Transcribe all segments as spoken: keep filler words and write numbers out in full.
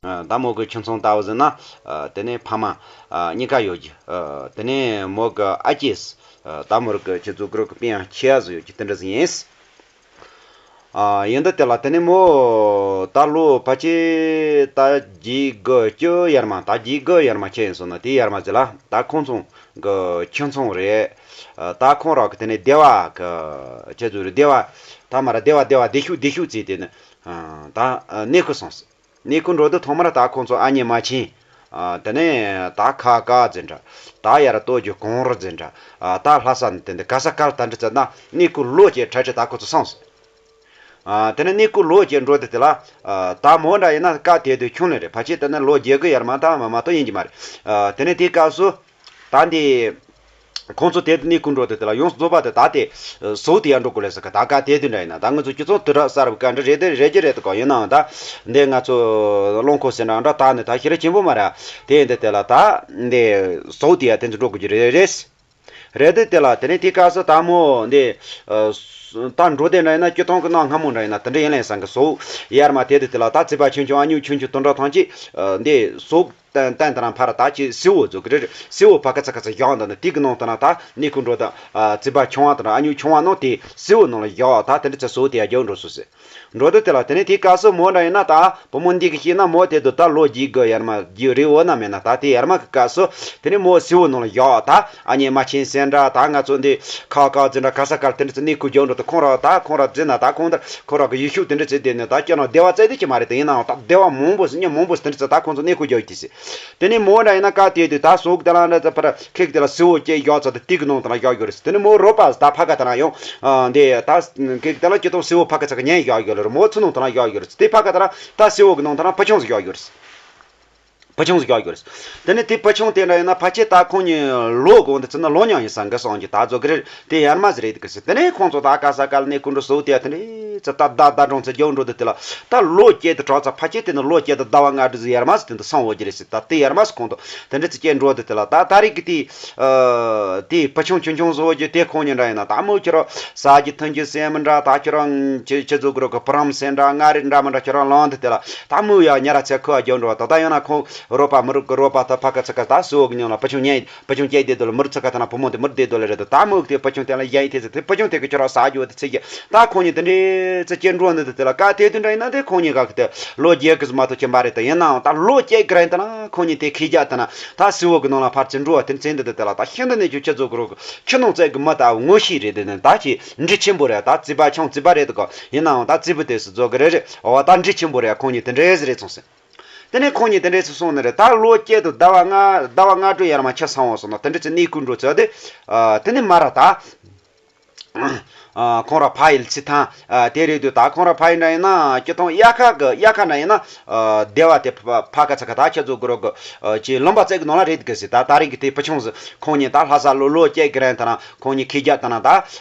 ད་མོ་གི་ཁྱིམ་ཚང་ལྟ་བུ་ཟེར་ན། དེ་ནས་ཕ་མ་གཉིས་ཀ་ཡོད་རྒྱུ། དེ་ནས་མོ་གི་ཨ་ཅེས། ད་མོ་གི་ཁྱེད་ཚོ་གི་རོགས་གི་སྤུན་ཡང་ཆེ་ཡ་ཟིག་ཡོད་རྒྱུ་དེ་འདྲ་ཟིག་ཡིན། ཡིན་འདི་དེ་ལ་དེ་ནས་མོ་ད་ལོ་ཕལ་ཆེར་ད་བརྒྱད་དགུ་བཅུ་ཡར་མ། ད་བརྒྱད་དགུ་ཡར་མ་ཁྱེད་ཡིན་སོང་ན། དེའི་ཡར་མ་ཟིག་ལ་ད་ཁོང་ཚང་གི་ཁྱིམ་ཚང་རེད། ད་ཁོང་རང་གི་དེ་ནས་སྡེ་བ་གི་ཁྱེད་ཚོ་རེད། སྡེ་བ་ད་མ་ར་སྡེ་བ་སྡེ་བ་སྡེ་ཤོག་སྡེ་ཤོག་བརྩིས་དེ་ནས་ད་གནས་སྐོར་སོང་། གནས་སྐོར་འགྲོ་དུས་ཐོག་མར་ད་ཁོང་ཚོ་ཨ་མྱེས་མ་ཆེན། དེ་ནས་ད་ཁ་ཀ་ཟེར་འདྲ། ད་ཡར་སྟོད་རྒྱུ་གངས་རི་ཟེར་འདྲ། ད་ལྷ་ས་ནས་དེ་འདི་ག་ས་ག་ལ་ད་འདྲ་ཚད་ན་གནས་སྐོར་ལོ་བཅས་ཁྲ་ཁྲ་ད་ཁོ་ཚོ་སོང་སོང་། དེ་ནས་གནས་སྐོར་ལོ་བཅས་འགྲོ་དུས་དེ་ལ། ད་མོ་འདྲ་ཡིན་ན་སྐབས་དེ་དུས་ཆུང་ལེ་རེད། ཕལ་ཆེར་དེ་ནས་ལོ་བརྒྱད་དགུ་ཡར་མ་ད་མ་མ་གཏོགས་ཡིན་གྱི་མ་རེད། དེ་ནས་དེའི་སྐབས་སུ། ད་འདི། ཁོང་ཚོ་དེ་གནས་སྐོར་འགྲོ་དུས་དེ་ལ་ཡོངས་རྫོགས་པ་དེ་ད་དེ་ཟོག་དེ་ཡར་འགྲོ་དགོས་ལས་ཟེར་གི། ད་ག་དེ་དུས་འདྲ་ཡིན་ན་ད་ང་ཚོ་སྤྱི་ཚོགས་དུས་རབས་གསར་པའི་བཀའ་འདྲི་རེད་དེ་རེད་ཀྱི་རེད་དོ་གོ། ཡིན་ནའང་ད་འདི་ང་ཚོ་རླངས་འཁོར་ཟེར་འདྲ་འདྲ་ད་ནི་ད་ཤེས་རབ་ཆེན་པོ་མ་རེད། དེ་འདི་དེ་ལ་ད་འདི་ཟོག་དེ་ཡར་དེ་ཚོ་འགྲོ་དགོས་ཀྱི་རེད་རེད། རེད་དེ་དེ་ལ་དེ་ནས་དེའི་སྐབས་སུ་ད་མོ་འདི། ད་འགྲོ་དེ་འདྲ་ཡིན་ན་སྤྱི་བཏང་གི་གནའ་སྔ་མོ་འདྲ་ཡིན་ན་དེ་འདྲ་ཡིན་ལས་བསམ་གི། ཟོག་ཡར་མ་དེ་དུས་དེ་ལ་ད་རྩིས་པ་ཆུང་ཆུང་ཨ་ཉུ་ཆུང་ཆུང་དོན་གྲུབ་ཐང་ཅིག་འདི་ཟོག་བསྟན་བསྟན་དང་ཕར་ད་ཅིག་སེར་བོ་བཟོ་གི་རེད། སེར་བོ་ཕ་གི་ཚ་གི་ཚ་བཞག་འདི་ནི་དེ་གི་ནང་དུ་ན་ད་གནས་སྐོར་འགྲོ་ད། རྩིས་པ་ཆུང་བ་དང་ཨ་ཉུ་ཆུང་བ་ནང་དེ་སེར་བོ་ནང་ལ་བཞག་ད་དེ་འདྲ་ཚེ་སོ་དེ་ཡར་རྒྱག་འགྲོ་སོ་ཟེར། འགྲོ་དུས་དེ་ལ་དེ་ནས་དེའི་སྐབས་སུ་མོ་འདྲ་ཡིན་ན་ད་བུ་མོ་འདི་གི་ཤེས་ན་མོ་དེ་དུས་ད་ལོ་བརྒྱད་དགུ་ཡར་མ་བརྒྱད་རེ་འོ་ན་མེད་ན་ད་དེ་ཡར་མ་གི་སྐབས་སུ་དེ་ནས་མོ་སེར་བོ་ནང་ལ་བཞག་ད་ཨ་མྱེས་མ་ཆེན་ཟེར་འདྲ་ད་ང་ཚོ་འདི་ཁ་ཁ་ཟེར་འདྲ་ག་ས་ག་ལ་དེ་འདྲ་ཚེ་གནས་སྐོར་རྒྱག་འགྲོ་དུས་ཁོང་ར་ད་ཁོང་ར་བརྩིས་ན་ད་ཁོང་ད་ཁོ་ར་གི་ཡུལ་ཤུལ་དེ་འདྲ་ཚེ་དེ་ནས་ད་ཁྱོད་རང་སྡེ་བ་བཙལ་དེ་ཅི་མ་རེད། དེ་ཡིན་ནའང་ད་སྡེ་བ་མང་པོ་ཟེར་མི་མང་པོ་ཟེར་དེ་འདྲ་ཚེ་ད་ཁོང་ཚོ་གནས་སྐོར་རྒྱག་ཡོད་དེ་ཟེར། དེ་ནས་མོ་འདྲ་ཡིན་ན་སྐབས་དེ་དུས་ད་ཟོག་དེ་ལ་འདྲ་ཚེ་ཕར་ཁེག་དེ་ལ་སེར་བོ་བཅས་བཞག་ཚར་དུས་དེ་གི་ནང་དུ་ན་བཞག་ཡོད་རེད་ཟེར། དེ་ནས་མོ་རོ་པ་ད་ཕ་ག་དེ་ན་ཡང་འདི་ད་ཁེག་དེ་ལ་སྤྱི་བཏང་སེར་བོ་ཕ་གི་ཚ་གི་ཉན་བཞག་ཡོད་རེད། མོ་ཚུར་ནང་དུ་ན་བཞག་ཡོད་རེད་ཟེར། དེ་ཕ་ག་དེ་ན་ད་སེར་བོ་གི་ནང་དུ་ན་ཕུ་ཆུང་ཟིག་བཞག་ཡོད་རེད། ཕུ་ཆུང་ཟིག་བཞག་ཡོད་རེད། དེ་ནས་དེ་ཕུ་ཆུང་དེ་འདྲ་ཡིན་ན་ཕལ་ཆེར་ད་ཁོང་གཉིས་ལོ་དགོང་དེ་ཚུད་ན་ལོ་མྱང་ཡིན་ས་འགའ་སོང་གི་ད་ཚོ་གི་རེད། དེ་ཡར་མ་ཟིག་རེད་གི་ཟེར། དེ་ནས་ཁོང་ཚོ་ད་ག་ས་ག་ལ་གནས་སྐོར་འགྲོ་སོ་དེ་ཡ་དེ་འདྲས་ཚེ་ད་ད་ད་གྲོང་ཚེ་རྒྱག་འགྲོ་དུས་དེ་ལ་ད་ལོ་བརྒྱད་དུ་གྲོགས་ཚ་ཕལ་ཆེར་དེ་ནི་ལོ་བརྒྱད་དུ་ཟླ་བ་ལྔ་དྲུག་ཟིག་ཡར་མ་ཟིག་དེ་འདི་སོང་འོ་གི་རེད་ཟེར། ད་དེ་ཡར་མ་ཟིག་ཁོང་ཚོ་དེ་འདྲས་ཚེ་སྐྱེལ་འགྲོ་དུས་དེ་ལ་ད་ད་རེས་གི་དེ་དེ་ཕུ་ཆུང་ཆུང་ཆུང་བཟོ་རྒྱུ་དེ་ཁོང་གཉིས་འདྲ་ཡིན་ན་ད་མོ་ཁྱོད་རང་ཟ་རྒྱུ་འཐུང་རྒྱུ་སེམས་མི་འདྲ། ད་ཁྱོད་རང་ཁྱེད་ཁྱེད་ཚོ་གི་རོགས་གི་བུ་རམ་སེམས་འདྲ་མངའ་རིས་འདྲ་མི་འདྲ་ཁྱོད་རང་ལངས་དུས་དེ་ལ་ད་མོ་ཡ་ཉ་ར་ཚེ་ཁོ་ཨ་རྒྱག་འགྲོ་བ། ད་ད་ཡང་ན་ཁོང་རོགས་པ་མི་རོགས་གི་རོགས་པ་ད་ཕ་ག་ཚ་ག་ད་སུ་འོག་ཉོ་ལ་ཕུ་ཆུང་ཉན་ཕུ་ཆུང་སྐྱེས་བསྡད་དོ་ལ་མི་རོགས་ཚ་ག་ད་ན་བུ་མོ་དེ་མི་རོགས་བསྡད་དོ་ལ་རེད་དོ། ད་མོ་དེ་ཕུ་ཆུང་དེ་ལ་ཡ་ཡིན་དེ་ཚེ་དེ་ཕུ་ཆུང་དེ་གི་ཁྱོད་རང་ཟ་རྒྱུ་བ་དེ་ཚེ་གི་ད་ཁོང་གཉིས་དེ་འདྲས་ཚེ་སྐྱེལ་འགྲོ་ནི་དེ་དེ་ལ་ག་དེ་དུས་འདྲ་ཡིན་ན་དེ་ཁོང་གཉིས་ག་གི་དེ་ལོ་རྒྱས་གི་མ་གཏོགས་ཁྱིམ་པ་རེད། དེ་ཡིན་ནའང་ད་ལོ་སྐྱེས་གི་ར་ཡིན་ད་ན་ཁོང་གཉིས་དེ་ཁེ་རྒྱ་དེ་ན་ད་སུ་འོག་གི་ནང་ལ་ཕར་ཚུར་འགྲོ་བ་དེ་ཚེ་འདི་དེ་དེ་ལ་ད་ཤིན་ཏུ་ནས་ཁྱོད་ཁྱེད་ཚོ་གི་རོགས་གི་ཁྱི་ནང་བཙལ་གི་མི་ལྟ་བུ་ངོ་ཤེས་རེད། དེ་ནི་ད་ཁྱི་འདྲིས་ཆེན་པོ་རེད། ད་རྩིས་པ་ཆུང་རྩིས་པ་རེད་དོ་ག་ཡིན་ནའང་ད་རྩིས་པ་དེ་སུ་ཚོ་གི་རེད་རེད། འོ་ད་འདྲིས་ཆེན་པོ་རེད། ཁོང་གཉིས་དེ་འདྲས་རེད་སོང་ཟེར། དེ་ནས་ཁོང་གཉིས་དེ་འདྲས་སུ་སོང་ནི་རེད། ད་ལོ་སྐྱེས་དུ་ཟླ་བ་ལྔ་ཟླ་བ་ལྔ་དྲུག་ཡར་མ་ཁྱི་སང་བ་སོང་ན་དེ་འདྲས་ཚེ་གནས་སྐོར་འགྲོ་ཚར་དེ། དེ་ནས་མ་ར་ད། ཁོང་ར་ཕ་ཡུལ་ཚི་ཐང་དེ་རེད་དུས་ད་ཁོང་ར་ཕ་ཡུལ་འདྲ་ཡིན་ན་སྤྱི་ཐོང་དབྱར་ཁ་གི་དབྱར་ཁ་འདྲ་ཡིན་ན་སྡེ་བ་དེ་ཕ་ཕ་ག་ཚ་ག་ད་ཁྱེད་ཚོ་གི་རོགས་གི་ཅི་ལུང་པ་བཙལ་གི་ནང་ལ་རེད་གི་ཟེར། ད་ད་རེས་གི་དེ་ཕུ་ཆུང་ཟིག་ཁོང་གཉིས་ད་ལྷ་ས་ལོ་ལོ་སྐྱེས་གི་རན་ད་ན་ཁོང་གཉིས་ཁེ་རྒྱ་ད་ན་ད་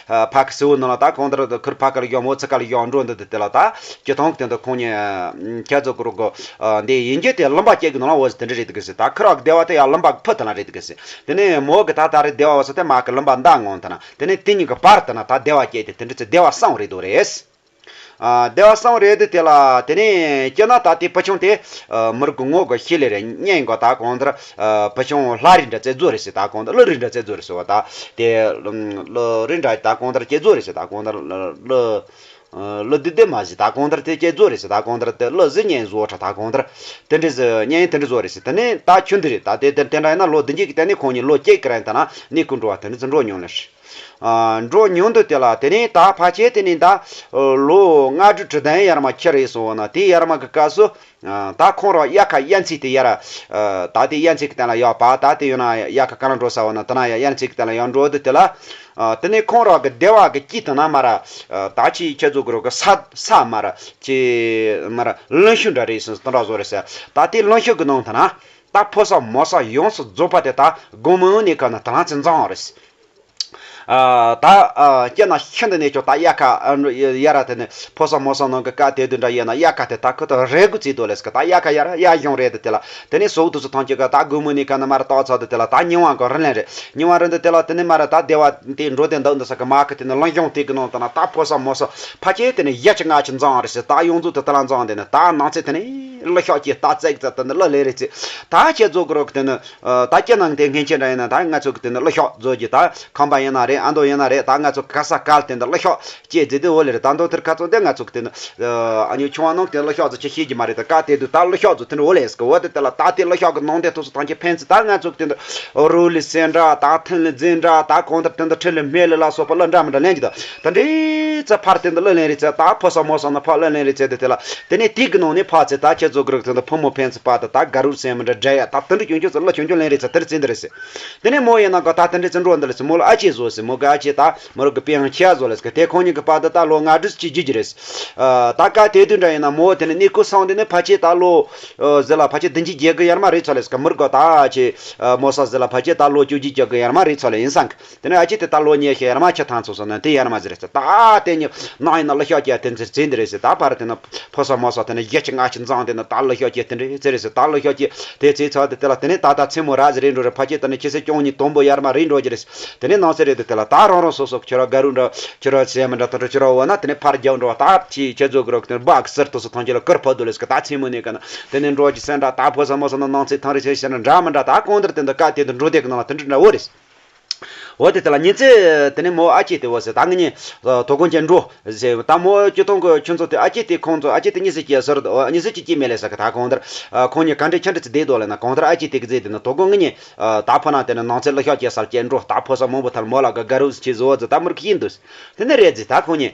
ཕ་གི་སེ་བོ་ནང་ལ་ད་གང་ལྟར་ཁུར་ཕ་ག་ལ་ཡོང་མོ་ཚི་ག་ལ་ཡོང་འགྲོ་འདི་དེ་ལ་ད་སྤྱི་ཐོང་གི་དེ་འདི་ཁོང་གཉིས་ཁྱེད་ཚོ་གི་རོགས་གི་འདི་ཡིན་རྒྱུ་དེ་ལུང་པ་སྐྱེས་གི་ནང་ལ་འོ་ཟེར་དེ་འདྲ་རེད་གི་ཟེར། ད་ཁུར་བ་གི་སྡེ་བ་དེ་ཡང་ལུང་པ་ཕུ་ད་ན་རེད་གི་ཟེར། དེ་ནས་མོ་གི་ད་ད་རེད་སྡེ་བ་བ་ས་དེ་མ་གི་ལུང་པ་མདའ་ངོ་ད་ན། དེ་ནས་དེ་གཉིས་ཀྱི་བར་དུ་ན་ད་སྡེ་བ་སྐྱེས་ཏེ་དེ་འདྲ་ཚེ་སྡེ་བ་གསང་རེད་དོ་རེད། ཨ་སྡེ་བ་གསང་རེད་དེ་དེ་ལ་དེ་ནས་སྐྱེ་ན་ད་དེ་ཕུ་ཆུང་དེ་མི་རིགས་ཀྱི་ངོ་གི་ཤེས་ལེ་རེད། གཉེན་གོ་ད་གང་ལྟར་ཕུ་ཆུང་ལྷ་རིགས་འདྲ་རྩེ་རྫོ་རེད་ཟེར། ད་གང་ལྟར་ཀླུ་རིགས་འདྲ་རྩེ་རྫོ་རེད་ཟེར་བ། ད་དེ་ཀླུ་རིགས་འདྲ་ད་གང་ལྟར་སྐྱེ་རྫོ་རེད་ཟེར། ད་གང་ལྟར་ཀླུ་ཀླུ་དེ་དེ་མ་ཟེར། ད་གང་ལྟར་དེ་སྐྱེ་རྫོ་རེད་ཟེར། ད་གང་ལྟར་དེ་ཀླུ་གཟི་གཉེན་བཟོ་ཁྲ་ད་གང་ལྟར་དེ་འདྲ་ཟེར། གཉེན་དེ་འདྲ་བཟོ་རེད་ཟེར། དེ་ནས་ད་ཆུ་འདི་རེད། ད་དེ་དེ་དེ་འདྲ་ཡིན་ན་ལོ་བདུན་བརྒྱད་ཀྱི་སྟེང་ནས་ཁོང་གཉིས་ལོ་སྐྱེས་ཀྱི་རན་ད་ན་གནས་སྐོར་འགྲོ་བ་དེ་འདྲ་ཚེ་འགྲོ་མྱོང་ལེ་ཧྲི། ཨ་འགྲོ་མྱོང་དུས་དེ་ལ་དེ་ནས་ད་ཕལ་ཆེར་དེ་ནས་ད་ལོ་ལྔ་དྲུག་དྲུག་ལྡན་ཡར་མ་ཁྱེར་ཡོད་སོང་བ་ན། དེ་ཡར་མ་གི་སྐབས་སུ་ད་ཁོང་རང་དབྱར་ཁ་དབྱར་ཚིགས་དེ་ཡར་ད་དེ་དབྱར་ཚིགས་གི་སྟེང་ལ་ཡོད་པ། ད་དེ་ཡོད་ན་དབྱར་ཁ་ག་ལ་འགྲོ་ས་བ་ན་དེ་ན་ཡང་དབྱར་ཚིགས་གི་སྟེང་ལ་ཡང་འགྲོ་དུས་དེ་ལ། དེ་ནས་ཁོང་རང་གི་སྡེ་བ་གི་དཀྱིལ་དུ་ན་མ་ར་ད་ཅི་ཁྱེད་ཚོ་གི་རོགས་གི་ས་ས་མ་ར་ཅི་མ་ར་གླིང་ཤུལ་འདྲ་རེད་ཟེར། དེ་འདྲ་བཟོ་རེད་ཟེར། ད་དེ་གླིང་ཤུལ་གི་ནང་དུ་ན་ད་ཕོ་ས་མོ་ས་ཡོངས་སུ་རྫོགས་པ་དེ་ད་དགོང་མོ་ནས་ཁ་ན་དེ་ལ་ཚེ་འཛོམས་རེད་ཟེར། ཨ། ད་ཨ་སྐྱེ་ན་ཤིན་ཏུ་ནས་ཀྱང་ད་དབྱར་ཁ་ཨ་ཡར་དེ་ནི་ཕོ་གསར་མོ་གསར་ནང་གི་སྐབས་དེ་དུས་འདྲ་ཡིན་ན། དབྱར་ཁ་དེ་ད་ཁོ་ད་རེ་དགུ་བརྩིས་འདུག་ལས་ཀ། ད་དབྱར་ཁ་ཡར་ཡར་གཞུང་རེད། དེ་དེ་ལ་དེ་ནས་ཟོག་དུས་སུ་ཐང་ཅིག་ག་ད་དགོང་མོ་ནས་ཁ་ན་མར་བཏགས་ཚར། དེ་དེ་ལ་ད་ཉི་མ་གང་རིང་ལན་རེད། ཉི་མ་རིང་དུ་དེ་ལ་དེ་ནས་མར་ད་སྡེ་བ་དེ་འགྲོ་དེ་འདུག་འདུག་ས་གི་མ་གི་དེ་ནི་གླིང་གཞུང་དེ་གི་ནང་དུ་ན་ད་ཕོ་གསར་མོ་གསར་ཕལ་ཆེར་དེ་ནི་བཞི་བཅུ་ལྔ་བཅུ་འཛོམས་རེད་ཟེར། ད་ཡོངས་རྫོགས་དེ་དེ་ལ་འཛོམས། དེ་ནི་ད་ནང་ཚེ་དེ་ནི་གླུ་ཤགས་ཀྱི་ད་བརྩེགས་ཙམ་དེ་ནི་གླུ་ལེན་རེད་ཟེར། ད་ཁྱེད་ཚོ་གི་རོགས་དེ་ནི་ད་སྐྱེ་ནང་དེ་སྔན་ཆད་འདྲ་ཡིན་ན། ད་ང་ཚོ་གི་དེ་ནི་གླུ་ཤགས་བཟོ་རྒྱུ། ད་ཁང་པ་ཡིན་ན་རེད། ཨ་མདོ་ཡིན་ན་རེད། ད་ང་ཚོ་ག་ས་ག་ལ་དེ་འདྲ་གླུ་ཤགས་སྐྱེས་རྫི་དེ་འོ་ལེ་རེད། ད་མདོ་དེར་ཁ་ཚོ་དེ་ང་ཚོ་གི་དེ་ནི་ཨ་ནི་ཆུང་བ་ནང་དེ་གླུ་ཤགས་ཚོ་ཅི་ཤེས་ཀྱི་མ་རེད། ད་ག་དེ་དུས་ད་གླུ་ཤགས་ཚོ་དེ་འདྲ་འོ་ལེ་ཟེར་གི། འོ་དེ་དེ་ལ་ད་དེ་གླུ་ཤགས་གི་ནང་དེ་ཐོག་སུ་ཐང་ཆེ་ཕན་ཚུན། ད་ང་ཚོ་གི་དེ་འདྲ་རུ་ལི་སེ་འདྲ། ད་ཐུན་ལི་རྫི་འདྲ། ད་གང་ལྟར་དེ་འདྲ་ཁྲི་ལི་སྨེ་ལི་ལ་སོགས་པ་གླུ་འདྲ་མི་འདྲ་ལེན་གྱི་འདུག། དེ་འདྲའི་ཚེ་ཕར་དེ་འདྲ་གླུ་ལེན་རེད་ཟེར། ད་ཕོ་གསར་མོ་གསར་ནི་ཕར་གླུ་ལེན་རེད་ཟེར། དེ་དེ་ལ་དེ་ནས་དེ་གི་ནང་ནས་ཕར་ཚེ་ད་ཁྱེད་ཚོ་གི་རོགས་དེ་འདྲ་ཕོ་མོ་ཕན་ཚུན་བར་དུ་ད་དགའ་རབ་སེམས་མི་འདྲ་འདྲ་ཡ། ད་དེ་འདྲ་ཆུང་ཆུང་ཚོ་གླུ་ཆུང་ཆུང་ལེན་རེད་ཟེར། དེ་རེད་ཟེར་འདི་རེད་ཟེར། དེ་ནས་མོ་ཡིན་ན་ག་ད་དེ་འདྲ་ཚེ་འགྲོ་འདི་ལ་ཟེར། མོ་ལ་ཨ་ཅེ་བཟོ་ཟེར། མོ་གི་ཨ་ཅེ་ད་མོ་རང་གི་དཔེ་ཡང་ཆེ་བཟོ་ལ་ཟེར། དེ་ཁོང་གཉིས་ཀྱི་བར་དུ་ད་ལོ་ལྔ་བཅུ་ཅིག་བརྒྱུད་ཀྱི་རེད། ད་ག་དེ་དུས་འདྲ་ཡིན་ན་མོ་དེ་ནས་གནས་སྐོར་སོང་དེ་ནས་ཕལ་ཆེར་ད་ལོ་ཟེར་ལ་ཕལ་ཆེར་བདུན་ཅུ་བརྒལ་གི་ཡར་མར་རེད་ཚོད་ལ་ཟེར། མོ་རང་གི་ད་ཨ་ཅེ་མོ་གསར་ཟེར་ལ་ཕལ་ཆེར་ད་ལོ་བཅུ་བརྒྱད་བརྒྱད་གི་ཡར་མར་རེད་ཚོད་ལ་ཡིན་སང་གི། དེ་ནས་ཨ་ཅེ་དེ་ད་ལོ་ཉི་ཤུ་ཡར་མར་ཆགས་ཐང་ཚོ་སོང་ན་དེ་ཡར་མར་ཟེར་རེད་ཟེར། ད་དེ་ནས་ནང་ཡིན་ན་གླུ་ཤགས་ཀྱི་དེ་ཚེ་ཚེ་འདི་རེད་ཟེར། ད་ཕར་དེ་ནས་ཕོ་གསར་མོ་གསར་དེ་ནས་བཞི་བཅུ་ལྔ་བཅུ་འཛོམས་དེ་ནས་ད་གླུ་ཤགས་ཀྱི་དེ་འདྲ་ཚེ་རེད་ཟེར། ད་གླུ་ཤགས་ཀྱི་དེ་ཚེ་ཚོ་དེ་དེ་ལ་དེ་ནས་ད་ད་མཚན་མོ་ར་ཟེར་རེད་འགྲོ་རེད། ཕལ་ཆེར་དེ་ནས་ཁྱི་སེ་སྐྱོང་གཉིས་དང་པོ་ཡར་མར་རེད་འགྲོ་གི་རེད། དེ་ནས་ནང་ཚེ་རེད་དེ་དེ་ལ་ད་རང་རང་སོ་སོ་ཁྱོད་ར་དགའ་རུ་འདྲ་ཁྱོད་ར་སེམས་མི་འདྲ་དེ་འདྲ་ཁྱོད་ར་འོ་ན་དེ་ནས་ཕར་རྒྱབ་འགྲོ་བ། ད་ཅི་ཁྱེད་ཚོ་གི་རོགས་དེ་ནས་སྦག་གསར་དུ་སོ་ཐང་ཆེ་ལ་ཀིར་ཕོ་དུ་ལས་ཀི། ད་མཚན་མོ་ནས་ཀ་ན་དེ་ནས་འགྲོ་གི་སེམས་འདྲ། ད་ཕོ་གསར་མོ་གསར་ན་ནང་ཚེ་ཐང་རེ་ཆེ་ཤེས་ན་འདྲ་མི་འདྲ། ད་གང་ལྟར་དེ་འདྲ་སྐབས་དེ་དུ་འགྲོ་དེ་གི་ནང་ལ་དེ་འདྲ་འདྲ་བོ་རེད། འོ་དེ་དེ་ལ་ཉིན་ཚེ་དེ་ནས་མོ་ཨ་ཅེ་དེ་འོ་ཟེར། ད་ངེད་གཉིས་དོ་དགོང་ཅན་འགྲོ་ཟེར། ད་མོ་སྤྱི་བཏང་གི་ཁྱོད་ཚོ་དེ་ཨ་ཅེ་དེ་ཁོང་ཚོ་ཨ་ཅེ་དེ་གཉིས་སུ་སྐྱེས་ཟེར། གཉིས་སུ་སྐྱེས་སྐྱེས་མེད་ལས་ཟེར་གི། ད་གང་ལྟར་ཁོང་གཉིས་ག་འདྲས་ཆ་འདྲ་ཚེ་བསྡད་འདུག་ལས་ན། གང་ལྟར་ཨ་ཅེ་དེ་གི་ཟེར་དེ་ནི་དོ་དགོང་ངེད་གཉིས་ད་ཕོ་ན་དེ་ནས་ནང་ཚེ་གླུ་ཤགས་སྐྱེ་སར་སྐྱེ་འགྲོ། ད་ཕོ་གསར་མང་པོ་ཐལ། མོ་ལ་ག་དགའ་རུ་ཆེ་བཟོ་བ་ཟེར། ད་མོར་གི་ཡིན་འདུག། དེ་ནས་རེད་ཟེར། ད་ཁོང་གཉིས་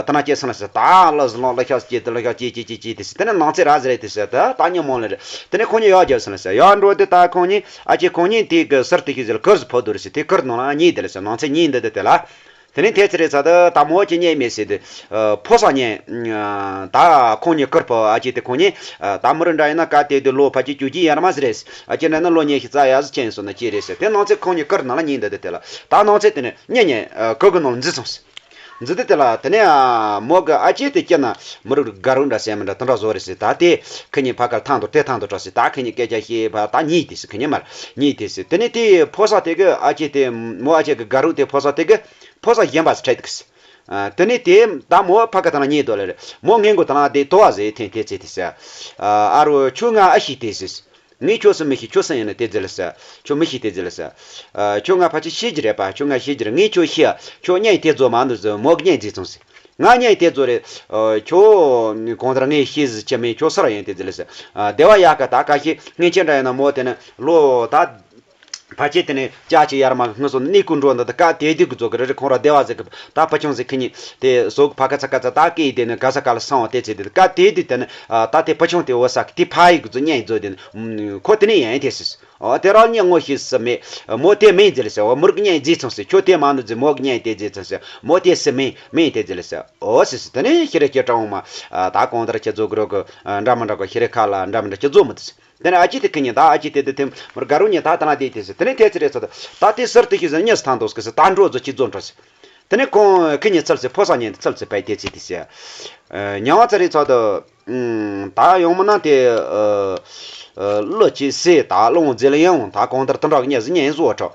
ད་ན་སྐྱེས་སོང་ལ་ཟེར། ད་གླུ་ལོང་གླུ་ཤགས་སྐྱེས་དེ་གླུ་ཤགས་སྐྱེས་སྐྱེས་སྐྱེས་སྐྱེས་དེ་ཟེར། དེ་ནས་ནང་ཚེ་ར་ཟེར་རེད་དེ་ཟེར། ད་ད་ཉིན་མོ་ལ་རེད། དེ་ནས་ཁོང་གཉིས་ཡར་རྒྱབ་སོང་ལ་ཟེར། ཡར་འགྲོ་དེ་ད་ཁོང་གཉིས་ཨ་ཅེ་ཁོང་གཉིས་དེ་གི་ཟུར་དེ་ཤི་ཟེར་ཀིར་ཟེར་ཕོ་དུ་རེད་ཟེར། དེ་ཀིར་ནང་ལ་གཉིས་དེ་ལ་ཟེར། ནང་ཚེ་གཉིས་འདི་དེ་དེ་ལ། དེ་ནས་དེ་ཚེ་རེད་ཚ་ད་ད་མོ་ཅི་ཉན་མེད་ཟེར་དེ། ཕོ་གསར་ཉན། ད་ཁོང་གཉིས་ཀིར་ཕོ་ཨ་ཅེ་དེ་ཁོང་གཉིས་ད་མོ་རང་འདྲ་ཡིན་ན་ག་དེ་དུས་ལོ་ཕལ་ཆེར་བཅུ་གཅིག་ཡར་མར་ཟེར་རེད། ཨ་ཅེ་འདྲ་ན་ལོ་ཉི་ཤུ་རྩ་ཡར་ཟེར་ཅན་སོང་ན་ཅི་རེད་ཟེར། དེ་ནང་ཚེ་ཁོང་གཉིས་ཀིར་ནང་ལ་གཉིས་འདི་དེ་དེ་ལ། ད་ནང་ཚེ་དེ་ནས་གཉིས་གཉིས་ཀིར་གི་ནང་འཛུལ་སོང་ཟེར། འཛུལ་དེ་དེ་ལ་དེ་ནས་མོ་གི་ཨ་ཅེ་དེ་སྐྱེ་ན་མོ་རང་དགའ་རུ་འདྲ་སེམས་མི་འདྲ་དེ་འདྲ་བཟོ་རེད་ཟེར། ད་དེ་ཁི་གཉིས་ཕ་ཁར་ཐང་དུ་དེ་ཐང་དུ་འགྲོ་ཟེར། ད་ཁི་གཉིས་སྐད་ཆ་བཤད་པ་ད་གཉིས་དེ་ཟེར། ཁི་གཉིས་མར་གཉིས་དེ་ཟེར། དེ་ནས་དེ་ཕོ་གསར་དེ་གི་ཨ་ཅེ་དེ་མོ་ཨ་ཅེ་གི་དགའ་རུ་དེ་ཕོ་གསར་དེ་གི་ཕོ་གསར་གཞན་པ་ཟེར་ཁྲིད་དེ་གི་ཟེར། དེ་ནས་དེ་ད་མོ་ཕ་ཁ་ཐང་ན་གཉིས་དོ་ལེ་རེད། མོ་ངན་གོ་ཐང་ན་དེ་དོ་བ་ཟེར་ཐེན་དེ་ཚེ་དེ་ཟེར། ཨ་རོ་ཁྱོད་ང་ཨ་ཤི་དེ་ཟེར། ངས་ཁྱོད་སུ་མི་ཤེས། ཁྱོད་སུ་ཡིན་ན་དེ་ཟེར་ལ་ཟེར། ཁྱོད་མི་ཤེས་དེ་ཟེར་ལ་ཟེར། ཨ། ཁྱོད་ང་ཕལ་ཆེར་ཤེས་ཀྱི་རེད་པ། ཁྱོད་ང་ཤེས་ཀྱི་རེད། ངས་ཁྱོད་ཤེས་ཡ། ཁྱོད་གཉེན་དེ་ཚོ་མ་འདུག་ཟེར། མོ་གི་གཉེན་བརྩིས་སོང་ཟེར། ང་གཉེན་དེ་ཚོ་རེད། ཨ། ཁྱོད་གང་ལྟར་ངས་ཤེས་ཟིག་ཅི་མིན་ཁྱོད་སུ་ར་ཡིན་དེ་ཟེར་ལ་ཟེར། ཨ། སྡེ་བ་ཡག་ག་ད་ག་ཤེས་ངས་ཁྱེད་འདྲ་ཡིན་ན་མོ་དེ་ནི་ལོ་ད། ཕལ་ཆེར་དེ་ནས་ལྕགས་ཀྱི་ཡར་མ་ངུ་སོང་གནས་སྐོར་འགྲོ་འདི་ད་ག་དེ་དུས་ཀྱི་ཚོ་གི་རེ་རེ་ཁོང་ར་སྡེ་བ་ཟིག་གི་ད་ཕ་ཆུང་ཟིག་ཁི་གཉིས་དེ་ཟོག་ཕ་ཁ་ཚ་ཁ་ཚ་ད་སྐད་དེ་ནི་ག་ས་ག་ལ་སོང་བ་དེ་ཚེ་དེ་ག་དེ་དུས་དེ་ནི་ད་དེ་ཕ་ཆུང་དེ་འོ་ས་གི་དེ་ཕ་ཡིག་ཚོ་གཉེན་ཚོ་དེ་ནི་ཁོ་དེ་ནི་ཡན་དེ་སི་ཨོ་དེ་རང་གཉེན་ངོ་ཤེས་སི་མེད། མོ་དེ་མིན་ཟེར་ལ་ཟེར། འོ་མོར་གི་གཉེན་བརྩིས་སོང་ཟེར། ཁྱོད་དེ་མ་འདུག་ཟེར། མོ་གི་གཉེན་དེ་བརྩིས་སོང་ཟེར། མོ་དེ་སི་མིན་མིན་དེ་ཟེར་ལ་ཟེར། འོ་སི་སི་དེ་ནི་ཤི་རེ་ཁྱེད་གྲོང་མ་ད་གང་ལྟར་ཁྱེད་ཚོ་གི་རོགས་གི་འདྲ་མི་འདྲ་གི་ཤི་རེ་ཁ་ལ་འདྲ་མི་འདྲ་ཁྱེད་ཚོ་མི་འདུག་ཟེར། དེ་ནས་ཨ་ཅེ་དེ་ཁི་གཉིས་ད་ཨ་ཅེ་དེ་དེ་དེ་མོར་དགའ་རུ་གཉིས་ད་ད་ན་དེ་དེ་ཟེར། དེ་ནས་དེ་ཚེ་རེད་ཚོ་ད་དེ་ཟུར་དེ་ཤི་ཟེར་གཉིས་སུ་ཐང་འདུག་ཟེར། ད་འགྲོ་ཚོ་ཅི་རྫོགས་འགྲོ་ཟེར། དེ་ནས་ཁོང་ཁི་གཉིས་ཚུར་ཚེ་ཕོ་གསར་གཉིས་དེ་ཚུར་ཚེ་བས་དེ་ཚེ་དེ་ཟེར། ཉང་བ་ཚ་རེད་ཚོ་ད། ད་ཡོང་མི་ན་དེ་ལོ་ཅི་སེ་ད་ལོང་མཛེས་ལ་ཡང་ད་གང་ལྟར་དུ་འདྲ་གཉིས་ཟེར་གཉིས་བཟོ་འཕྲོ།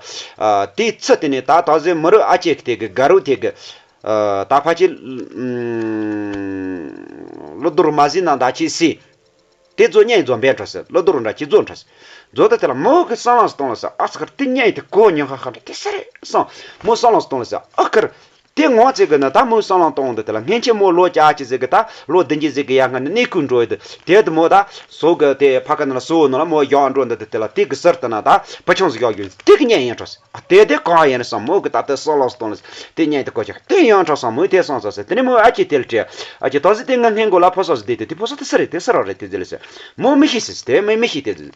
དེ་ཚུར་དེ་ནས་ད་ད་ཟེར་མི་རུ་ཨ་ཅེ་དེ་གི་དགའ་རུ་དེ་གི་ད་ཕ་ཅི་ལོ་དུར་མ་ཟིན་ན་ད་ཅི་སེ། དེ་ཚོ་གཉེན་རྫོགས་འབད་འགྲོ་ཟེར། ལོ་དུ་རུ་འདྲ་ཅི་རྫོགས་འགྲོ་ཟེར། རྫོགས་ད་དེ་ལ་མོ་གི་བསམ་བློ་གཏོང་ལ་ཟེར། ཨ་ཙི་ཁར་དེ་གཉེན་དེ་གོ་ཉོན་ཁ་ཁ་འདྲ་དེ་ཟེར་རེད་བསམ། མོ་བསམ་བློ་གཏོང་ལ་ཟེར། ཨ་ཁར་དེ་ངོ་ཚེ་གི་ན་ད་མོ་བསམ་བློ་གཏོང་འདི་དེ་ལ་སྔན་ཆད་མོ་ལོ་བརྒྱད་ཅུ་ཟེར་གི་ད་ལོ་བདུན་ཅུ་ཟེར་གི་ཡ་ང་ནི་གནས་སྐོར་འགྲོ་ཡི་དེ་དེ་དུ་མོ་ད་སོ་གི་དེ་ཕ་ཁ་ན་ལ་སོ་ནོ་ལ་མོ་ཡག་འགྲོ་འདི་དེ་དེ་ལ་དེ་གི་ཟུར་དུ་ན་ད་ཕ་ཆུང་ཟིག་ཡག་ཡོད་དེ་གི་གཉེན་ཡིན་འགྲོ་ཟེར། ཨ་དེ་དེ་གང་ཡིན་བསམ། མོ་གི་ད་ལྟ་བསམ་བློ་གཏོང་ལ་དེ་གཉེན་དེ་གོ་ཅག་དེ་ཡང་དྲག་བསམ། མོས་དེ་བསམ་ས་ཟེར། དེ་ནས་མོས་ཨ་ཅེ་དེ་ལ་དྲིས། ཨ་ཅེ་ད་ཟེར་དེ་ང་སྔན་གོ་ལ་ཕོ་ས་ཟེར་དེ་དེ་དེ་ཕོ་ས་དེ་སུ་རེད་དེ་སུ་ར་རེད་དེ་ཟེར་ལ་ཟེར། མོ་མི་ཤེས་ཟེར། དེ་མོས་མི་ཤེས་དེ་ཟེར།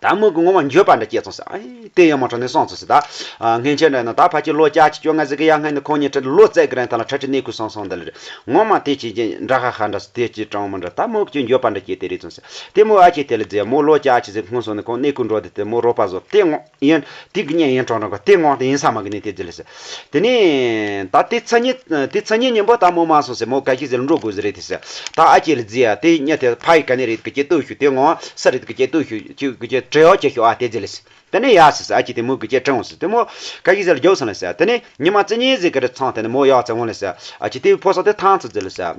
ད་མོ་གི་ངོ་མ་འགྱོད་པ་འདྲ་སྐྱེས་སོང་ཟེར། ཨ་ཡེ་དེ་ཡང་མ་དྲང་ནས་སོང་ཚོ་ཟེར། ད་ཨ་སྔན་ཆད་འདྲ་ཡིན་ན་ད་ཕལ་ཆེར་ལོ་བརྒྱད་ཅུ་བཅོ་ལྔ་ཟིག་གི་ཡར་སྔོན་ནས་ཁོང་གཉིས་འཕྲད་ལོ་བརྒྱད་ཀྱི་རིང་ཐང་ལ་འཕྲད་འཕྲད་གནས་ཁུལ་སོང་སོང་འདི་ལ་རེད། ངོ་མ་དེ་ཅི་ཅི་འདྲ་ཧ་ཧ་འདྲ་ཟེར། དེ་ཅི་དྲང་མི་འདྲ། ད་མོ་གི་འགྱོད་པ་འདྲ་སྐྱེས་དེ་རེད་སོང་ཟེར། དེ་མོ་ཨ་ཅེ་དེ་ལ་རྫི་མོ་ལོ་བརྒྱད་ཅུ་ཟིག་སྔོན་སོང་ནས་ཁོང་གནས་ཁུལ་འགྲོ་དེ་དེ་མོ་རོགས་པ་བཟོ་དེ་ངོ་ཡིན། དེ་གི་ཉན་ཡིན་དྲང་དྲང་ག་དེ་ངོ་དེ་ཡིན་ས་མ་གི་ནས་དེ་རྫི་ལ་ཟེར། དེ་ནས་ད་དེ་ཚ་ཉིད་དེ་ཚ་ཉིད་ཉིན་པོ་ད་མོ་མ་སོང་ཟེར། མོ་ག་ཤི་ཟེར་འགྲོ་དགོས་ཟེར་རེད་དེ་ཟེར། ད་ཨ་ཅེ་ལ་རྫི་ཡ་དེ་ཉ་དེ་ཕ་ཡི་ག་ནས་རེད་གི་ཅེ་ལྟོས་ཤུ་དེ་ངོ་ས་རེད་གི་ཅེ་ལྟོས་ཤུ་ཅེ་གི་ཅེ་དྲི་ཡོ་ཅེ་ཤུ་ཨ་དེ་རྫི་ལ་ཟེར། དེ་ནས་ཡ་ཟེར་ཟེར། ཨ་ཅེ་དེ་མོ་གི་ཅེ་དྲང་ཟེར། དེ་མོ་ག་ཤི་ཟེར་ལ་རྒྱོབ་སོང་ལ་ཟེར། དེ་ནས་ཉི་མ་ཙི་ཉིད་ཟིག་གི་རི་ཚང་དེ་ནས་མོ་ཡོག་ཙེ་འོང་ལ་ཟེར། ཨ་ཅེ་དེ་ཕོ་སོ་དེ་ཐང་ཚོ་རྫི་ལ་ཟེར།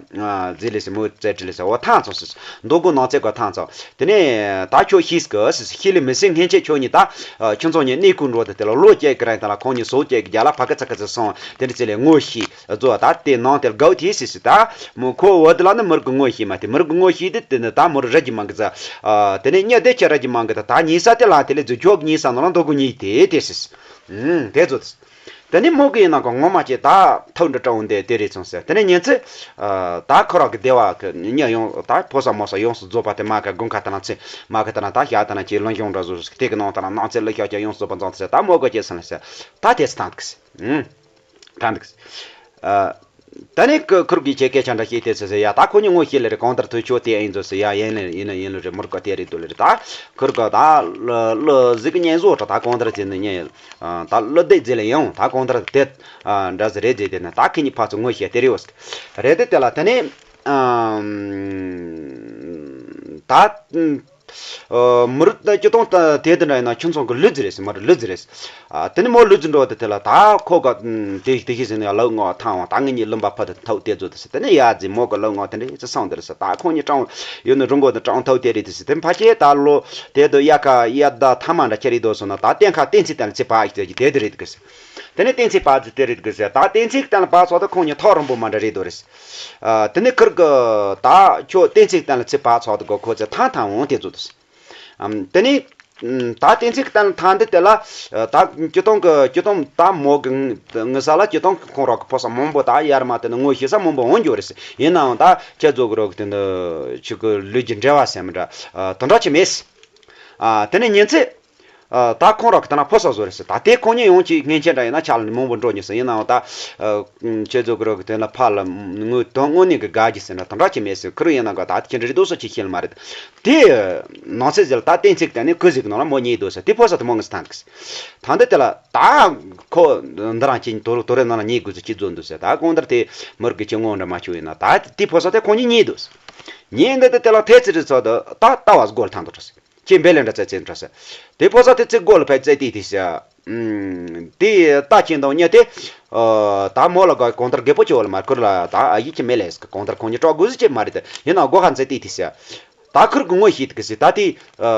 རྫི་ལ་ཟེར། མོ་ཙེ་དྲི་ལ་ཟེར། འོ་ཐང་ཚོ་ཟེར། མདོ་སྒོ་ནང་ཚེ་ག་ཐང་ཚོ། དེ་ནས་ད་ཁྱོད་ཤེས་གི་ཟེར། ཤེས་ལེ་མི་སྲིད། སྔན་ཆད་ཁྱོད་གཉིས་ད་ཁྱོད་ཚོ་གཉིས་གནས་སྐུ་འགྲོ་དེ་དེ་ལ་ལོ་བརྒྱད་ཀྱི་རིང་ད་ལ་ཁོང་གཉིས་སོ་བརྒྱད་ཀྱི་རྒྱ་ལ་ཕ་གི་ཚ་གི་ཚ་སོང་དེ་འདྲ་ཚེ་ལས་ངོ་ཤེས། རྫོགས་ད་དེ་ནང་དེར་དགའ་བོ་དེ་སྲིད་སྲིད་ད། མོ་ཁོ་བོ་དེ་ལ་ནི་མི་རིགས་ཀྱི་ངོ་ཤེས་མ་དེ་མི་རིགས་ཀྱི་ངོ་ཤེས་དེ་དེ་ནི་ད་མོ་རི་རི་རྒྱུ་མང་གི་ཚ། དེ་ནས་གཉིད་དེ་ཁྱེད་རི་རྒྱུ་མང་གི་ད་ད་གཉིད་ས་དེ་ལ་དེ་ལས་རྫུ་ཁྱོག་གཉིད་ས་ནང་ལ་འདུག་གི་གཉིད་དེ་དེ་སྲིད། ཨུམ་དེ་ཚོ་དེ། དེ་ནས་མོ་གི་ཡིན་ན་གོ་ངོ་མ་ཅེ་ད་ཐོག་འདྲི་སྤྲང་བོ་འདི་དེ་རེད་སོང་ཟེར། དེ་ནས་ཉིན་ཚེ་ད་ཁོ་རང་གི་སྡེ་བ་གི་མྱི་ཡོང་ད་ཕོ་ས་མོ་ས་ཡོངས་སུ་རྫོགས་པ་དེ་མ་ག་དགོན་ཁ་དེ་ན་ཚེ་མ་ག་དེ་ན་ད་ཞག་དེ་ན་ཅེ་ལོན་གཞུང་འདྲ་བཟོ་དེ་གི་ནང་དེ་ན་ནང་ཚེ་ལོ་ཤོག་ཅེ་ཡོངས་སུ་རྫོགས་པ་མཛངས་ཚེ་ད་མོ་གོ་ཅེ་སོང་ལ་ཟེར། ད་དེ་སི་ཐང་གི་སི། ཐང་འདུག་ཨ། ད་ནི་ཁུ་ཁུར་གི་ཆེ་སྐད་ཆ་འདྲ་བཤད་དེ་ཟེར་ཟེར་ཡ། ད་ཁོ་གཉིས་ངོ་ཤེས་ལེ་རེད། གང་ལྟར་ཐོས་ཆོག་དེ་ཨེ་ཡིན་ཟོ་ཟེར་ཡ། ཡིན་ལེ་ཡིན་ལེ་ཡིན་ལེ་རེད། མུར་ག་དེ་རེད་འདུག་ལེ་རེད། ད་ཁུར་ག་ད་ལ་ལ་ཟིག་གི་ཉན་བཟོ་ད་ད་གང་ལྟར་ཟེར་ནི་ཉན་ད་ལ་བདེ་ཟེར་ལེ་ཡང་ད་གང་ལྟར་དེ་འདྲ་ཟེར་རེད་ཟེར་དེ་ནི་ད་ཁི་གཉིས་ཕ་ཚོ་ངོ་ཤེས་དེ་རེད་འོ་ཟེར་རེད། དེ་དེ་ལ་དེ་ནི་ད། མི་རུ་སྐྱིད་གཏོང་དེ་དེ་འདྲ་ཡིན་ན་ཁྱོད་ཚོ་གི་ལུས་རྫི་རེད་ཟེར། མ་རུ་ལུས་རྫི་རེད་ཟེར། དེ་ནི་མོ་ལུས་རྫི་འགྲོ་དེ་དེ་ལ་ད་ཁོ་ག་དེ་དེ་ཤི་ཟིན་ཡ་ལོ་ངོ་ཐང་བ་ད་ངེད་གཉིས་ལུམ་པ་ཕ་དེ་ཐོག་དེ་ཚོ་དེ་ཟེར། དེ་ནི་ཡ་རྫི་མོ་གི་ལོ་ངོ་དེ་འདྲ་ཡི་ཚེ་སང་དེ་རེད་ཟེར། ད་ཁོ་གཉིས་གྲང་ཡོད་ནི་རུང་གོ་དེ་གྲང་ཐོག་དེ་རེད་དེ་ཟེར། དེ་ཕ་ཁྱེད་ད་ལོ་དེ་དུ་ཡ་ཁ་ཡ་ད་ཐ་མ་འདྲ་ཁྱེར་ཡི་དོ་སོང་ན་ད་གཏན་ཁ་གཏན་ཚིགས་དེ་ལ་ཚེ་ཕ་ཡི་དེ་དེ་རེད་དེ་ཟེར། དེ་ནི་གཏན་ཚིགས་ཕ་ཚོ་དེ་རེད་དེ་ཟེར། ད་གཏན་ཚིགས་དེ་ལ་ཕ་ཚོ་ད་ཁོ་གཉིས་ཐོག་རིང་པོ་མ་འདྲ་རེད་དོ་རེད། དེ་ནས་ཁིར་གི་ད་ཁྱོད་གཏན་ཚིགས་གཏན་ལ་ཚིག་ཕར་ཚོགས་དུ་གོ་ཁོ་ཚེ་ཐང་ཐང་འོང་དེ་ཚོ་དུ། དེ་ནས་ད་གཏན་ཚིགས་གཏན་ལ་ཐང་འདི་དེ་ལ་ད་སྤྱི་སྟོང་གི་སྤྱི་སྟོང་ད་མོ་གི་ངི་ས་ལ་སྤྱི་སྟོང་གི་ཁོང་རོག་གི་ཕོ་ས་མང་པོ་ད་ཡར་མ་དེ་ནི་ངོ་ཤེས་ས་མང་པོ་འོང་རྒྱུ་རེད། ཡིན་ནའང་ད་ཁྱེད་ཚོ་གི་རོག་གི་དེ་འདི་ཆུ་གི་ལུས་ཀྱི་འབྲེལ་བ་ཟེར་མི་འདྲ་དོན་དག་ཅི་མེད། དེ་ནས་ཉིན་ཚེ། ད་ཁོང་རོག་གི་དེ་ན་ཕོ་ས་བཟོ་རེད་ཟེར། ད་དེ་ཁོང་གཉིས་ཡོང་ཅིག་སྔན་ཆད་འདྲ་ཡིན་ན་ཆ་ལ་ནི་མང་པོ་འགྲོ་ཉེ་ཟེར། ཡིན་ནའང་ད་ཁྱེད་ཚོ་གི་རོག་གི་དེ་ན་ཕ་ལ་དངོས་དོན་དངོས་གནས་ཀྱི་དགའ་རྒྱུ་ཟེར་ན་དོན་དག་ཅི་མེད་ཟེར། ཁུར་ཡིན་ན་ག་ད་ཁྱེད་འདྲ་རེད་དོ་སོ་ཅི་ཤེས་ལ་མ་རེད། དེ་ནང་ཚེ་ཟེར་ད་གཏན་ཚིགས་དེ་ནི་ཁུ་ཟིག་ནང་ལ་མོ་གཉིས་འདུག་ཟེར། དེ་ཕོ་ས་དེ་མོ་ངི་ས་ཐང་འདུག་ཟེར། ད་འདི་དེ་ལ་ད་ཁོ་འདི་རང་ཅི་དོ་དོ་རེ་ནང་ལ་གཉིས་དགོས་ཚུལ་ཅི་བཟོ་འདུག་ཟེར། ད་གང་ལྟར་དེ་མུར་གི་ཅི་ངོ་འདྲ་མ་བྱུང་ཡིན་ན་ད་དེ་ཕོ་ས་དེ་ཁོང་གཉིས་གཉིས་འདུག་ཟེར། གཉིས་འདི་དེ་དེ་ལ་ཐེ་ཚི་རི་ཚོ་དུ་ད་ལྟ་བ་སྒོར་ཐང་དུ་འགྲོ་ཟེར། ཁྱེད་འབེ་ལེ་འདྲ་ཙེ་ཙེ་འདྲ་ཟེར། དེ་ཕོ་ས་དེ་ཙེ་སྒོ་ལ་ཕེབས་ཙེ་དེ་དེ་ཟེར། དེ་ལྟ་ཅན་དང་གཉིས་དེ། ད་མོ་ལ་ག་གང་ལྟར་རྒད་པོ་ཆེ་བ་ལ་མར་ཁུར་ལ་ད་ཨ་ཡིག་ཅི་མེད་ལས་ཟེར། གང་ལྟར་ཁོང་གཉིས་སྐྲག་དགོས་ཟེར་ཅི་མ་རེད་དེ། ཡིན་ན་སྒོ་ཁ་ཙེ་དེ་དེ་ཟེར། ད་ཁུར་གི་ངོ་ཤེས་དེ་གི་ཟེར། ད་དེ་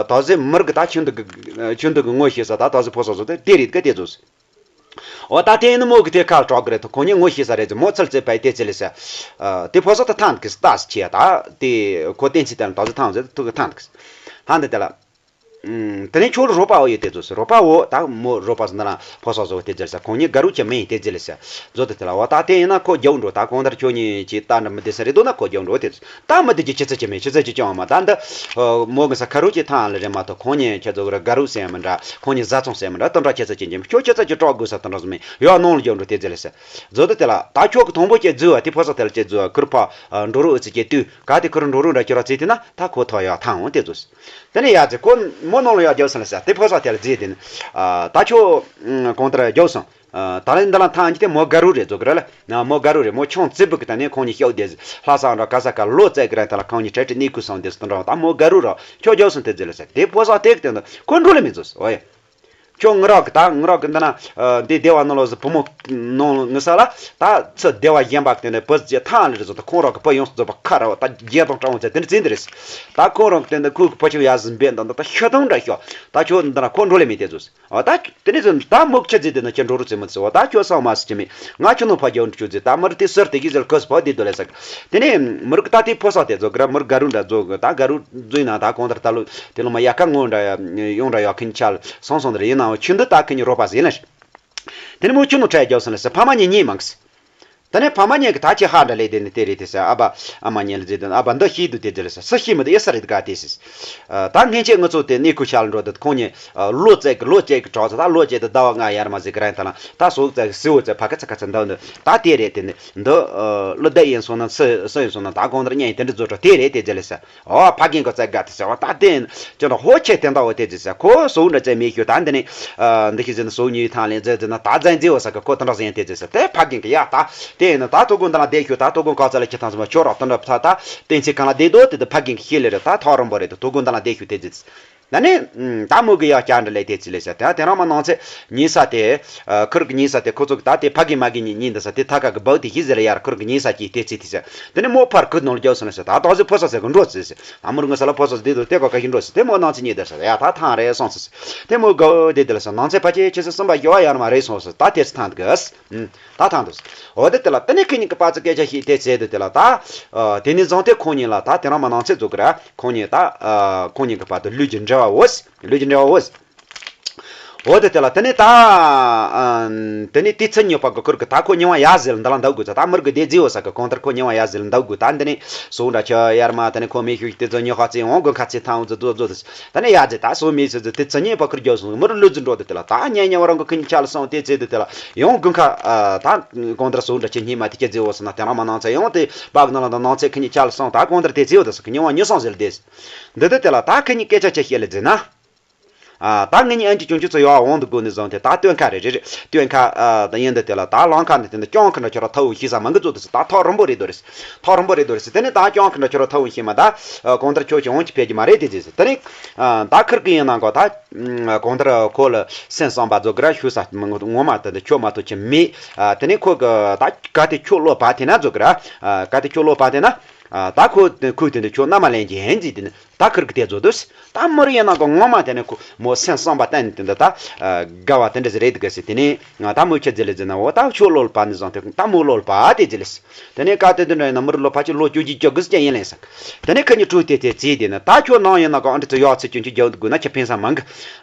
ད་ཟེར་མུར་གི་ད་ཆུ་འདུག་གི་ཆུ་འདུག་གི་ངོ་ཤེས་ས་ད་ད་ཟེར་ཕོ་ས་བཟོ་དེ་དེ་རེད་གི་དེ་ཟོ་ཟེར། འོ་ད་དེ་ཡིན་ན་མོ་གི་དེ་ཁ་ལ་གྲག་གི་རེད་དོ། ཁོང་གཉིས་ངོ་ཤེས་ས་རེད་ཟེར། མོ་ཚུར་ཙེ་ཕེབས་དེ་ཙེ་ལས་ཟེར། དེ་ཕོ་ས་ད་ཐང་གི་ཟེར། ད་ཟེར་ཆེ་ད་དེ་ཁོ་གཏན་ཚིགས་དེ་ལ་ད་ཟེར་ཐང་ཟེར་ཐུག་གི་ཐང་གི་ཟེར། ཧང་དེ་དེ་ལ། དེ་ནས་ཁྱོད་རོགས་པ་འོ་ཡོད་དེ་ཚོ་ཟེར། རོགས་པ་འོ་ད་མོ་རོགས་པ་ཟེར་ན་ཕོ་སོགས་ཟེར་བ་དེ་ཟེར་ས། ཁོང་གཉིས་དགའ་རོགས་ཀྱི་མིང་དེ་ཟེར་ལ་ཟེར། བཟོ་དེ་དེ་ལ་འོ་ད་དེ་ཡིན་ན་ཁོ་རྒྱབ་འགྲོ། ད་གང་ལྟར་ཁྱོད་གཉིས་ཀྱིས་ལྟ་འདྲ་མི་བདེ་ས་རེད་འདུག་ན་ཁོ་རྒྱབ་འགྲོ་དེ་ཟེར། ད་མི་བདེ་རྒྱུ་ཅི་ཚད་ཀྱི་མེད། ཅི་ཚད་ཀྱི་ཅང་མ། ད་འདི་མོ་གི་ས་ཁ་རོགས་ཀྱི་ཐང་ལ་རེད་མ་གཏོགས་ཁོང་གཉིས་ཁྱེད་ཚོ་གི་དགའ་རོགས་ཟེར་མི་འདྲ། ཁོང་གཉིས་བཟའ་ཚང་ཟེར་མི་འདྲ། དེ་འདྲ་ཁྱེད་ཚོ་ཅི་ཅི་མེད། ཁྱོད་ཁྱེད་ཚོ་ཀྱི་སྐྲག་དགོས་ས་དེ་འདྲ་ཟེར་མེད། ཡོད་ནང་ལ་རྒྱབ་འགྲོ་དེ་ཟེར་ལ་ཟེར། བཟོ་དེ་དེ་ལ་ད་ཁྱོད་ཀྱི་དང་པོ་ཀྱི་རྫུ་བ་དེ་ཕོ་སོགས་དེ་ལ་ཀྱི་རྫུ་བ་ཁུར་ཕ་འགྲོ་རོགས་ཨུ་ཚི་ཀྱི་དུས་ག་དེ་ཁུར་འགྲོ་རོགས་འདྲ་ཁྱོད་ར་ཚེ་དེ་ན་ད་ཁོ་ཐོ་ཡ་ཐང་འོང་དེ་ཚོ་ཟེར། དེ་ནས་ཡ་ཚེ་ཁོ་མོ་ནང་ལ་ཡ་རྒྱབ་སོང་ལ་ཟེར། དེ་ཕོ་སོགས་དེ་ལ་རྫི་དེ་ནི། ད་ཁྱོད་གང་ལྟར་རྒྱབ་སོང་། ད་ལན་འདི་ལ་ཐང་གི་དེ་མོ་དགའ་རུ་རེད་བཟོ་གི་ར་ལ། མོ་དགའ་རུ་རེད། མོ་ཆུང་ཙི་བུ་གི་ད་ནས་ཁོང་གཉིས་ཤོག་དེ་ལྷ་ས་འདྲ་ག་ས་ག་ལོ་ཙེ་གི་ར་ད་ལ་ཁོང་གཉིས་འཕྲད་འཕྲད་གནས་ཁུལ་སོང་དེ་སུ་འདྲ་བ། ད་མོ་དགའ་རུ་ར་ཁྱོད་རྒྱབ་སོང་དེ་རྫི་ལ་ཟེར། དེ་ཕོ་སོགས་དེ་གི་དེ་འདི་ཁོ་འགྲོ་ལེ་མི་བཟོ་ཟེར། འོ་ཡ། ཁྱོད་ངི་རག་གི་ད་ངི་རག་གི་འདི་ན་འདི་སྡེ་བ་ནང་ལོགས་སུ་བུ་མོ་ནང་ངི་ས་ལ་ད་ཚུར་སྡེ་བ་གཞན་པ་གི་དེ་ནས་བུ་རྫི་ཐང་ལ་རེད་བཟོ། ད་ཁོང་རག་གི་བུ་ཡོངས་སུ་རྫོགས་པ་ཁ་ར་བ་ད་རྒྱལ་དང་སྤྲང་བོ་ཚེ་དེ་འདྲ་ཚེ་འདི་རེད། ད་ཁོང་རག་གི་དེ་འདི་ཁོ་གི་བུ་ཆུང་ཡ་ཟིན་པས་འདི་འདི་ད་ཤི་དང་འདྲ་ཤོག། ད་ཁྱོད་འདི་ན་ཁོ་འགྲོ་ལེ་མི་དེ་བཟོ། འོ་ད་དེ་ནས་ཟེར་ད་མོ་ཁྱི་རྫི་དེ་ན་ཁྱི་འགྲོ་རུ་ཚེ་མི་ཚེ། འོ་ད་ཁྱོད་སང་མ་སི་ཅི་མི་ང་ཁྱོད་ནང་ཕ་རྒྱ་འགྲོ་ཁྱོད་རྫི། ད་མི་རུ་དེ་ཟུར་དེ་གི་ཟེར་ཁོས་བ་དེ་དོ་ལེ་ཟེར། དེ་ནས་མི་རུ་གི་ད་དེ་ཕོ་སོགས་དེ་བཟོ་གི་ར། མི་རུ་དགའ་རུ་འདྲ་བཟོ་གི། ད་དགའ་རུ་བཟོས་ན་ད་གང་ལྟར་ད་ལོ་དེ་ལོ་མ་ཡ་ཁ་ངོ་འདྲ་ཡ་ཡོང་འདྲ་ཡ་ཁིན་ཆ་ལ་སང་སང་འདི་རེད། ཡིན་ནའང་ཆུ་འདི་ད་ཁིན་གཉིས་རོགས་པ་ཟིན་ལ། དེ་ནས་མོ་ཆུ་ནང་ཁྲལ་རྒྱབ་སོང་ལ་ཟེར། ཕ་མ་གཉིས་གཉིད་མ་གི་ཟེར། ད་ནི་ཕ་མ་གཉིས་ཀྱི་ད་ཁྱེད་ཧ་འདྲ་ལས་དེ་ནི་དེ་རེད་དེ་ཟེར། ཨ་ཕ་ཨ་མ་གཉིས་ལ་ཟེར་དུས། ཨ་ཕ་འདི་ཤེས་འདུག་དེ་ཟེར་ལ་ཟེར། སུ་ཤེས་མི་འདུག་ཨེ་ས་རེད་ག་དེ་ཟེར། ད་སྔན་ཆད་ང་ཚོ་དེ་གནས་སྐོར་ཆ་ལ་འགྲོ་དུས་ཁོང་གཉིས་ལོ་བརྩེགས་ཀྱི་ལོ་བརྩེགས་ཀྱི་གྲོགས་ཚོ། ད་ལོ་བརྩེགས་དུས་ཟླ་བ་ལྔ་ཡར་མར་ཟིག་གི་རིང་ཐལ་ལ། ད་སོ་བརྩེགས་སི་འོ་བརྩེགས་ཕ་གི་ཚ་ཁ་ཚ་འདུག་འདུག་ད་དེ་རེད་དེ་ནི་འདི་ཀླུ་བདེ་ཡིན་སོང་ན་སུ་སུ་ཡིན་སོང་ན་ད་གང་ལྟར་གཉེན་ཡིན་དེ་འདྲ་བཟོ་གྲོགས་དེ་རེད་དེ་ཟེར་ལ་ཟེར། ཨོ་ཕ་རྒན་གྱིས་བརྩེགས་དགའ་དེ་ཟེར། ཨོ་ད་དེ་ཅི་འདྲ་ཧོ་ཁྱེད་དེ་འདྲ་བོ་དེ་ཟེར། ཁོ་སོ་འདྲ་བརྩེགས་མེད་ཤོད། ད་འདི་ནི་འདི་ཤི་ཟིན་སོ་ཉིད་ཐང་ལེན་ཟེར་ཟེར་ན་ད་ཟན་ཟེར་བ་ས་གི་ཁོ་དེ་འདྲ་ཟེར་ཡིན་དེ་ཟེར་ཟེར། དེ་ཕ་རྒན་གྱིས་ཡ་ད་དེ་ཡིན་ན་ད་དོ་དགོང་འདི་ལ་བསྡད་ཤོད། ད་དོ་དགོང་ག་ཚོད་ལ་ཁྱེད་ཐང་སོང་བ་ཁྱོད་རོགས་དེ་འདྲ་ད་ད་གཏན་ཚིགས་གང་ལ་བསྡད་འདུག་དེ་དེ་ཕ་རྒན་གྱིས་ཤེས་ལེ་རེད། ད་ཐག་རིང་པོ་རེད། དོ་དོ་དགོང་འདི་ལ་བསྡད་ཤོད་དེ་ཟེར། ད་ནི་ད་མོ་གི་ཡ་བསྐྱར་འདྲ་ལས་དེ་ཚིག་ལས་ཟེར། ད་དེ་རིང་མ་ནང་ཚེ་ཉིན་ས་དེ་ཁུར་གི་ཉིན་ས་དེ་ཁོ་ཚོ་གི་ད་དེ་ཕ་རྒན་མ་རྒན་གཉིས་གཉིས་འདི་ས་དེ་ཐ་ཁ་གི་སྦུག་དེ་ཤི་ཟེར་ལ་ཡར་ཁུར་གི་ཉིན་ས་ཀྱི་དེ་ཚིག་དེ་ཟེར། དེ་ནི་མོ་ཕར་ཁུར་ནང་ལ་རྒྱབ་སོང་ལ་ཟེར། ད་ད་གཟོད་ཕོ་ས་ཟེར་གི་འགྲོ་ཟེར་ཟེར། ད་མོར་ངི་ས་ལ་ཕོ་ས་དེ་དུ་དེ་ག་ག་ཤི་འགྲོ་ཟེར། དེ་མོ་ནང་ཚེ་གཉིས་དེ་ས་ཡ་ད་ཐང་རེད་སོང་ཟེར་ཟེར། དེ་མོ་གོ་དེ་དེ་ལ་ས་ནང་ཚེ་ཕ་ཆེ་ཆེ་ས་གསུམ་པ་ཡོ་ཡར་མ་རེད་སོང་ཟེར། ད་དེ་ཚེ་ཐང་དུ་གི་ཨ། ད་ཐང་དུ། འོ་དེ་དེ་ལ་དེ་ནས་ཁོ་གཉིས་ཀྱི་བར་དུ་སྐད་ཆ་ཞིག་དེ་བྱས་དུས་དེ་ལ་ད། དེ་ནས་བཟུང་སྟེ་ཁོ་གཉིས་ལ་ད་དེ་རིང་མ་ནང་ཚེ་རྫོགས་ཀྱི་ར། ཁོ་གཉིས་ད། ཁོ་གཉིས་ཀྱི་བར་དུ་ལུས་ཀྱི་འབྲེལ་བ་འོ། ལུས་ཀྱི་འབྲེལ་བ་འོ། འོ་དེ་དེ་ལ་དེ་ནས་ད། དེ་ནས་དེ་ཚེ་ཉོ་པ་གི་ཁུར་གི་ད་ཁོ་ཉེ་བ་ཡ་ཟེར་འདི་ལ་འདའ་དགོས་ཚ། ད་མུར་གི་དེ་རྫི་འོ་ས་གི་གང་ལྟར་ཁོ་ཉེ་བ་ཡ་ཟེར་འདའ་དགོས། ད་འདི་ནས་སོ་འདྲ་ཆ་ཡར་མ་དེ་ནས་ཁོ་མེ་ཤུགས་དེ་ཚོ་ཉོ་ཁ་ཚེ་འོང་དགོས་ཁ་ཚེ་ཐང་འོ་ཚོ་ཚོ་ཚོ། ད་ནི་ཡ་ཟེར་ད་སོ་མི་སོ་ཚོ་དེ་ཚེ་ཉེ་པ་ཁུར་རྒྱབ་སོང་། མུར་ལུས་རྫི་འགྲོ་དེ་དེ་ལ་ད་ཉེ་ཉེ་བ་རང་གི་ཁུར་ཉིད་ཆ་ལ་སོང་། དེ་ཚེ་དེ་དེ་ལ་ཡང་དགུན་ཁ་ད་གང་ལྟར་སོ་འདྲ་ཆེ་ཉི་མ་དེ་ཁྱེད་རྫི་འོ་སོང་ན་དེ་རིང་མ་ནང་ཚེ་ཡང་དེ་བག་ནང་ལ་ད་ནང་ཚེ་ཁུར་ཉིད་ཆ་ལ་སོང་། ད་གང་ལྟར་དེ་རྫི་འོ་དེ་སོ་ཁུར་ཉིད་བ་ཉོ་སོང་ཟེར་དེ། འདི་དེ་དེ་ལ་ད་ཁུར་ཉིད་སྐད་ཆ་ཆ་བཤད་ལ་རྫི་ན། ད་ངེད་གཉིས་ཨན་ཅི་ཅུང་ཅུ་ཚོ་ཡོ་འོང་དུ་དགོས་ནི་བཟང་དེ་ད་སྟོན་ཁ་རེད་རེད་རེད། སྟོན་ཁ་ད་ཡིན་འདི་དེ་ལ་ད་ལང་ཁ་འདི་དེ་འདི་སྐྱོང་ཁ་འདྲ་ཁྱོད་ར་ཐའུ་ཤི་ས་མང་གི་ཚོ་དེ་ད་ཐག་རིང་པོ་རེད་དོ་རེད། ཐག་རིང་པོ་རེད་དོ་རེད། དེ་ནས་ད་སྐྱོང་ཁ་འདྲ་ཁྱོད་ར་ཐའུ་ཤི་མ་ད་གང་ལྟར་ཁྱོད་ཀྱི་འོང་ཅི་ཕེབས་ཀྱི་མ་རེད་དེ་ཟེར། དེ་ནས་ད་ཁུར་གི་ཡིན་ན་གོ་ད་གང་ལྟར་ཁོ་ལ་སེམས་བསམ་པ་རྫོགས་གི་ར་ཤུ་ས་ངོ་མ་དེ་འདི་ཁྱོད་མ་ཐུག་ཅི་མེད། དེ་ནས་ཁོ་གི་ད་ག་དེ་ཁྱོད་བློ་བབ་དེ་ན་རྫོགས་གི་ར། ག་དེ་ཁྱོད་བློ་བབ་དེ་ན། ད་ཁོ་ཁུག་དེ་འདི་ཁྱོད་མནའ་མ་ལེན་གྱི་ཡིན་ཟེར་དེ་ནི། ད་ཁུར་གི་དེ་བཟོ་དུས། ད་མུར་ཡིན་ན་གོ་ངོ་མ་དེ་ནི་ཁོ་མོ་སེམས་བསམ་པ་གཏན་ནས་དེ་འདི་ད་དགའ་བ་དེ་འདྲ་ཟིག་རེད་དགའ་ཟེར། དེ་ནས་ང་ད་མོ་ཁྱེད་ཟེར་ལེ་ཟེར་ན་འོ་ད་ཁྱོད་བློ་ལ་བབ་ནི་བཟང་དེ་ད་མོ་བློ་ལ་བབ་དེ་ཟེར་ལེ་ཟེར། དེ་ནས་ཀ་དེ་དེ་འདྲ་ཡིན་ན་མུར་ལོ་ཕ་ཆེ་ལོ་བཅུ་གཅིག་བཅུ་དགུ་ཟིག་ཀྱང་ཡིན་ལེ་ཟེར། དེ་ནས་ཁ་ཉིན་གྲོས་དེ་དེ་བརྩིས་དེ་ནི་ད་ཁྱོད་ནང་ཡིན་ན་གོ་ཨ་འདྲ་ཚོ་ཡག་ཚེ་ཅུང་ཅུང་རྒྱག་དགོས་ན་ཁྱེད་ཕན་ས་མང་གི།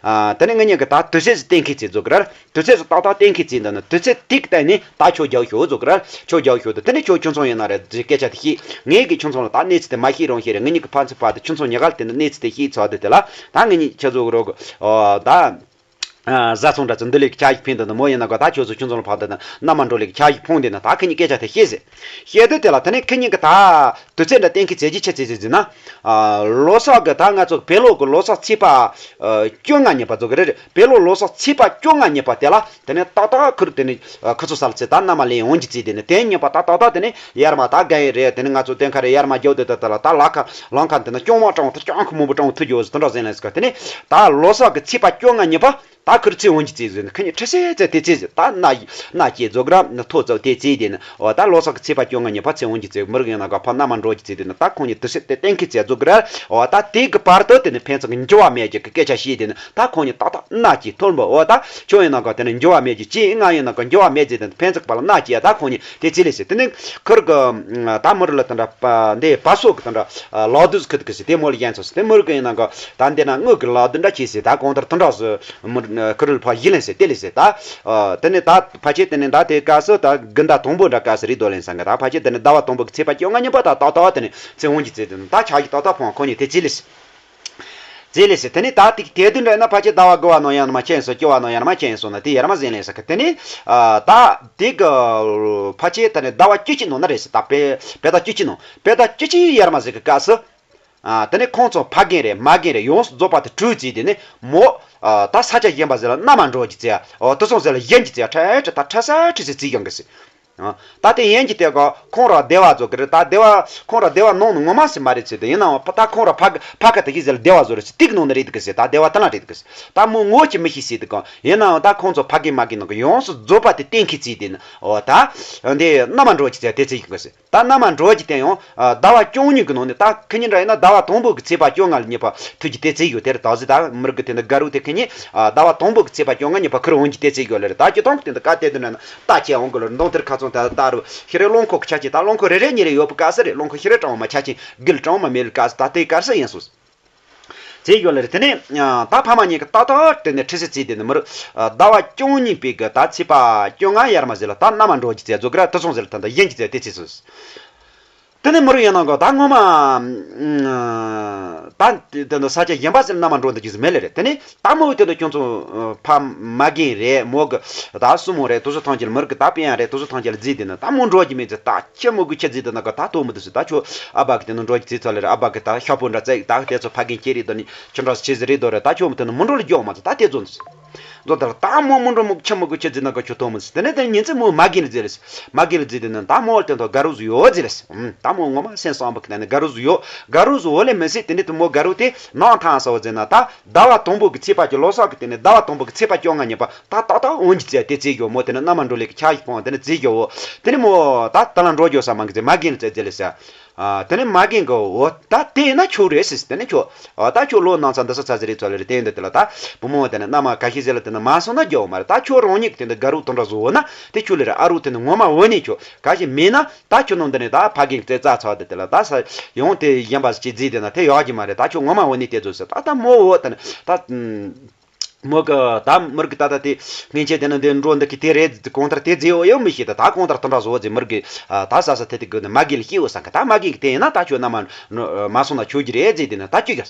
དེ་ནས་ངེད་གཉིས་ཀྱི་ད་དུས་ཚོད་ཟིག་གཏན་འཁེལ་བྱེད་དགོས་གི་ར། དུས་ཚོད་སུ་ཏག་ཏག་གཏན་འཁེལ་བྱས་འདུག་ན་དུས་ཚོད་ཏིག་གཏན་ནས་ད་ཁྱོད་རྒྱག་ཤོག་ཟེར་གི་ར། ཁྱོད་རྒྱག་ཤོག་དུ་དེ་ནས་ཁྱོད་ཁྱིམ་ཚང་ཡིན་ན་རེད་ཟེར་སྐད་ཆ་དེ་བཤད། ངས་གི་ཁྱིམ་ཚང་ལ་ད་གནས་ཚུལ་དེ་མ་ཤེས་རུང་ཤེས་རེད། ངེད་གཉིས་ཀྱི་ཕ་ཚུལ་ཕ་དེ་ཁྱིམ་ཚང་ཉེ་ག་ལ་དེ་ནས་གནས་ཚུལ་དེ་ཤེས་ཚར་དུས་དེ་ལ་ད་ངེད་གཉིས་ཁྱེད་ཚོ་གི་རོགས་གི་ཨོ་ད་བཟའ་ཚང་འདྲ་ཚོ་འདི་ལས་ཀྱི་ཆ་ཞིག་ཕན་འདུག་ན་མོ་ཡིན་ན་ག་ད་ཁྱོད་ཚོ་ཁྱིམ་ཚང་ལ་ཕ་དེ་དང་མནའ་མ་འགྲོ་ལས་ཀྱི་ཆ་ཞིག་ཕོངས་དེ་ན་ད་ཁེ་གཉིས་སྐད་ཆ་དེ་བཤད་ཟེར། བཤད་དུས་དེ་ལ་དེ་ནས་ཁེ་གཉིས་ཀྱི་ད། དུས་ཚོད་འདྲ་གཏན་འཁེལ་བྱེད་ཀྱི་ཆེད་ཅེས་ཟེར་ན། ལོ་གསར་གི་ད་ང་ཚོ་བོད་ལོ་གི་ལོ་གསར་ཚེས་པ། བཅོ་ལྔ་ཉིན་པ་ཚོ་གི་རེད། བོད་ལོ་ལོ་གསར་ཚེས་པ་བཅོ་ལྔ་ཉིན་པ་དེ་ལ་དེ་ནས་ཏག་ཏག་ཁུར་དེ་ནས་ཁུ་ཚོ་ས་ལ་ཚེ་ད་མནའ་མ་ལེན་འོང་གི་བརྩིས་དེ་ནས་དེ་ཉིན་པ་ད་ཏག་ཏག་དེ་ནས་ཡར་མ་ད་རྒན་ཡིན་རེད། དེ་ནས་ང་ཚོ་སྟོན་ཁ་རེད། ཡར་མ་རྒྱབ་དེ་ད་ད་ལ་ད་ལ་ཁ་ལང་ཁ་དེ་ན་སྐྱོང་མ་སྤྲང་བོ་ད་སྐྱོང་ཁུ་མང་པོ་སྤྲང་བོ་ཐུག་རྒྱུ་ཟེར་དེ་འདྲ་ཟེར་ལན་ཟེར་ག་དེ་ནས་ད་ལོ་གསར་གི་ཚེས་པ་བཅོ་ལྔ་ཉིན་པ། ད་ཁུར་ཚེ་འོང་གི་བརྩིས་ཟེར་ནས་ཁ་ཉིན་ཁྲི་སེ་ཚེ་དེ་ཚེ་ཟེར་ད་ན་ན་སྐྱེས་རྫོགས་ར་ན་ཐོ་ཚོ་དེ་ཚེ་དེ་ནི་འོ་ད་ལོ་གསར་གི་ཚེས་པ་བཅོ་ལྔ་ཉིན་པ་ཚེ་འོང་གི་བརྩིས་མི་རིགས་ཡིན་ན་ག་ཕ་མནའ་མ་འགྲོ་གི་བརྩིས་དེ་ནི་ད་ཁོང་ཉིད་དུ་སེ་དེ་གཏན་འཁེལ་བྱས་རྫོགས་ར། འོ་ད་དེ་གི་བར་དུ་དེ་ནི་ཕན་ཚུན་གི་འགྱུར་བ་མེད་ཀྱི་སྐད་ཆ་བཤད་དེ་ནི་ད་ཁོང་ཉིད་ཏག་ཏག་ན་སྐྱེས་ཐོར་འབུ་འོ་ད་ཁྱོད་ཡིན་ན་ག་དེ་ནི་འགྱུར་བ་མེད་ཀྱི་ཅི་ང་ཡིན་ན་ག་འགྱུར་བ་མེད་ཅེས་དེ་ནི་ཕན་ཚུན་གི་བར་ལ་ན་སྐྱེས་ད་ཁོང་ཉིད་དེ་ཚེ་ལས་ཟེར། དེ་ནི་ཁུར་གི་ད་མི་རིགས་ལ་དེ་འདྲ་འདི་བ་སོ་གི་དེ་འདྲ་ལག་དུས་ཁུ་དུ་གི་ཟེར་དེ་མོ་ལ་ཡན་ཚོ་ཟེར་དེ་མི་རིགས་ཡིན་ན་ག་ད་འདི་ན་དངུལ་གི་ལག་དུས་འདྲ་ཅེས་ཟེར་ད་གང་ལྟར་དེ་འདྲ་ཟེར། ཁུ་རུལ་ཕ་ཡི་ལན་ཟེར་དེ་ལས་ཟེར་ད། དེ་ནས་ད་ཕ་ཆེ་དེ་ནས་ད་དེ་སྐབས་སུ་ད་དགུན་ཟླ་དང་པོ་འདྲ་སྐབས་སུ་རི་རྡོ་ལན་ཟེར་གི་ད་ཕ་ཆེ་དེ་ནས་ཟླ་བ་དང་པོ་གི་ཚེས་པ་བཅོ་ལྔ་ཉིན་པ་ད་ཏག་ཏག་དེ་ནས་ཚེ་འོང་གི་ཚེ་དེ་ནས་ད་ཆ་ཞིག་ཏག་ཏག་ཕོང་ཁོ་ནས་དེ་ཚེ་ལས་ཟེར། ཚེ་ལས་ཟེར་དེ་ནས་ད་དེ་དེ་དུས་འདྲ་ན་ཕ་ཆེ་ཟླ་བ་དགུ་བ་ནང་ཡང་ན་མ་ཆེན་སོ་བཅུ་བ་ནང་ཡང་ན་མ་ཆེན་སོ་ན་དེ་ཡར་མ་ཟེར་ལན་ཟེར་གི་དེ་ནས་ད་དེ་གི་ཕ་ཆེ་དེ་ནས་ཟླ་བ་བཅུ་གཅིག་ནང་ན་རེད་ཟེར་ད་བེ་བེ་ཟླ་བཅུ་གཅིག་ནང་བེ་ཟླ་བཅུ་གཅིག་ཡར་མ་ཟེར་གི་སྐབས་སུ། དེ་ནས་ཁོང་ཚོ་ཕ་རྒན་རེད་མ་རྒན་རེད་ཡོངས་སུ་རྫོགས་པ་དེ་གྲོས་བྱས་དེ་ནས་མོ། ད་ས་ཆ་གཞན་པ་ཟེར་ལ་མནའ་མ་འགྲོ་གི་ཚེ་ཨོ་དུ་སོང་ཟེར་ལ་ཡན་གྱི་ཚེ་ཁྲ་ཁྲ་ད་ཁྲ་ས་ཁྲི་སེ་བརྩིས་ཡོང་གི་སེ། ད་དེ་ཡན་གྱི་དེ་ག་ཁོང་ར་སྡེ་བ་ཚོ་གི་རེད་ད་སྡེ་བ་ཁོང་ར་སྡེ་བ་ནང་ནས་ངོ་མ་སེ་མ་རེད་ཚེ་དེ་ཡིན་ནའང་ད་ཁོང་ར་ཕ་ཕ་ཁ་དེ་གི་ཟེར་ལ་སྡེ་བ་བཟོ་རེད་ཚེ་ཏིག་ནང་ནས་རེད་གི་སེ་ད་སྡེ་བ་ད་ལ་རེད་གི་སེ་ད་མོ་ངོ་ཅི་མི་ཤེས་སེ་དེ་ག་ཡིན་ནའང་ད་ཁོང་ཚོ་ཕ་རྒན་མ་རྒན་ནང་གི་ཡོངས་སུ་རྫོགས་པ་དེ་གཏན་འཁེལ་བརྩིས་དེ་ནི་ཨོ་ད་འདི་མནའ་མ་འགྲོ་གི་ཚེ་དེ་ཚེ་ཡོང་གི་སེ། ད་མནའ་མ་འགྲོ་གི་དེ་ཡང་ཟླ་བ་བཅུ་གཉིས་ཀྱི་ནང་ནས་ད་ཁེ་ཉིན་འདྲ་ཡིན་ན་ཟླ་བ་དང་པོ་གི་ཚེས་པ་བཅོ་ལྔ་ལ་ཉེ་བ་ཐུག་གི་དེ་ཚེ་ཡོད་དེར་ད་ཟི་ད་མི་རིགས་ཀྱི་དེ་འདི་དགའ་རུ་དེ་ཁེ་ཉིན་ཟླ་བ་དང་པོ་གི་ཚེས་པ་བཅོ་ལྔ་ཉེ་བ་ཁུར་འོང་གི་དེ་ཚེ་ཡོད་ལེ་རེད། ད་ཅི་ཐོང་གི་དེ་འདི་ཀ་དེ་འདི་ན་ད་ཅི་འོང་གི་ལོ་མདོང་དེར་ཁ་ཚོང་ད་ད་རུ་ཤི་རེ་རླངས་འཁོར་གི་ཆ་ཅི་ད་རླངས་འཁོར་རེ་རེ་ཉེ་རེ་ཡོད་པའི་སྐབས་སུ་རེད། རླངས་འཁོར་ཤི་རེ་གྲང་བ་མ་ཆ་ཅི་དགུལ་གྲང་བ་མེད་པའི་སྐབས་སུ་ད་དེའི་སྐབས་སུ་ཡིན་སོང་། བྱས་ཡོད་ལེ་རེད། དེ་ནས་ད་ཕ་མ་གཉིས་ཀྱིས་ཏག་ཏག་དེ་ནས་ཁྲིད་ཟིག་བྱས། དེ་ནས་མི་རུ་ཟླ་བ་བཅུ་གཉིས་པའི་གི་ད་ཚེས་པ་བཅོ་ལྔ་ཡར་མ་ཟིག་ལ་ད་མནའ་མ་འགྲོ་རྒྱུ་བྱས་བཟོ་གི་ར། དེ་སོང་ཟིག་ལ་ད་ད་ཡིན་གྱི་བྱས་དེ་བྱས་སོང་། དེ་ནས་མི་རུ་ཡིན་ནང་གི་ད་ངོ་མ་ད་དེ་འདི་ས་ཆ་གཞན་པ་ཟིག་ལ་མནའ་མ་འགྲོ་འདི་རྒྱུ་ཟིག་མེད་ལེ་རེད། དེ་ནས་ད་མོ་དེ་འདི་ཁྱོད་ཚོ་ཕ་མ་རྒན་རེད། མོ་གི་ད་སྲུ་མོ་རེད། དེ་ཚོ་ཐམས་ཅད་ལ་མི་རུ་གི་ད་པེ་ཡང་རེད། དེ་ཚོ་ཐམས་ཅད་ལ་བརྫིས། དེ་ནས་ད་མོ་འགྲོ་རྒྱུ་མེད་ཟེར། ད་ཁྱི་མོ་གི་ཁྱི་བརྫིས། དེ་ན་གི་ད་ཐོག་མི་འདུག་ཟེར། ད་ཁྱོད་ཨ་ཕ་གི་དེ་ནས་འགྲོ་རྒྱུ་བྱས་ཚར་ལེ་རེད། ཨ་ཕ་གི་ད་ཤ་ཕོ་འདྲ་བཙལ། ད་དེ་ཚོ་ཕ་རྒན་ཁྱེར་རེད། དེ་ནས་ཁྱི་འདྲ་ཆེ་ཟེར་རེད་དོ་རེད། ད་ཁྱོད་མོ་དེ་ནས་མོ་འགྲོ་ལ་རྒྱོག་མ་ཚོ་ད་དེ་ཚོ་འདུག་ཟེར། མདོ་ལྟར་ད་མོ་མོ་འགྲོ་མོ་ཁྱི་མོ་གི་ཁྱི་བརྫིས་ན་ག་ཁྱོད་ཐོག་མི་ཟེར། དེ་ནས་དེ་ཉིན་ཚེ་མོ་མ་རྒན་ལ་བརྫིས་ལེ་ཟེར། མ་རྒན་ལ་བརྫིས། དེ་ནས་ད་མོ་དེ་ཐོག་དགའ་རོགས་ཟིག་ཡོད་བརྫིས་ལེ་ཟེར། ཨུམ། ད་མོ་ངོ་མ་སེམས་བཟང་པོ་གི་ནང་ནས་དགའ་རོགས་ཟིག་ཡོད། དགའ་རོགས་ཟིག་ཡོད་ལེ་མི་ཟེར། དེ་ནས་དེ་མོ་དགའ་རོགས་དེ་ནང་ཐང་ས་བ་བརྫིས་ན་ད་ཟླ་བ་དང་པོ་གི་ཚེས་པ་གི་ལོ་གསར་གི་དེ་ནས་ཟླ་བ་དང་པོ་གི་ཚེས་པ་བཅོ་ལྔ་ཉིན་པ་ད་ཏག་ཏག་འོང་རྒྱུ་བརྫིས་དེ་བརྫིས་ཡོད། མོ་དེ་ནས་མནའ་མ་འགྲོ་ལེ་གི་ཆ་ཞིག་ཕོངས། དེ་ནས་བརྫིས་ཡོད། དེ་ནས་མོ་ད་ད་ལ་འགྲོ་རྒྱུ་ས་མ་གི་ཟེར། མ་རྒན་ལ་བརྫིས་ལེ་ཟེར། ཨ། དེ་ནས་མ་རྒན་གི་འོ་ད་དེ་ཡིན་ན་ཁྱོད་རེད་ཟེར། དེ་ནས་ཁྱོད་འོ་ད་ཁྱོད་ལོ་ནང་ཚ་འདི་ས་ཚ་ཟེར་རེད་ཚོ་ལེ་རེད། དེ་འདི་དེ་ལ་ད་བུ་མོ་དེ་ནས་མནའ་མ་ཁ་ཤས་ཟེར་ལ་དེ་ནས་མ་སོང་ན་རྒྱོ་མ་རེད། ད་ཁྱོད་རང་ཉིད་དེ་འདི་དགའ་རོགས་དེ་འདྲ་བཟོ་འོ་ན་དེ་ཁྱོད་ལེ་རེད། ཨ་རོགས་དེ་ནས་ངོ་མ་འོ་ནས་ཁྱོད་ག་ཞིག་མེད་ན་ད་ཁྱོད་ནང་དེ་ནས་ད་ཕ་རྒན་གི་རྩེ་རྩ་ཚ་དེ་དེ་ལ་ད་ས་ཡོང་དེ་གཞན་པ་ཅིག་བརྫིས་དེ་ན་དེ་ཡག་གི་མ་རེད། ད་ཁྱོད་ངོ་མ་འོ་ནས་དེ་བཟོ་ཟེར། ད་ད་མོ་འོ་དེ་ནས་ད། མོ་གི་ད་མི་རུ་གི་ད་ད་དེ་སྔན་ཆད་དེ་ནི་འདི་འགྲོ་འདི་གི་དེ་རེད། གང་ལྟར་དེ་བརྫིས་ཡོད་ཡོད་མི་ཤེས། ད་ད་གང་ལྟར་དེ་འདྲ་བཟོ་བརྫིས། མི་རུ་གི་ད་ས་ས་དེ་དེ་གི་ནི་མ་རྒན་ལ་ཤེས་འོ་ས་གི། ད་མ་རྒན་གི་དེ་ཡིན་ན་ད་ཁྱོད་མནའ་མ་མ་སོང་ན་ཆོག་གི་རེད་བརྫིས། དེ་ནི་ད་ཁྱོད་ག་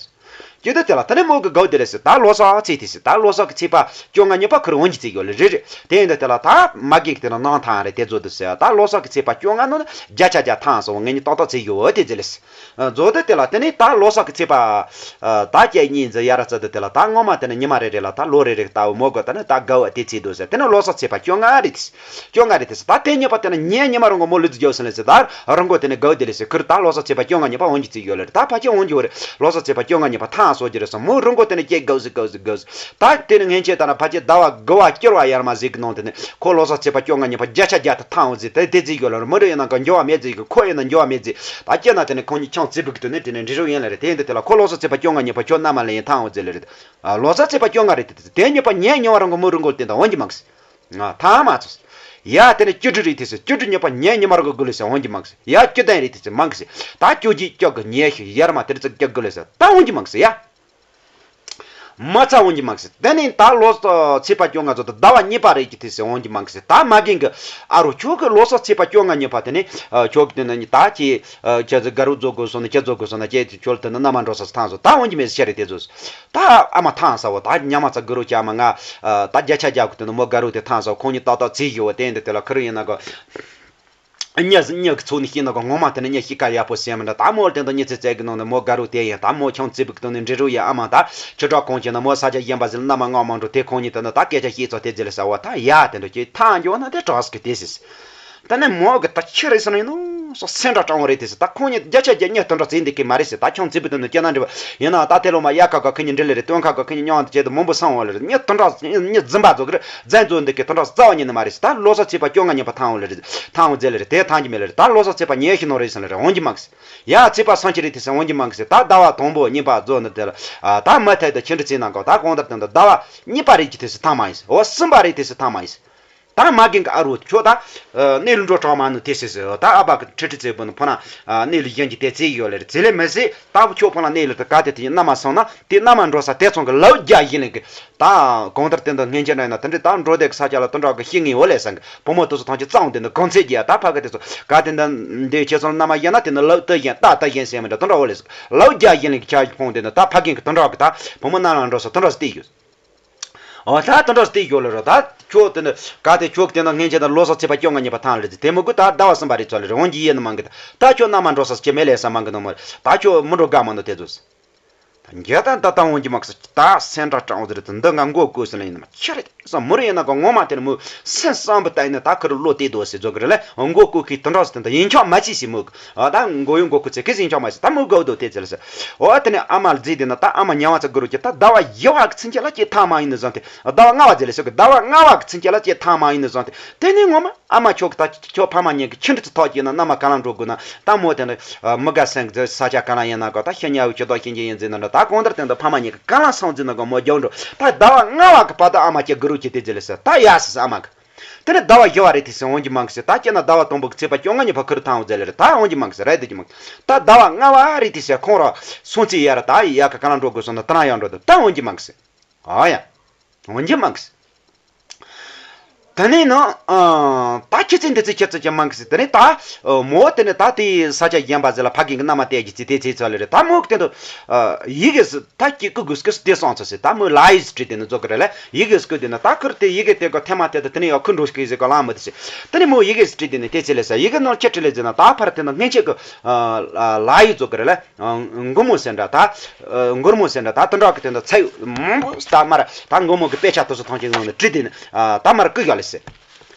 ཁྱོད་ད་དེ་ལ་དེ་ནི་མོ་གི་དགའ་བོ་དེ་ལ་ཟེར། ད་ལོ་གསར་ཚེས་དེ་ཟེར། ད་ལོ་གསར་གི་ཚེས་པ་བཅོ་ལྔ་ཉིན་པ་ཁུར་འོང་གི་བརྫིས་ཡོད་ལེ་རེད་རེད། དེ་ཡིན་ད་དེ་ལ་ད་མ་རྒན་གི་དེ་ལ་གནང་ཐང་རེད་དེ་བཟོ་དུ་ཟེར། ད་ལོ་གསར་གི་ཚེས་པ་བཅོ་ལྔ་ནང་ནི་བརྒྱ་ཆ་བརྒྱ་ཐང་སོང་ངེད་གཉིས་ཏག་ཏག་བརྫིས་ཡོད་དེ་བརྫིས་ལེ་ཟེར། མཛོ་དེ་དེ་ལ་དེ་ནས་ད་ལོ་གསར་གི་ཚེས་པ་ད་བཅུ་གཉིས་ཟེར་ཡ་ར་ཙ་དེ་དེ་ལ་ད་ངོ་མ་དེ་ནས་ཉི་མ་རེ་རེ་ལ་ད་ལོ་རེ་རེ་ལྟ་བུ་མོ་གི་དེ་ནས་ད་དགའ་བོ་དེ་བརྫིས་འདུག་ཟེར། དེ་ནས་ལོ་གསར་ཚེས་པ་བཅོ་ལྔ་རེད་དེ། བཅོ་ལྔ་རེད་དེ། ད་དེ་ཉིན་པ་དེ་ནས་ཉིན་ཉི་མ་རང་གི་མོ་ལུས་རྒྱུ་ཟེར་ལེ་ཟེར། ད་རང་གོ་དེ་ནས་དགའ་བོ་དེ་ལེ་ཟེར། ཁུར་ད་ལོ་གསར་ཚེས་པ་བཅོ་ལྔ་ཉིན་པ་འོང་གི་བརྫིས་ཡོད་ལེ་རེད། ད་ཕལ་ཆེར་འོང་གི་ཡོད་རེད། ལོ་གསར་ཚེས་པ་བཅོ་ལྔ་ཉིན་པ་ཐང་སོང་རྒྱུ་རེད་ཟེར། མོ་རང་གོ་དེ་ནས་སྐྱེ་དགའ་བོ་ཟེར་དགའ་བོ་ཟེར་དགའ་བོ་ཟེར། ད་དེ་ནས་སྔན་ཆད་ད་ན་ཕལ་ཆེར་ཟླ་བ་དགུ་བ་བཅུ་བ་ཡར་མ་ཟིག་གི་ནང་དེ་ནས་ཁོ་ལོ་གསར་ཚེས་པ་བཅོ་ལྔ་ཉིན་པ་བརྒྱ་ཆ་བརྒྱ་དེ་ཐང་འོང་ཟིག་དེ་དེ་བརྫིས་ཡོད་ལེ་རེད། མི་རེ་ཡིན་ན་ག་འགྱོ་བ་མེད་ཟིག་གི། ཁོ་ཡིན་ན་འགྱོ་བ་མེད་ཟིག་ད་སྐྱེ་ན་དེ་ནས་ཁོང་གཉིས་ཆང་རྩིས་པུ་གི་དུ་ནས་དེ་ནས་འབྲི་རོགས་ཡིན་ལེ་རེད། དེ་ཡིན་དུ་དེ་ལ་ཁོ་ལོ་གསར་ཚེས་པ་བཅོ་ལྔ་ཉིན་པ་ཁྱོད་མནའ་མ་ལེན་ཡིན་ཐང་འོང་ཟེར་ལེ་རེད། ཨ། ལོ་གསར་ཚེས་པ་བཅོ་ལྔ་རེད་དེ། དེ་ཉིན་པ་ཉིན་ཉི་མ་རང་གི་མོ་རང་གོ་དེ་ད་འོང་གི་མ་གི་ཟེར། ཐང་མ་ཚོ་ཟེར། ཡ་དེ་ནས་བཅུ་དྲུག་རེད་དེ་ཟེར། བཅུ་དྲུག་ཉིན་པ་ཉིན་ཉི་མ་རང་གི་དགུ་ལེ་ཟེར། འོང་གི་མ་གི་ཟེར། ཡ་བཅུ་བདུན་རེད་དེ་ཟེར། མ་གི་ཟེར། ད་བཅུ་གཅིག་བཅུ་དགུ་ཉི་ཤུ་ཡར་མ་དེ་རེ་ཚེ་བཅུ་དགུ་ལེ་ཟེར། ད་འོང་གི་མ་གི་ཟེར་ཡ། མ་ཚ་འོང་གི་མ་གི་ཟེར། དེ་ནས་ད་ལོ་གསར་ཚེས་པ་བཅོ་ལྔ་ཚོ་ད་ཟླ་བ་གཉིས་པ་རེད་ཀྱི་དེ་ཟེར། འོང་གི་མ་གི་ཟེར། ད་མ་རྒན་གི་ཨ་རོ་ཁྱོད་གི་ལོ་གསར་ཚེས་པ་བཅོ་ལྔ་ཉིན་པ་དེ་ནས་ཁྱོད་གི་དེ་ནས་ད་ཁྱེད་ཁྱེད་ཚོ་དགའ་རོགས་རྫོགས་དགོས་སོང་ན་ཁྱེད་རྫོགས་དགོས་སོང་ན་ཁྱེད་ཁྱོད་དེ་ནས་མནའ་མ་འགྲོ་ས་ཐང་སོང་། ད་འོང་གི་མེད་ཟེར་ཤ་རེད་དེ་ཚོ་ཟེར། ད་ཨ་མ་ཐང་ས་བོ་ད་ཉ་མ་ཚ་དགའ་རོགས་ཀྱི་ཨ་མ་ང་ད་བརྒྱ་ཆ་བརྒྱ་གི་དེ་ནས་མོ་དགའ་རོགས་དེ་ཐང་ས་བོ་ཁོང་གཉིས་ཏག་ཏག་བརྫིས་ཡོད་བ། དེ་འདི་དེ་ལ་ཁུར་ཡིན་ན་གོ། གཉིས་གཉིས་ཀྱི་ཚོགས་ནས་བཤད་ན་གོ་ངོ་མ་དེ་ནི་གཉིས་གཤིས་ཀ་ཡག་པོ་ཟེར་མི་འདྲ། ད་མོ་དེ་འདི་གཉིས་ཚེ་བཙལ་གི་ནང་ནས་མོ་དགའ་རོགས་དེ་ཡིན། ད་མོ་ཆང་རྩིས་པུ་གི་དོན་ནས་འབྲི་རོགས་ཡ་ཨ་མ་ད་ཁྱི་དྲག་གོང་ཁྱེད་ན་མོ་ས་ཆ་གཞན་པ་ཟིག་ལ་མནའ་མ་མངགས་མ་འགྲོ། དེ་ཁོང་གཉིས་དེ་ནི་ད་སྐད་ཆ་བཤད་ཚོ་དེ་ཟེར་ལ་ཟེར་བ། ད་ཡ་དེ་འདྲ་ཁྱེད་ཐང་རྒྱོ་ན་དེ་གྲགས་སི་གི་དེ་ཟེར། ད་ནི་མོ་གི་ད་ཁྱི་རེད་ཟེར་ན་ཡིན་ནོ་སོ་སེམས་ཁྲལ་དྲང་བོ་རེད་དེ་ཟེར། ད་ཁོང་གཉིས་བརྒྱ་ཆ་བརྒྱ་གཉིས་དེ་འདྲ་བརྩིས་འདི་གི་མ་རེད་ཟེར། ད་ཆང་རྩིས་པུ་དེ་ནི་སྐྱེ་ན་འདྲི་བ་ཡིན་ན་ད་དེ་ལོ་མ་ཡ་ཁ་ཁ་ཁི་གཉིས་འདྲི་ལེ་རེད། སྟོན་ཁ་ཁ་ཁི་གཉིས་མྱོང་དེ་བྱེད་དུ་མང་པོ་སང་བ་ལེ་རེད། གཉིས་དེ་འདྲ་གཉིས་རྫུན་པ་ཚོ་གི་རེད། རྫུན་བཙོག་འདི་གི་དེ་འདྲ་རྩ་བ་ཉིད་ནས་མ་རེད་ཟེར། ད་ལོ་གསར་ཚེས་པ་བཅོ་ལྔ་ཉིན་པ་ཐང་བ་ལེ་རེད། ཐང་བ་མཛད་ལེ་རེད། དེ་ཐང་གི་མེད་ལེ་རེད། ད་ལོ་གསར་ཚེས་པ་ཉི་ཤུ་ནང་རེད་ཟེར་ལེ་རེད། འོང་གི་མ་གི་ཟེར། ཡ་ཚེས་པ་སང་ཁྱི་རེད་དེ་ཟེར། འོང་གི་མ་གི་ཟེར། ད་ཟླ་བ་དང་པོ་གཉིས་པ་རྫོགས་ནི་དེ་ལ་ད་མ་ཐད་དུ་ཁྱི་འདྲ་ཚེ་ནང་གོ། ད་གང་ལྟར་དེ་འདྲ་ཟླ་བ་གཉིས་པ་རེད་ཀྱི་དེ་ཟེར་ཐང་མ་ཡིན་ཟེར། འོ་གསུམ་པ་རེད་དེ་ཟེར་ཐང་མ་ཡིན་ཟེར། ད་མ་རྒན་གི་ཨ་རོ་ཁྱོད་ད་གནས་ལུགས་འགྲོ་གྲོགས་མ་ནུ་དེ་ཟེར་ཟེར། ད་ཨ་ཕ་གི་ཁྲི་ཁྲི་ཚེ་བུ་ནི་ཕོ་ན་གནས་ལུགས་གཞན་གྱི་དེ་ཚེ་ཡོད་ལེ་རེད། ཚེ་ལེ་མི་ཟེར། ད་བུ་ཁྱོད་ཕོ་ན་གནས་ལུགས་དེ་ག་དེ་དེ་ཡིན་མནའ་མ་སོང་ན་དེ་མནའ་མ་འགྲོ་ས་དེ་ཚོང་གི་ལའུ་རྒྱ་ཡིན་ལེ་གི། ད་གང་ལྟར་དེ་འདི་སྔན་ཆད་ན་ཡིན་ན་དེ་འདྲའི་ད་འགྲོ་བསྡད་ཀྱི་ས་ཆ་ལ་དེ་འདྲ་གི་ཤི་ངེས་འོ་ལེ་སང་གི། བུ་མོ་དེ་ཚོ་ཐམས་ཅད་གཙང་དེ་འདི་གང་ཚེ་རྒྱལ་ད་ཕ་གི་དེ་ཚོ་ག་དེ་འདི་འདི་ཁྱེད་ཚོ་ལ་མནའ་མ་ཡིན་ན་དེ་འདི་ལའུ་དེ་བཞིན་ད་དེ་བཞིན་ཟེར་མི་འདྲ་དེ་འདྲ་འོ་ལེ་སང་གི། ལའུ་རྒྱ་ཡིན་ལེ་གི་ཆ་ཕོང་དེ་འདི་ད་ཕ་རྒན་གི་དེ་འདྲ་གི་ད་བུ་མོ་ནང་ལ་འགྲོ་ས་དེ་འདྲ་སྟེ་ཡོད། འོ་ད་དེ་འདྲ་སྟེ་ཡོད་ལེ་རོ། ད་ཁྱོད་དེ་འདི་ག་དེ་ཁྱོད་དེ་འདི་སྔན་ཆད་ན་ལོ་གསར་ཚེས་པ་བཅོ་ལྔ་ཉིན་པ་ཐང་ལེ་ཟེར། དེ་མོ་གི་ད་ཟླ་བ་གསུམ་པ་རེད་ཚོ་ལེ་རེད། འོང་གི་ཡིན་ནི་མང་གི། ད་ཁྱོད་མནའ་མ་འགྲོ་ས་ཅི་མེད་ལེ་ས་མང་གི་ནོ་མ་རེད། ད་ཁྱོད་མི་འགྲོ་དགའ་མ་འདུག་དེ་ཚོ་ཟེར། ད་འགྱོད་ད་ད་ད་འོང་གི་མ་གི་ཟེར། ད་སེམས་ཁྲལ་དྲང་བོ་ཟེར་དུ་འདི་ང་མགོ་བསྐོས་ཟེར་ལ་ཡིན་ནམ་ཁྱི་རེད་ཟེར། མོ་རེ་ཡིན་ན་གོ་ངོ་མ་དེ་ནི་མོ་སེམས་བསམ་པ་ལྟ་ཡིན་ན་ད་ཁུར་བློ་གཏད་དོ་ཟེར་བཟོ་གི་རེད་ལ། མགོ་བསྐོས་ཁི་དེ་འདྲ་ཟེར་དེ་འདྲ་ཡིན་ཆོག་མ་ཅི་ཟེར་མོ་གི། ཨ་ད་མགོ་ཡོང་མགོ་བསྐོས་ཚེ་ཁི་ཟིན་ཆོག་མ་ཟེར། ད་མོ་དགའ་བོ་དོ་དེ་ཟེར་ལ་ཟེར། འོ་དེ་ནས་ཨ་མ་ལ་རྫི་དེ་ན་ད་ཨ་མ་ཉལ་བ་ཚ་གི་རུ་གི་ད་ཟླ་བ་བཞི་བ་གི་ཚུན་ཆད་ལ་ཅི་ཐང་མ་ཡིན་ནི་བཟང་སྟེ། ཟླ་བ་ལྔ་བ་ཟེར་ལ་ཟེར་གི། ཟླ་བ་ལྔ་བ་གི་ཚུན་ཆད་ལ་ཅི་ཐང་མ་ཡིན་ནི་བཟང་སྟེ། དེ་ནས་ངོ་མ། ཨ་མ་ཁྱོད་ཀྱི་ད་ཁྱོད་ཕ་མ་གཉིས་ཀྱི་ཁྱིམ་དུ་ཐོག་སྐྱེས་ན་མནའ་མ་ག་ལ་འགྲོ་དགོས་ན། ད་མོ་དེ་འདྲ་མི་དགའ་སེམས་ཀྱི་ས་ཆ་ག་ལ་ཡིན་ན་གོ། ད་ཤི་ཉལ་བའི་ཁྱི་དོག་ཤི་འགྱེལ་ཡིན་ཟེར་ན་འདྲ། ད་གང་ལྟར་དེ་འདྲ་ཕ་མ་གཉིས་ཀྱི་ག་ལ་སོང་ཟེར་ན་གོ་མོ་རྒྱག་འགྲོ། ད་ཟླ་བ་ལྔ་བ་གི་བར་དུ་ཨ་མ་ཁྱེད་དགའ་རོགས་བྱེད་དེ་ཟེར་ལ་ཟེར། ད་ཡ་ཟེར་ཟེར་ཨ་མ་གི། དེ་ནས་ཟླ་བ་བཞི་བ་རེད་དེ་ཟེར་འོང་གི་མང་གི་ཟེར། ད་སྤྱིར་ན་ཟླ་བ་དང་པོ་གི་ཚེས་པ་བཅོ་ལྔ་ཉིན་ཕ་ཁུ་རུ་ཐང་འོ་ཟེར་ལེ་རེད། ད་འོང་གི་མང་གི་ཟེར། རེད་དེ་གི་མང་གི། ད་ཟླ་བ་ལྔ་བ་རེད་དེ་ཟེར། ཁོང་ར་སོང་ཚེ་ཡར་ད་ཡ་ག་ག་ལ་འགྲོ་དགོས་སོང་ན་ད་རང་ཡང་འགྲོ་དུ་ད་འོང་གི་མང་གི་ཟེར། ཨ་ཡ། འོང་གི་མང་གི་ཟེར། དེ་ནས་ནང་ཨ་ད་ཁྱི་ཚེ་འདི་ཚེ་ཁྱི་ཚེ་ཅན་མང་གི་ཟེར། དེ་ནས་ད་མོ་དེ་ནས་ད་དེ་ས་ཆ་གཞན་པ་ཟེར་ལ་ཕ་གི་གི་མནའ་མ་བསྟེར་གི་ཚེ་དེ་ཚེ་ཚོ་ལེ་རེད། ད་མོ་གི་སྟེང་དུ་ཡི་གེ་ཟེར་ད་ཀྱི་ཀུ་གུ་སྐུ་སྟེ་སོང་ཚོ་ཟེར། ད་མོ་ལ་ཡིས་བྲིས་དེ་ནི་རྫོགས་གི་རེད་ལ། ཡི་གེ་སྐུ་དེ་ནི་ད་ཁུར་དེ་ཡི་གེ་དེ་ག་ཐེངས་མ་དེ་དུ་དེ་ནི་ཡང་ཁུར་འགྲོ་སྐྱེ་ཟེར་ག་ལང་མི་དེ་ཟེར། དེ་ནི་མོ་ཡི་གེ་བྲིས་དེ་ནི་དེ་ཚེ་ལེ་ཟེར། ཡི་གེ་ནང་ཁྱི་བྲིས་ལེ་ཟེར་ན་ད་ཕར་དེ་ནི་སྔན་ཆད་གི་ལ་ཡིས་རྫོགས་གི་རེད་ལ། མགུར་མོ་ཟེར་འདྲ་ད། མགུར་མོ་ཟེར་འདྲ་ད་དེ་འདྲ་གི་དེ་འདྲ་ཚད་མང་པོ་ད་མར་ད་མགུར་མོ་གི་དཔེ་ཆ་དེ་ཚོ་ཐང་ཆེན་ངང་ནས་བྲིས་དེ་ནི་ད་མར་བསྐུར་ཡག་ལེ་ཟེར།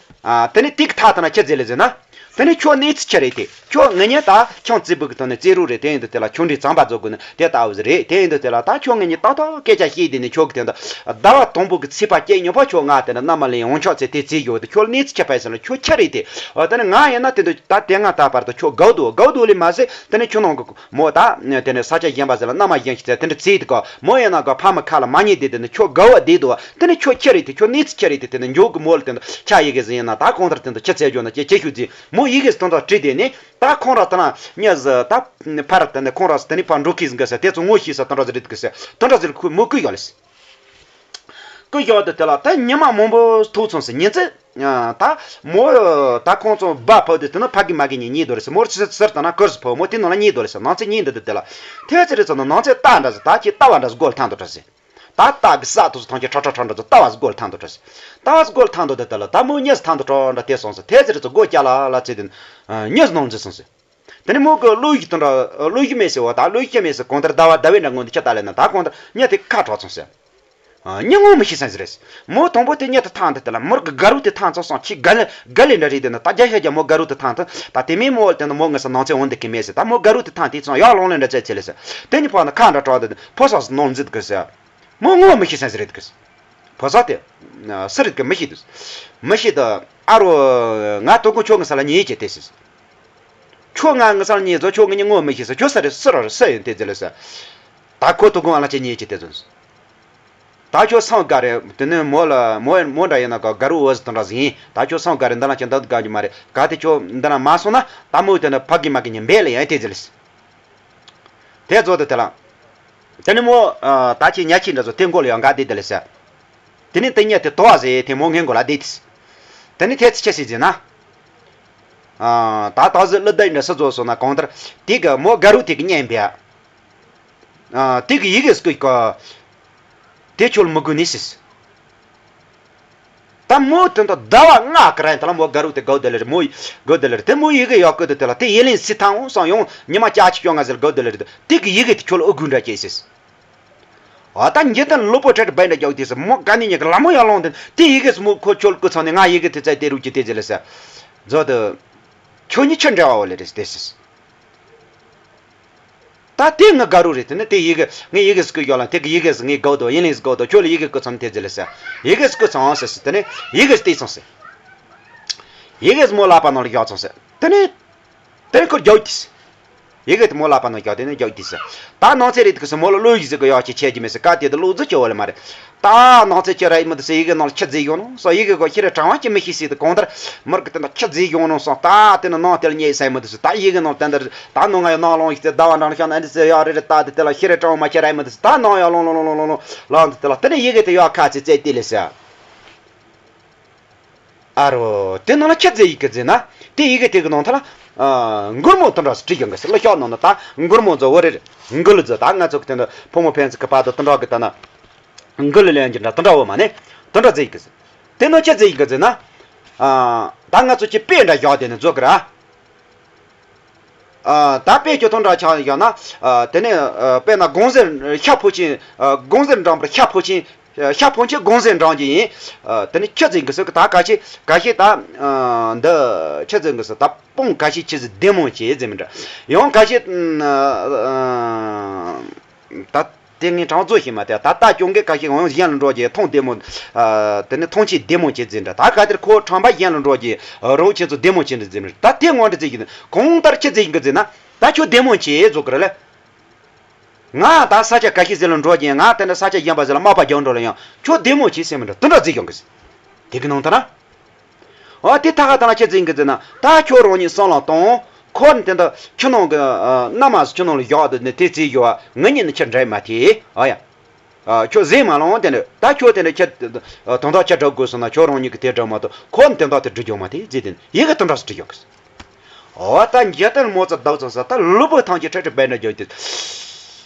དེ་ནི་དེ་གི་ཐ་ཐ་ན་ཁྱི་ཟེར་ལེ་ཟེར་ན། དེ་ནི་ཁྱོད་གནས་ཚུལ་ཁྱི་རེད་དེ། ཁྱོད་ངེད་གཉིས་ད་ཁྱང་རྩེ་བུ་གི་ཐོག་ནས་རྩེ་རུ་རེད། དེ་ཡིན་དུས་དེ་ལ་ཁྱོད་འདྲའི་གཙང་པ་རྫོགས་དགོས་ནི་དེ་ལྟ་བུ་ཟིག་རེད། དེ་ཡིན་དུས་དེ་ལ་ད་ཁྱོད་ངེད་གཉིས་ཏག་ཏག་སྐད་ཆ་བཤད་དེ་ནི་ཁྱོད་གི་དེ་འདྲ་ཟླ་བ་དང་པོ་གི་ཚེས་པ་སྐྱེས་མྱོང་པ་ཁྱོད་ང་དེ་འདྲ་མནའ་མ་ལེན་འོང་ཆོག་ཚེ་དེ་རྩིས་ཡོད་དེ། ཁྱོད་གནས་ཚུལ་ཁྱི་ཕ་ཡི་ཟེར་ན་ཁྱོད་ཁྱི་རེད་དེ། ཨོ་དེ་ནི་ང་ཡིན་ན་དེ་འདྲ་ད་དེ་ང་ད་བར་དུ་ཁྱོད་དགའ་བོ་འདུག་དགའ་བོ་འདུག་ལེ་མ་ཟད་དེ་ནི་ཁྱོད་ནང་གི་མོ་ད་དེ་ནི་ས་ཆ་གཞན་པ་ཟེར་ལ་མནའ་མ་གཞན་ཞིག་ཚེ་དེ་འདྲ་རྩིས་དེ་ག་མོ་ཡིན་ན་ག་ཕ་མ་ཁ་ལ་མ་ཉེས་དེ་དེ་ནི་ཁྱོད་དགའ་བོ་བསྡད་འདུག་དེ་ནི་ཁྱོད་ཁྱི་རེད་དེ། ཁྱོད་གནས་ཚུལ་ཁྱི་རེད་དེ། དེ་ནི་མགྱོགས་གི་མོ་ལ་དེ་འདྲ་ཁྱི་ཡི་གེ་ཟིག་ཡིན་ན་ད་གང་ལྟར་དེ་འདྲ་ཁྱི་ཚེ་འཇོག་ན་ཁྱི་ཁྱི་ཤུགས་རྩིས་མོ་ཡི་གེ་དེ་འདྲ་བྲིས་དེ་ནི། ད་ཁོང་ར་ད་ན་མྱི་ཟི་ད་ཕར་དེ་ནས་ཁོང་ར་དེ་ནས་ཕར་འགྲོ་ཁིས་འགི་ཟེར། དེ་ཚོ་ངོ་ཤེས་ས་དོན་འདྲ་ཟི་རེད་གི་ཟེར། དོན་འདྲ་ཟི་རེད་ཁོས་མོ་བསྐུར་ཡོད་ལེ་ཟེར། བསྐུར་ཡོད་དུ་དེ་ལ་ད་ཉི་མ་མང་པོ་ཐུག་སོང་ཟེར། ཉིན་ཙི་ད་མོ་ད་ཁོང་ཚོ་སྦ་ཕབ་དུས་དེ་ན་ཕ་གི་མ་གི་གཉིས་གཉིས་དོ་རེད་ཟེར། མོར་ཟི་ཟིར་ད་ན་ཀིར་ཟི་ཕབ་མོ་དེ་ནང་ལ་གཉིས་དོ་རེད་ཟེར། ནང་ཚེ་གཉིས་འདི་དུ་དེ་ལ་དེ་ཚེ་རེད་ཚོ་ན་ནང་ཚེ་ལྟ་འདྲ་ཟི་ད་ཁྱི་ལྟ་བ་འདྲ་ཟི་སྒོ་ལ་ཐང་དུ་འདྲ་ཟི། ད་ལྟ་གི་ས་དུ་སུ་ཐང་ཆེ་ཁྲ་ཁྲ་ཁྲ་འདྲ་ཚོ་ལྟ་བ་སྒོ་ལ་ཐང་དུ་འདྲ་ཟི། ལྟ་བ་སྒོ་ལ་ཐང་དུ་འདྲ་དེ་ལ་ད་མོ་གཉིས་སུ་ཐང་དུ་ཁྲ་འདྲ་དེ་སོང་ཟི། དེ་ཚེ་རེ་ཚོ་སྒོ་བཅག་ལ་ལ་ཚེ་དུ་གཉིས་སུ་ནང་འཛུལ་སོང་ཟི། དེ་ནས་མོ་གི་བློ་ཡིག་དུ་འདྲ་བློ་ཡིག་མེད་ཟི་བ། ད་བློ་ཡིག་མེད་ཟི་གང་ལྟར་ཟླ་བ་ཟླ་བའི་འདྲ་ངོ་འདི་ཁྱི་ལྟ་ལས་ན་ད་གང་ལྟར་གཉིས་དེ་ཁ་གྲག་སོང་ཟི། གཉིས་ངོ་མི་ཤེས་སང་ཟི་རེད། མོ་དང་པོ་དེ་གཉིས་དུ་ཐང་དུ་དེ་ལ་མོར་གི་དགའ་རུ་དེ་ཐང་ཚང་སང་ཁྱི་དགའ་ལེ་དགའ་ལེ་འདྲ་རེད། དེ་ན་ད་རྒྱ་ཤ་རྒྱ་མོ་དགའ་རུ་དེ་ཐང་དུ་ད་དེ་མིན་མོ་དེ་ན་མོ་ངི་ས་ནང་ཚེ་འོང་འདི་གི་མེད་ཟི། ད་མོ་དགའ་རུ་དེ་ཐང་དེ་ཚང་ཡག་ལོང་ལེ་འདྲ་ཚེ་ཚེ་ལེ་ཟི། དེ་གཉིས་ཕག་ན་ཁ་འདྲ་གྲག་དེ་ཕོ་སོགས་སུ་ནང་འཛུལ་གི་ཟི། མོ་ངོ་མི་ཤེས་སང་ཟི་རེད་གི། ཕོ་སོགས་དེ་སུ་རེད་གི་མི་ཤེས་དུས། མི་ཤེས་དུ་ཨ་རོ་ང་དོ་ཀུན་ཁྱོད་ངི་ས་ལ་ཉེས་ཀྱི་དེ་ཟི། ཁྱོད་ང་ངི་ས་ལ་ཉེས་ཚོ་ཁྱོད་ངི་ཉེ་ངོ་མི་ཤེས་ས། ཁྱོད་སུ་རེད་སུ་ར་རེད་སུ་ཡིན་དེ་ཟི་ལེ་ཟི། ད་ཁོ་དོ་ཀུན་ཨ་ལ་ཅི་ཉེས་ཀྱི་དེ་ཟི། ད་ཁྱོད་སང་དགའ་རེད། དེ་ནས་མོ་ལ་མོ་མོ་འདྲ་ཡིན་ན་ག་དགའ་རུ་འོ་ཟི་དང་འདྲ་ཟི་ཡིན། ད་ཁྱོད་སང་དགའ་རེད། འདི་ལ་ཅི་འདི་དགའ་རྒྱུ་མ་རེད། ག་དེ་ཁྱོད་འདི་ལ་མ་སོང་ན་ད་མོ་དེ་ནི་ཕ་གི་མ་གི་ཉིན་འབད་ལ་ཡང་དེ་ཟི་ལེ་ཟི། དེ་ཚོ་དེ་དེ་ལ། དེ་ནི་མོ་ད་ཁྱི་ཉ་ཁྱི་འདྲ་ཚོ་དེ་མགོ་ལ་ཡང་ག་དེ་དེ་ལེ་ཟི། དེ་ནི་དེ་ཉ་དེ་དོ་བ་ཟི་དེ་མོ་ངན་མགོ་ལ་དེ་དེ་ཟི། དེ་ནི་དེ་ཚི་ཆ་ཟི་ཟི་ན། ད་ད་ཟི་ལི་ད་འདྲ་སི་ཚོ་སོང་ན་གང་ལྟར་དེ་གི་མོ་དགའ་རུ་དེ་གི་ཉན་པས། ཨ་དེ་གི་ཡི་གེ་སྐུ་གི་དེ་ཁྱོད་མི་དགོས་ནི་ཟེར། ད་མོ་དེ་འདྲ་ཟླ་བ་ལྔ་གི་རིང་དེ་ལ་མོ་དགའ་རུ་དེ་དགའ་བོ་དེ་ལེ་རེད། མོ་དགའ་བོ་དེ་ལེ་རེད། དེ་མོ་ཡི་གེ་ཡག་གི་དེ་དེ་ལ་དེ་ཡི་ལིན་སི་ཐང་འོང་སང་ཡོང་ཉི་མ་ཅག་ཅིག་ཡོང་ང་ཟེར་དགའ་བོ་དེ་ལེ་རེད། དེ་གི་ཡི་གེ་དེ་ཁྱོད་ཨུ་དགོས་འདྲ་སྐྱེས་ཟེར། ཨ་ད་འཇིག་རྟེན་ལུས་པོ་བྲལ་དུ་བས་འདྲ་རྒྱག་དེ་ཟེར། མོ་དགའ་ནི་ཉི་གི་ལ་མོ་ཡག་ལོང་དེ་དེ་ཡི་གེ་སི་མོ་ཁོ་ཁྱོད་སྐུ་ཚང་ནས་ང་ཡི་གེ་དེ་བཙལ་དེ་རུ་ཅི་དེ་ཟེར་ལེ་ཟེར། མཛོད་དུ། ཁྱོད་གཉིས་ཆི་འབྲེལ་བ་བོ་ལེ་རེད་དེ་ཟེར། ད་དེ་ངའི་དགའ་རུ་རེད། དེ་ནི་དེ་ཡི་གེ་ངའི་ཡི་གེ་སྐུ་ཡོད་ལ་དེ་གི་ཡི་གེ་ངའི་དགའ་བོ་དོ་ཡིན་ལིང་དགའ་བོ་དོ་ཁྱོད་ལ་ཡི་གེ་སྐུ་ཚང་དེ་ཟེར་ལེ་ཟེར། ཡི་གེ་སྐུ་ཚང་ཟེར་ཟེར་དེ་ནི་ཡི་གེ་སྟེ་ཚང་ཟེར། ཡི་གེ་མོ་ལག་པ་ནང་ལ་བཞག་ཚང་ཟེར། དེ་ནི་དེ་ནི་ཁོ་རྒྱག་དེ་ཟེར། ཡི་གེ་དེ་མོ་ལག་པ་ནང་བཞག་དེ་ནི་རྒྱག་དེ་ཟེར། ད་ནང་ཚེ་རེད་དེ་གི་ཟེར་མོ་ལ་བློ་ཡིག་ཟེར་གི་ཡག་ཅིག་ཆད་ཀྱི་མེད་ཟེར། ག་དེ་དུ་བློ་རྫི་ཆེ་བ་ལ་མ་རེད། ད་ནང་ཚེ་ཁྱི་ར་ཡི་མི་འདུག་ཟེར། ཡི་གེ་ནང་ལ་ཁྱི་རྫི་ཡོང་ནོ་སོ། ཡི་གེ་གོ་ཁྱི་ར་གྲང་བ་ཅི་མི་ཤེས་ཟེར་དུ་གང་ལྟར་མར་གི་དེ་འདྲ་ཁྱི་རྫི་ཡོང་ནོ་སོ། ད་དེ་ནི་ནང་དེ་ལ་ཉེ་ས་མི་འདུག་ཟེར། ད་ཡི་གེ་ནང་དེ་འདྲ་ད་ནང་ང་ཡི་ནང་ལོང་ཡི་ཟེར། ཟླ་བ་འདྲ་ཤ་ན་འདི་ཟེར་ཡག་རེ་རེ་ད་དེ་དེ་ལ་ཁྱི་ར་གྲང་བ་མ་ཁྱི་ར་ཡི་མི་འདུག་ཟེར། ད་ནང་ཡག་ལོང་ལོང་ལོང་ལོང་ལོང་ལོང་དེ་དེ་ལ་དེ་ནི་ཡི་གེ་དེ་ཡག་ཁ་ཚེ་ཚེ་དེ་ལས་ཟེར། ཨ་རོ། དེ་ནང་ལ་ཁྱི་རྫི་ཡི་གེ་རྫི་ན། དེ་ཡི་གེ་དེ་གི་ནང་ཐ་ལ། ཨ་མགུར་མོ་དེ་འདྲ་སུ་བྲིས་ཀྱང་གི་ཟེར། ལ་ཤོག་ནང་ན་ད་མགུར་མོ་ཚོ་བོ་རེ་རེ། མགུར་ལ་རྫི་ད་ང་ཚོ་གི་དེ་འདྲ་ཕོ་མོ་ཕན་ཚུན་གི་བར་དུ་དེ་འདྲ་གི་ད་ན། མགུར་ལ་ལེན་གྱི་འདྲ་དེ་འདྲ་བོ་མ་ནི། དེ་འདྲ་རྫི་ཡི་གེ་ཟེར། དེ་ནང་ཁྱི་རྫི་ཡི་གེ་རྫི་ན། ཨ་ད་ང་ཚོ་ཁྱི་དཔེ་འདྲ་བཞག་དེ་ནི་རྫོགས་གི་ར། ཨ་ད་དཔེ་ཁྱོད་ཐོང་འདྲ་ཆགས་ཡོད་ན། ཨ་དེ་ནས་ཨ་དཔེར་ན་དགོང་ཟེར་ཤ་ཕོ་ཆེན། ཨ་དགོང་ཟེར་འགྲངས་པར་ཤ་ཕོ་ཆེན། ཤ་ཕོ་ཆེན་དགོང་ཟེར་འགྲངས་ཀྱི་ཡིན། ཨ་དེ་ནས་ཁྱི་རྫི་གི་ཟེར་གི་ད་ག་ཤེད་ག་ཤེད་ད། ཨ་འདི་ཁྱི་རྫི་གི་ཟེར་ད་སྤུན་ག་ཤེད་ཁྱི་ཟེར་བདེ་མོ་བྱེད་ཟེར་མི་འདྲ། ཡང་ག་ཤེད་ཨ་ད་དེ་ངས་གྲངས་རྫོགས་ཤེས་མ་དེ་ད་ལྟ་སྐྱོང་གི་ག་ཤེད་ཡང་གཞན་ལ་འགྲོ་རྒྱུ་ཐོང་བདེ་མོ། ཨ་དེ་ནས་ཐོང་ཆེ་བདེ་མོ་བྱེད་ཟེར་འདྲ། ད་ག་དེར་ཁོ་ཁྲམ་པ་གཞན་ལ་འགྲོ་རྒྱུ་རོགས་ཁྱེད་ཚོ་བདེ་མོ་བྱེད་འདྲ་ཟེར་མི་འདྲ། ད་དེ་ངོ་འདྲ་ཟེར་གི་ནི་གང་ལྟར་ཁྱི་རྫི་གི་ཟེར་ན། ད་ཁྱོད་བདེ་མོ་བྱེད་རྫོགས་གི་རེད་ལ། ང་ད་ས་ཆ་ག་ཤེད་ཟེར་ལ་འགྲོ་རྒྱུ་ཡིན། ང་དེ་འདྲ་ས་ཆ་གཞན་པ་ཟེར་ལ་མ་པ་རྒྱག་འགྲོ་ལ་ཡང་ཁྱོད་བདེ་མོ་བྱེད་ཟེར་མི་འདྲ་དེ་འདྲ་རྫི་ཡོང་གི་ཟེར། དེ་གི་ནང་ད་ན། ཨ་དེ་ཐ་ཁ་ཐ་ན་ཁྱེད་འཛིན་གི་འཛིན་ན་ད་ཁྱོད་རང་ཉིད་བསམ་བློ་གཏོང་། ཁོ་ནི་དེ་འདྲ་ཁྱི་ནང་གི་ཨ་མནའ་མ་སུ་ཁྱི་ནང་ལ་བཞག་འདུག་ནི་དེ་རྩིས་ཡོད་བ། ངེད་གཉིས་ནི་ཁྱེད་འདྲ་མ་ཐེ། ཨ་ཡ། ཨ་ཁྱོད་ཟས་མ་ལོང་དེ་འདྲ་ད་ཁྱོད་དེ་འདྲ་ཁྱེད་དོན་དག་ཁྱེད་འགྲོ་དགོས་སོང་ན་ཁྱོད་རང་ཉིད་ཀྱི་དེ་འགྲོ་མ་གཏོགས་ཁོ་ནི་དེ་འདྲ་དེ་འགྲོ་རྒྱུ་མ་ཐེ་ཟེར། དེ་ནི་ཡི་གེ་དེ་འདྲ་སུ་འབྲི་རྒྱུ་གི། འོ་ད་འཇའ་དར་མོ་ཙི་བདག་ཙང་ས་ད་ལུས་པོ་ཐང་གི་ཁྲ་ཁྲ་སྦས་འདྲ་རྒྱུ་དེ།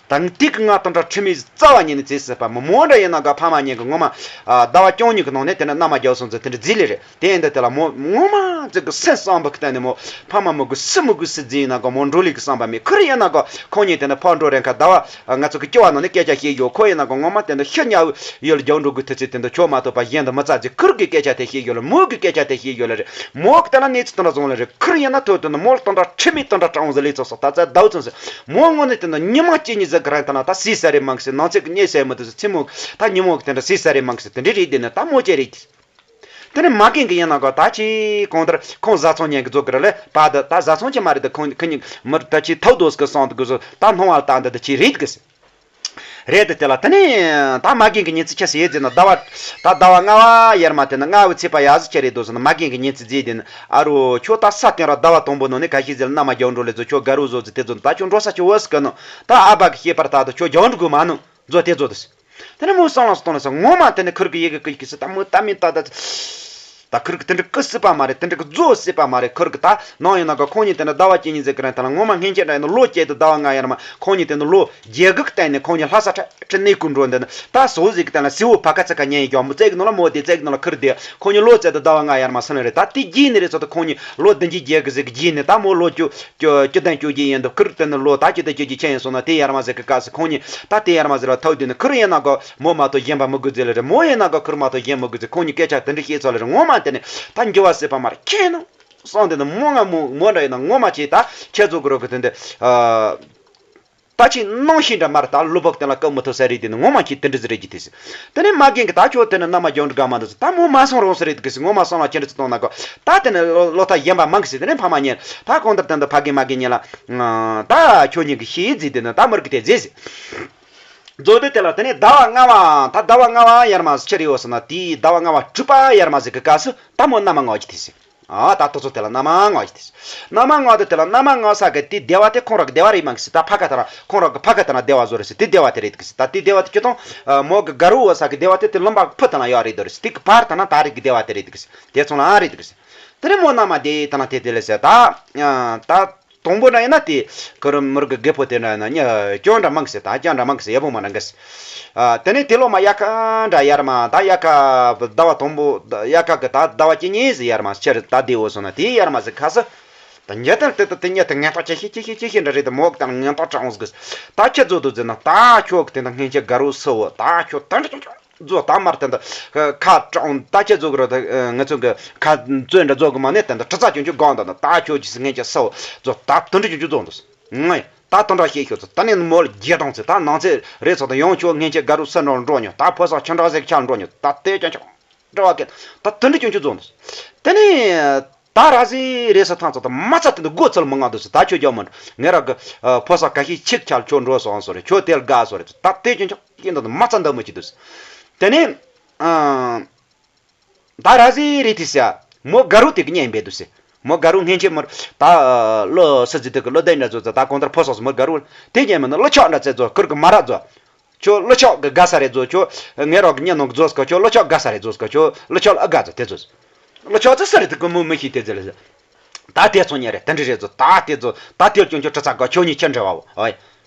དང་ཏིག་ང་དང་འདྲ་ཁྲི་མི་རྩ་བ་ཉིད་ནས་བརྩེ་སྲིད་པ་མོ་མོ་འདྲ་ཡིན་ན་ག་ཕ་མ་གཉིས་ཀྱི་ངོ་མ། ཟླ་བ་བཅུ་གཉིས་ཀྱི་ནང་ནས་དེ་འདྲ་མནའ་མ་རྒྱག་སོང་ཙང་དེ་འདྲ་རྫི་ལེ་རེད། དེ་ཡིན་དུས་དེ་ལ་མོ་ངོ་མ་ཙི་གི་སེམས་བསམ་པ་གི་སྟེང་ནས་མོ་ཕ་མ་མོ་གི་སུ་མོ་གི་སུ་རྫི་ཡིན་ན་ག་མོ་འགྲོ་ལི་གི་བསམ་པ་མེད། ཁུར་ཡིན་ན་ག་ཁོང་གཉིས་དེ་འདྲ་ཕར་འགྲོ་རན་ཁ་ཟླ་བ་ང་ཚོ་གི་སྐྱོ་བ་ནང་ནས་སྐད་ཆ་བཤད་ཡོད། ཁོ་ཡིན་ན་ག་ངོ་མ་དེ་འདྲ་ཤི་ཉག་ཡོད་ལ་རྒྱག་འགྲོ་དགོས་དུས་ཚེ་དེ་འདྲ་ཁྱོད་མ་གཏོགས་པ་གཞན་དུ་མི་རྩ་རྫི། ཁུར་གི་སྐད་ཆ་དེ་བཤད་ཡོད་ལ་མོ་གི་སྐད་ཆ་དེ་བཤད་ཡོད་ལ་རེད། མོ་གི་དེ་ལ་གནས་ཚུལ་དེ་འདྲ་བཟུང་ལ་རེད། ཁུར་ཡིན་ན་ཐོས་དུས་ནི་མོ་ལ་དེ་འདྲ་ཁྲི་མི་དེ་འདྲ་དྲང་ཟེར་ལས་ཚོགས་སོགས་ད་ཚ་ཟླ་བ་ཚོ་ཟེར། མོ་དངོས་གནས་དེ་འདྲ་ཉི་མ་གཅིག་གཉིས་ཟེར་གི་རང་ད་ན་ད་སྲིད་ས་རེད་མང་གི་ཟེར། ནང་ཚེ་གི་གནས་ས་མི་འདུག་ཟེར། ཚེ་མོ་ད་ཉི་མོ་གི་དེ་འདྲ་སྲིད་ས་རེད་མང་གི་ཟེར། དེ་འདྲ་རེད། དེ་ནི་ད་མོ་ཅེ་རེད། དེ་ནི་མ་རྒན་གི་ཡིན་ན་གོ་ད་ཅི་གང་ལྟར་ཁོང་བཟའ་ཚང་ཉན་གི་རྫོགས་གི་ར་ལེ་པ་ད་ད་བཟའ་ཚང་ཅི་མ་རེད། ད་ཁོང་ཁི་གཉིས་མི་ད་ཅི་ཐོག་རྡོས་གི་སོང་དུ་གི་སོ་ད་སྣང་བ་ལ་ད་འདི་ད་ཅི་རེད་གི་ཟེར། རེད་དེ་དེ་ལ་དེ་ནས་ད་མ་རྒན་གྱི་ཉིན་ཚེ་ཁྱད་བསད་ཟེར་ན་ཟླ་བ་ད་ཟླ་བ་ལྔ་བ་ཡར་མ་དེ་ན་ལྔ་བའི་ཚེས་པ་ཡག་ཟིག་ཁྱེད་རེད་འདུག་ཟེར་ན་མ་རྒན་གྱི་ཉིན་ཚེ་རྫིས་དེ་ན་ཨ་རོ་ཁྱོད་ད་ས་སྟེང་ར་ཟླ་བ་དང་པོ་ནང་ནས་ཁ་ཤས་ཟེར་ལ་མནའ་མ་རྒྱག་འགྲོ་ལེ་ཚོ་ཁྱོད་དགའ་རོགས་བཟོ་ཟེར་དེ་ཚོ་ད་ཁྱོད་འགྲོ་ས་ཁྱོད་བོ་ཟེར་གི་ནོ། ད་ཨ་ཕ་གི་ཤེས་པར་ད་ད་ཁྱོད་རྒྱག་འགྲོ་དགོས་མ་ནོ་ཟོ་དེ་ཚོ་དུ་ཟེར། དེ་ནས་མོ་སང་ལ་སོང་ལ་ས་ངོ་མ་དེ་ནས་ཁུར་གི་ཡི་གེ་ཀི་ཀི་སི་ད་མོ་ད་མི་ད་ད། ད་ཁུར་གི་དེ་འདྲ་ཀི་སྲིད་པ་མ་རེད། དེ་འདྲ་ཀི་རྫོགས་སྲིད་པ་མ་རེད། ཁུར་གི་ད་ནང་ཡིན་ན་ག་ཁོང་གཉིས་དེ་འདྲ་ཟླ་བ་གཅིག་གཉིས་ཟེར་གི་རེད། ད་ལ་ངོ་མ་སྔན་ཆད་འདྲ་ཡིན་ན་ལོ་བརྒྱད་དུ་ཟླ་བ་ལྔ་ཡར་མ་ཁོང་གཉིས་དེ་འདྲ་ལོ་བརྒྱད་གི་སྟེང་ནས་ཁོང་གཉིས་ལྷ་ས་ཁྲ་ཁྲི་གནས་སྐུ་འགྲོ་འདི་ནི་ད་ཟོག་ཟིག་གི་སྟེང་ལ་སེའུ་ཕ་ཁ་ཚ་ཁ་ཉན་ཡི་ཀྱང་མོ་བཙལ་གི་ནོ་ལ་མོ་དེ་བཙལ་གི་ནོ་ལ་ཁུར་དེ་ཁོང་གཉིས་ལོ་བཙལ་དུ་ཟླ་བ་ལྔ་ཡར་མ་སོང་ནི་རེད། ད་དེ་རྗེས་ནི་རེད་ཚོ་ད་ཁོང་གཉིས་ལོ་བདུན་གྱི་རྒྱལ་གི་ཟིག་གི་རྗེས་ནི་ད་མོ་ལོ་བཅུ་བཅུ་བཅུ་དང་བཅུ་གཅིག་ཡིན་འདུག་ཁུར་དེ་ནི་ལོ་ད་བཅུ་དང་བཅུ་གཅིག་ཆེན་ཡིན་སོང་ན་དེ་ཡར་མ་ཟིག་གི་སྐབས་སུ་ཁོང་གཉིས་ད་དེ་ཡར་མ་ཟིག་ལ་ཐོག་དེ་ནི་ཁུར་ཡིན་ན་གོ་མོ་མ་གཏོགས་གཞན་པ་མི་དགོས་ཟེར་ལ་རེད། མོ་ཡིན་ན་གོ་ཁུར་མ་གཏོགས་གཞན་མི་དགོས་ཟེར། ཁོང་གཉིས་སྐད་ཆ་དེ་འདྲ་བཤད་ཚོ་ལ་རེད། ངོ་མ་དེ་ནི་ད་འགྱུར་བ་སྲིད་པ་མ་རེད། ཁྱེད་ནང་སོང་དེ་ནི་མོ་ང་མོ་མོ་འདྲ་ཡིན་ན་ངོ་མ་ཁྱེད་ད་ཁྱེད་ཚོ་གི་རོགས་གི་དེ་འདི་ཨ། ད་ཅིག་སྣང་ཤེས་འདྲ་མ་རེད། ད་ལུས་པོ་སྟེང་ལ་སྐུ་མི་ཐུབ་ས་རེད། དེ་ནི་ངོ་མ་ཁྱེད་དེ་འདྲ་ཟིག་རེད་ཀྱི་དེ་ཟེར། དེ་ནས་མ་རྒན་གི་ད་ཁྱོད་དེ་ནི་མནའ་མ་རྒྱག་འགྲོ་ག་མ་འདུག་ཟེར། ད་མོ་མ་སོང་རུང་ཟེར་རེད་གི་ཟེར། ངོ་མ་སོང་ལ་ཅི་འདྲ་ཟེར་གཏོང་ན་གོ་ད་དེ་ནི་ལོ་ལོ་ཐ་གཞན་པ་མང་གི་ཟེར། དེ་ནས་ཕ་མ་ཉལ་ད་གང་ལྟར་དེ་འདི་ཕ་རྒན་མ་རྒན་ཉལ་ལ་ད་ཁྱོད་གཉིས་ཀྱི་ཤེས་ཟིག་དེ་ནི་ད་མོར་གི་དེ་ཟེར་ཟེར། མཛོ་དེ་དེ་ལ་དེ་ནས་ཟླ་བ་ལྔ་བ་ད་ཟླ་བ་ལྔ་བ་ཡར་མ་ཟེར་ཆི་རེད་འོ་ཟེར་ན་དེའི་ཟླ་བ་ལྔ་བ་དྲུག་པ་ཡར་མ་ཟེར་གི་སྐབས་སུ་ད་མོ་མནའ་མ་ང་གི་དེ་ཟེར། ཨ་ད་ཏོ་ཚོ་དེ་ལ་མནའ་མ་ང་ཡི་དེ། མནའ་མ་ང་དེ་དེ་ལ་མནའ་མ་ང་ས་གི་དེ་སྡེ་བ་དེ་ཁོང་རང་གི་སྡེ་བ་རེད་མ་གི་སི་ད་ཕ་ཁ་དེ་ལ་ཁོང་རང་གི་ཕ་ཁ་དེ་ན་སྡེ་བ་བཟོ་རེད་སི་དེ་སྡེ་བ་དེ་རེད་གི་སི་ད་དེ་སྡེ་བ་དེ་ཁྱོད་ཐོང་མོ་གི་དགའ་རུ་བ་ས་གི་སྡེ་བ་དེ་དེ་ལུང་པ་ཕུ་དེ་ན་ཡོད་རེད་དོ་རེད་སི་དེ་གི་བར་དེ་ན་ད་རེད་གི་སྡེ་བ་དེ་རེད་གི་སི་དེ་ཚོང་ལ་ཨ་རེད་གི་སི་དེ་རེད། མོ་མནའ་མ་དེ་དེ་ན་དེ་དེ་ལ་སི་ད་ད་དང་པོ་ན་ཡིན་ན་དེ་ཁོ་རང་མོར་གི་རྒད་པོ་དེ་འདྲ་ཡིན་ན་ཉ་སྐྱོན་འདྲ་མང་གི་སི་ད་སྐྱོན་འདྲ་མང་གི་སི་ཡ་བོ་མ་འདྲ་གི་སི། ཨ་དེ་ནས་དེ་ལོ་མ་དབྱར་ཁ་འདྲ་ཡར་མ་ད་དབྱར་ཁ་ཟླ་བ་དང་པོ་དབྱར་ཁ་གི་ད་ཟླ་བ་གཅིག་གཉིས་ཟིག་ཡར་མ་ཕྱིར་ད་བདེ་བོ་སོང་ན་དེའི་ཡར་མ་ཟིག་ཁ་སི། ད་ཉལ་དང་དེ་ད་དེ་ཉལ་དང་ངན་པ་ཅི་ཤེས་ཅི་ཤེས་ཅི་ཤེས་འདྲ་རེད། ད་མོ་གི་ད་ངན་པ་དྲང་ཟིག་ད་ཁྱེད་ཚོ་དུ་ཟེར་ན་ད་ཁྱོད་གི་དེ་ད་སྔན་ཆད་དགའ་རོགས་སི་བོ་ད་ཁྱོད་ད་འདྲ་ཅང་ཅང་ཛོ་ད་མར་དེ་འདྲ་ཁ་དྲང་ད་ཁྱེད་ཚོ་གི་རོ་ད་ང་ཚོ་གི་ཁ་རྩོད་འདྲ་ཛོ་གི་མ་ནས་དེ་འདྲ་དྲི་ཚ་ཅུང་ཅུང་སྒང་ད་ད་ད་ཁྱོད་ཀྱི་སི་ངན་ཅི་སི་བོ་ཛོ་ད་དུ་འདྲ་ཅུང་ཅུང་ཛོ་འདུག་ངས་ད་དུ་འདྲ་ཤེས་ཤོད་ཚོ་ད་ནས་མོ་ལ་རྒྱལ་དང་ཚེ་ད་ནང་ཚེ་རེད་ཚོ་ད་ཡང་ཁྱོད་སྔན་ཆད་དགའ་རུ་སི་འགྲོ་འགྲོ་ཉོ་ད་ཕོ་སང་ཆུ་འདྲ་ཟེག་ཆ་འགྲོ་ཉོ་ད་དེ་ཅུང་ཅུང་འདྲ་བ་གན་ད་དུ་འདྲ་ཅུང་ཅུང་ཛོ་འདུག་དེ་ནས། ད་ར་ཟི་རེ་ས་ཐང་ཚོ་ད་མ་ཚ་དེ་འདུག་སྒོ་ཚལ་མི་ང་འདུག་སི་ད་ཁྱོད་རྒྱ་མི་འགྲོ་ངས་ར་གི་ཕོ་ས་ཁ་ཤས་ཆིག་ཆར་ཁྱོད་འགྲོ་སོང་སོ་རེད། ཁྱོད་དེར་དགའ་སོ་རེད། ད་དེ་ཁྱོད་ཁྱོད་ཡིན་འདུག་མ་ཚ་འདུག་མི་ཅི་འདུག་སི། དེ་ནས་ཨ་ད་ར་ཟི་རེ་ཐི་སི་ཨ་མོ་དགའ་རུ་དེ་གི་ཉན་པས་འདུག་སི། མོ་དགའ་རུ་སྔན་ཆད་མོར་ད་ལོ་སི་ཟི་དེ་གི་ལོ་ཟླ་འདྲ་ཚོ་ད་གང་ལྟར་ཕོ་སོགས་སི་མོ་དགའ་རུ་དེ་ཉན་མི་འདུག་ལོ་ཆོག་འདྲ་ཚེ་ཚོ་ཁུར་གི་མ་ར་ཚོ། ཁྱོད་ཀླུ་ཆག་གི་དགའ་ས་རེད་ཚོ། ཁྱོད་ངའི་རོགས་ཀྱི་གཉེན་ནང་གི་ཚོ་སྐ་ཁྱོད་ཀླུ་ཆག་དགའ་ས་རེད་ཚོ་སྐ་ཁྱོད་ཀླུ་ཆག་ལ་ཨ་དགའ་ཚོ་དེ་ཚོ། ཀླུ་ཆག་ཚོ་ས་རེད་དེ་ཀུ་མུ་མི་ཤེས་དེ་ཚོ་ལ་ཟེར། ད་དེ་ཚོ་ཉེ་རེད་དེ་འདྲ་རེད་ཚོ། ད་དེ་ཚོ་ད་དེ་ཀྱང་ཁྱོད་ཁྲི་ཚ་ག་ཁྱོད་གཉིས་ཁྱེད་འདྲ་བ་བོ་ཨོ།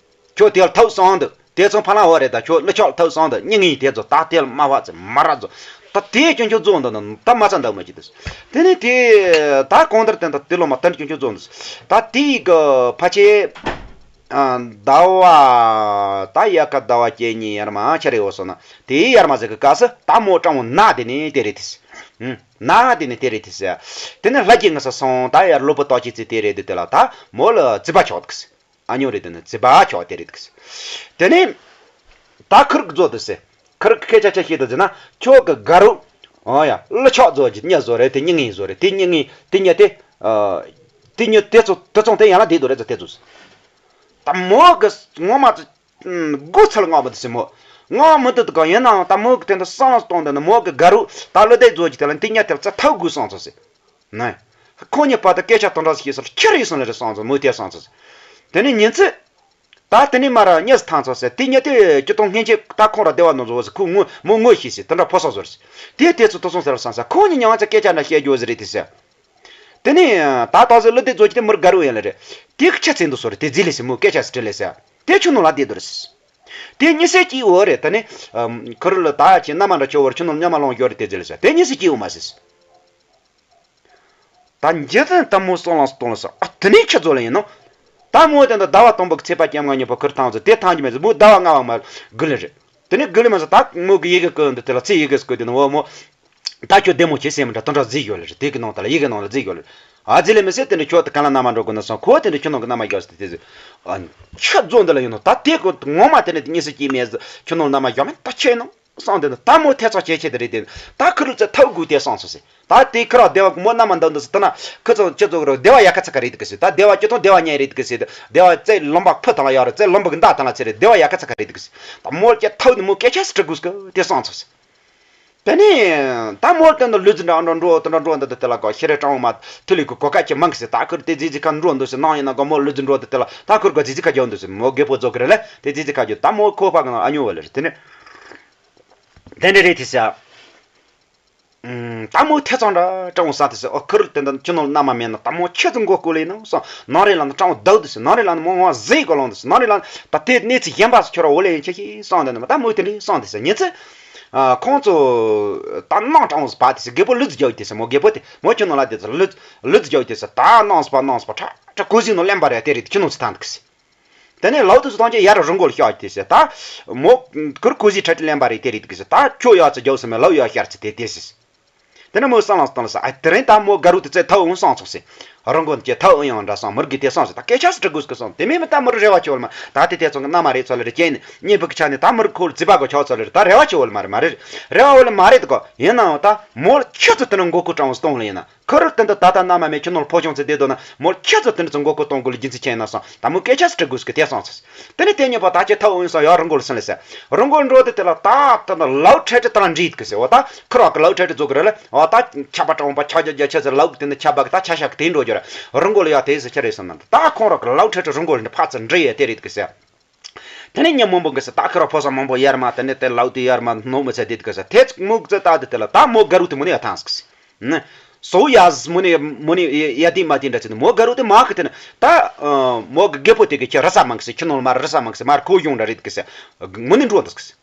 ཁྱོད་དེ་ལ་ཐུག་སོང་འདུག་དེ་ཚོ་ཕ་ལ་འོ་རེད། ད་ཁྱོད་ཀླུ་ཆག་ལ་ཐུག་སོང་འདུག་སྙིང་ངེས་དེ་ཚོ་ད་དེ་ལ་མ་བ་ཚོ་མ་ར་ཚོ། ད་དེ་ཀྱང་ཁྱོད་ཚོ་འདུག་ན་ད་མ་ཚ་འདུག་མ་ཅི་དེ་ཚོ། དེ་ནས་དེ་ད་གང་ལྟར་དེ་འདུག་དེ་ལོ་མ་ད་ཀྱང་ཁྱོད་ཚོ་འདུག་ད་དེ་གི་ཕ་ཆེ། ཟླ་བ་ད་དབྱར་ཁ་ཟླ་བ་བཅུ་གཉིས་ཡར་མ་ཆ་རེ་འོ་སོང་ན་དེའི་ཡར་མ་ཟེར་གི་སྐབས་སུ་ད་མོ་སྤྲང་བོ་ན་དེ་ནས་དེ་རེད་དེ། ན་དེ་ནས་དེ་རེད་དེ། དེ་ནས་ལྷ་རྒྱལ་ངི་ས་སོང་ད་ཡར་ལོ་པོ་ཏོག་ཅི་ཚེ་དེ་རེད་དེ་དེ་ལ་ད་མོ་ལ་རྩིས་པ་ཆོག་དེ། ཨ་ཉོ་རེད་དེ་ནས་རྩིས་པ་ཆོག་དེ་རེད་དེ། དེ་ནས་ད་ཁུར་གི་མཛོ་དེ་སེ། ཁུར་གི་སྐད་ཆ་ཆ་ཤེས་དུ་ཟེར་ན་ཁྱོད་གི་དགའ་རུ། ཨོ་ཡ་ཀླུ་ཆག་མཛོ་གི་གཉའ་བཟོ་རེད་དེ་གཉིས་ངེས་བཟོ་རེད་དེ་གཉིས་ངེས་དེ་གཉིས་དེ། དེ་གཉིས་དེ་ཚོ་དེ་ཚོང་དེ་ཡང་ལ་དེ་དུ་རེད་ཚོ་དེ་ཚོ། ད་མོ་གི་ངོ་མ་ཚོ་སྒོ་ཚལ་ངོ་མ་དུ་སེ་མོ། ངོ་མི་དུ་དུ་གང་ཡིན་ནའང་ད་མོ་གི་དེ་འདྲ་བསམ་བློ་གཏོང་དུ་ནི་མོ་གི་དགའ་རུ་ད་ཀླུ་དེ་མཛོ་གི་དེ་ལ་དེ་གཉིས་དེ་ལ་ཚ་ཐག་དགོས་སོང་ཚོ་སེ། ནས། ཁོང་གཉིས་བར་དུ་སྐད་ཆ་དང་འདྲ་ཞིག་ཟེར་ཁྱི་རེད་སོང་ལེ་རེད་སོང་ཚོ་མོས་དེ་སོང་ཚོ། དེ་ནས་ཉིན་ཚེ། ད་དེ་ནས་མ་ར་གཉིས་སུ་ཐང་ཚོ་ཟེར་དེ་ཉིད་དེ་ཅི་གཏོང་སྔན་ཆད་ད་ཁོང་ར་བདེ་བ་ནོ་བཟོ་ཟེར་ཁོ་ངོ་མོ་ངོ་ཤེས་ཟེར་དེ་འདྲ་ཕོ་སོག་བཟོ་རེད། དེ་དེ་ཚོ་ཐོ་སོང་ཟེར་སོང་ཟེར་ཁོང་གཉིས་ཉང་ཚེ་སྐད་ཆ་འདྲ་བཤད་རྒྱུ་ཟེར་རེད་དེ་ཟེར། དེ་ནས་ད་ད་ཟེར་ལུ་དེ་ཚོ་ཅི་དེ་མུར་དགའ་རུ་ཡིན་ལེ་རེད། དེ་གི་ཆ་ཚན་དུ་སོ་རེད་དེ་རྫི་ལེ་ཟེར་མོ་སྐད་ཆ་ཟེར་དྲི་ལེ་ཟེར། དེ་ཆུ་ནང་ལ་བསྡད་འདུག་རེད། དེ་གཉིད་སད་ཀྱི་འོ་རེད་དེ་ནི། ཁུ་རུ་ལ་ད་ཁྱེད་མནའ་མ་འདྲ་ཆོ་བར་ཆུ་ནང་མཉམ་མ་ལོང་ཡོད་རེད་དེ་རྫི་ལེ་ཟེར་དེ་གཉིད་སད་ཀྱི་འོ་མ་ཟེར། ད་འཇིག་རྟེན་ལྟ་མོ་སོང་ལ་སྟོང་ལ་ས་ཨ་དེ་ནས་ཁྱི་ཚོ་ལ་ཡིན་ནོ། ད་མོ་དེ་འདྲ་ཟླ་བ་དང་པོ་གི་ཚེས་པ་བཅོ་ལྔ་ཉིན་པ་ཁུར་ཐང་ཚོ་དེ་ཐང་གི་མེད་ཚོ་མོ་ཟླ་བ་ལྔ་བ་མ་དགུ་ལེ་རེད། དེ་ནས་དགུ་ལེ་མ་ཟེར་ད་མོ་གི་ཡི་གེ་བཀོད་འདི་དེ་ལ་ཚེ་ཡི་གེ་བཀོད་དེ་ནི་འོ་མོ། ད་ཁྱོད་བདེ་མོ་བྱེད་སེམས་འདྲ་དོན་འདྲ་རྫི་ཡོད་ལེ་རེད་དེ་གི་ནང་དེ་ལ་ཡི་གེ་ནང་ལ་རྫི་ཡོད་ལེ། ཨ་རྫི་ལེ་མི་ཟེར་དེ་འདྲ་ཁྱོད་དེ་ག་ལ་མནའ་མ་འགྲོ་དགོས་ན་སོང་ཁོ་དེ་འདྲ་ཁྱོད་ནང་གི་མནའ་མ་རྒྱག་ཟེར་དེ་ཟེར། ཨ་ཁྱི་རྫོང་འདི་ལ་ཡིན་ནོ་ད་དེ་གི་ངོ་མ་དེ་ནས་དེ་གཉིད་སད་ཀྱི་མེད་ཟེར་ཁྱོད་ནང་མནའ་མ་རྒྱག་མེད་ད་ཁྱེད་ནང་། སང་དེ་ད་མོ་ཐེ་ཚོམ་བྱེད་ཆེད་དེ་རེད་དེ། ད་ཁུ་རུ་ཚེ་ཐབས་དགོས་དེ་སང་སོ་ཟེར། ད་དེ་ཁུ་ར་བདེ་བ་གི་མོ་མནའ་མ་འདུག་འདུག་ཟེར་ད་ན་ཁུ་ཚོ་ཁྱེད་ཚོ་གི་རོ་བདེ་བ་ཡག་ག་ཚ་ག་རེད་གི་ཟེར། ད་བདེ་བ་ཁྱེད་ཚོ་བདེ་བ་ཉེ་རེད་གི་ཟེར། བདེ་བ་རྩེ་ལོམ་པ་ཕུ་དང་ལ་ཡོད་རེད་རྩེ་ལོམ་པ་གི་མདའ་དང་ལ་ཚེ་རེད་བདེ་བ་ཡག་ག་ཚ་ག་རེད་གི་ཟེར། ད་མོ་ཁྱེད་ཐབས་དེ་མོ་སྐད་ཆ་སི་དྲི་དགོས་གི་དེ་སང་སོ་ཟེར། དེ་ནས་ད་མོ་དེ་འདྲ་ལུས་འདྲ་འགྲོ་འགྲོ་དེ་འདྲ་འགྲོ་འདི་དེ་ལ་གོ་ཤེས་རེ་སྤྲང་བོ་མ་ཐུ་ལི་གི་གོ་ཀ་ཁྱེད་མང་གི་ཟེར། ད་ཁུ་རུ་དེ་རྫི་རྫི་ཁ་འགྲོ་འདུག་ཟེར་ནང་ཡིན་ན་གོ་མོ་ལུས་འདྲ་འགྲོ་དེ་དེ་ལ་ད་ཁུ་རུ་གོ་རྫི་རྫི་ཁ་རྒྱག་འདུག་ཟེར། མོ་རྒད་པོ་རྫོགས་གི་རེད་ལེ་དེ་རྫི་རྫི་ཁ་རྒྱག་ད་མོ་ཁོ་པ་གི་ནང་ཨ་ཉོ་བ་ལེ་རེད་དེ་ནས། དེ་འདྲ་རེད་དེ་ཟེར། ཨུམ། ད་མོ་ཐེ་ཚོམ་འདྲ་སྤྲང་བོ་ས་དེ་ཟེར། ཨོ་ཁུ་རུ་དེ་འདྲ་ཁྱི་ནང་མནའ་མ་མེད་ན་ད་མོ་ཁྱི་ཚོ་མགོ་སྐོར་ལེ་ནང་སོང་ནང་རེ་ལ་ནི་སྤྲང་བོ་བདག་དེ་ཟེར། ནང་རེ་ལ་ནི་མོ་ངོ་ཟེ་གོ་ལོང་དེ་ཟེར། ནང་རེ་ལ་ནི་ད་དེ་གནས་ཚུལ་གཞན་པ་ཁྱོད་ར་འོ་ལེ་ཡིན་ཁྱི་ཁྱི་སང་དེ་ནི་མ་ད་མོ་དེ་འདྲ་སང་དེ་ཟེར་ཉིན་ཚེ། ཨ་ཁོང་ཚོ་ད་ནང་སྤྲང་བོ་ཟེར་བ་དེ་ཟེར། རྒད་པོ་ལུས་རྫི་རྒྱག་དེ་ཟེར། མོ་རྒད་པོ་དེ་མོ་ཁྱི་ནང་ལ་དེ་ཟེར་ལུས་ལུས་རྫི་རྒྱག་དེ་ཟེར། ད་ནང་སྤ་ནང་སྤ་ཁྲ་ཁྲ་ཀོ་ཟིག་ནང་གླེན་པ་རེད་དེ་རེད་ཁྱི་ནང་ཚེ་ཐང་དེ་ཟེར། དེ་ནས་ལའུ་ཏུ་སུ་ཐང་ཆེན་ཡར་རི་མགོ་ལ་ཤོག་དེ་ཟེར། ད་མོ་ཁུར་ཀུ་ཟི་ཁྲ་ཁྲི་གླེན་པ་རེད་དེ་རེད་དེ་ཟེར། ད་ཁྱོད་ཡར་ཚེ་རྒྱག་སེ་མེད་ལའུ་ཡར་ཤར་ཚེ་དེ་དེ་ཟེར། དེ་ནས་མོ་སང་ལངས་སྟངས་ལ་ཟེར། ཨ་དེ་རིང་ད་མོ་དགའ་རུ་དེ་ཚེ་ཐབས་འོང་སང་ཚོགས་ཟེར། རི་མགོ་ནས་ཀྱི་ཐབས་འོང་ཡང་འདྲ་སང་མུར་གི་དེ་སང་ཟེར། ད་སྐད་ཆ་སི་དྲི་དགོས་སྐུ་སང་དེ་མིན་མི་ད་མུར་རེ་བ་ཆེ་བོ་ལ་མ་ད་དེ་དེ་ཚོ་གི་མནའ་མ་རེད་ཚོ་ལ་རེ་ཅན་ནི་གཉེན་ཕུག་གི་ཆ་ནས་ད་མུར་ཁོ་ལ་རྫི་པ་གོ་ཆོག་ཚོ་ལ་རེ་ད་རེ་བ་ཆེ་བོ་ལ་མ་རེད་མ་རེད། རེ་བ་བོ་ལ་མ་རེད་དེ་གོ་ཡིན་ནའང་ད་མོ་ལ་ཁྱོད་ཚོ་དེ་ནས་མགོ་སྐོར་སྤྲང་བོ་སྟོང་ལ་ཡིན་ན། ཁུ་རུ་དེ་འདི་ད་ལྟ་མནའ་མ་མེད་ཁྱོད་ནོར་ཕོ་ཆུང་ཚེ་བསྡད་དོ་ན་མོར་ཁྱེད་ཚོ་དེ་འདྲ་ཚོ་མགོ་སྐོར་གཏོང་དགོས་ལ་རྒྱུ་མཚན་ཆེ་ཡིན་ན་སོང་ད་མོ་སྐད་ཆ་སི་དྲི་དགོས་སྐུ་དེ་སོང་ཚོ། དེ་ནས་དེ་ཉིན་པ་ད་ཁྱེད་ཐབས་འོང་སོང་ཡར་རི་མགོ་ལ་སོང་ལ་ཟེར། རི་མགོ་འགྲོ་དེ་དེ་ལ་ད་ད་ལའུ་ཁྲ་ཁྲི་ད་ལ་འདྲིས་གི་ཟེར། འོ་ད་ཁུ་ར་གི་ལའུ་ཁྲ་ཁྲི་རྫོགས་གི་རེད་ལ་འོ་ད་ཆ་པ་གྲོང་པ་ཆ་རྒྱ་རྒྱ་ཆ་ཟེར་ལའུ་གི་དེ་ནི་ཆ་པ་གི་ད་ཆ་ཤ་གི་དེ་འགྲོ་རྒྱུ་རེད། རི་མགོ་ལ་ཡར་དེ་ཟེར་ཁྱེད་རེད་སོང་ན་ད་ཁོང་ར་གི་ལའུ་ཁྲ་ཁྲི་རི་མགོ་ལ་འདྲི་ཕ་ཚི་འདྲི་ཡས་དེ་རེད་གི་ཟེར། དེ་ནས་ཉིན་མང་པོ་གི་ཟེར་ད་ཁུ་ར་ཕོ་སང་མང་པོ་ཡར་མ་དེ་ནས་དེ་ལའུ་དེ་ཡར་མ་ནོ་མི་ཚེ་དེ་གི་ཟེར་དེ་མུག་ཙེ་ད་དེ་དེ་ལ་ད་མོ་དགའ་རུ་དེ་མོ་ནས་ཡར་ཐང་གི་ཟེར། ནི། སོ་ཡ་ཟི་མོ་ནི་མོ་ནི་ཡ་དེ་མ་དེ་འདྲ་ཅི་ནི་མོ་དགའ་རུ་དེ་མ་གི་དེ་ནི་ད། མོ་གི་རྒད་པོ་དེ་གི་ཁྱི་རི་ས་མང་གི་སི་ཁྱི་ནོར་མ་རི་ས་མང་གི་སི་མར་ཁོ་ཡོང་འདྲ་རེད་གི་སི། མོ་ནི་འགྲོ་འདུག་གི་སི།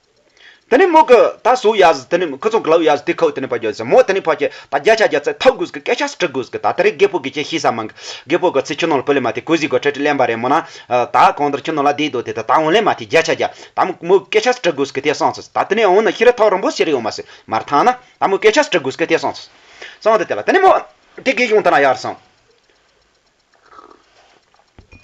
དེ་ནི་མོ་གི་ད་སོ་ཡ་ཟི་དེ་ནི་ཁོ་ཚོ་གི་ལའུ་ཡ་ཟི་དེ་ཁོ་དེ་ནི་ཕ་རྒྱ་ཟི་མོ་དེ་ནི་ཕ་རྒྱ་ད་རྒྱ་ཆ་རྒྱ་ཚད་ཐབས་དགོས་གི་སྐད་ཆ་སི་དྲི་དགོས་གི་ད་དེ་རིང་རྒད་པོ་གི་ཁྱི་ཤི་ས་མང་གི་རྒད་པོ་གི་ཚེ་ཁྱི་ནོར་ལ་བུ་ལེ་མ་དེ་ཀུ་ཟི་གོ་ཁྲ་ཁྲི་ལེན་པ་རེད་མོ་ན། ད་གང་ལྟར་ཁྱི་ནོར་ལ་དེ་དོ་དེ་ད་ད་འོང་ལེ་མ་དེ་རྒྱ་ཆ་རྒྱ་ད་མོ་མོ་སྐད་ཆ་སི་དྲི་དགོས་གི་དེ་སང་ཚོ་ད་དེ་ནི་འོང་ན་ཤི་རི་ཐག་རིང་པོ་ཤི་རི་ཡོང་མ་སི་མར་ཐང་ན། ད་མོ་སྐད་ཆ་སྤྲི་དགོས་སྐད་དེ་སོང་། སོང་དེ་དེ་ལ་དེ་ནས་མོ་དེ་གི་གཞུང་ད་ན་ཡར་སོང་།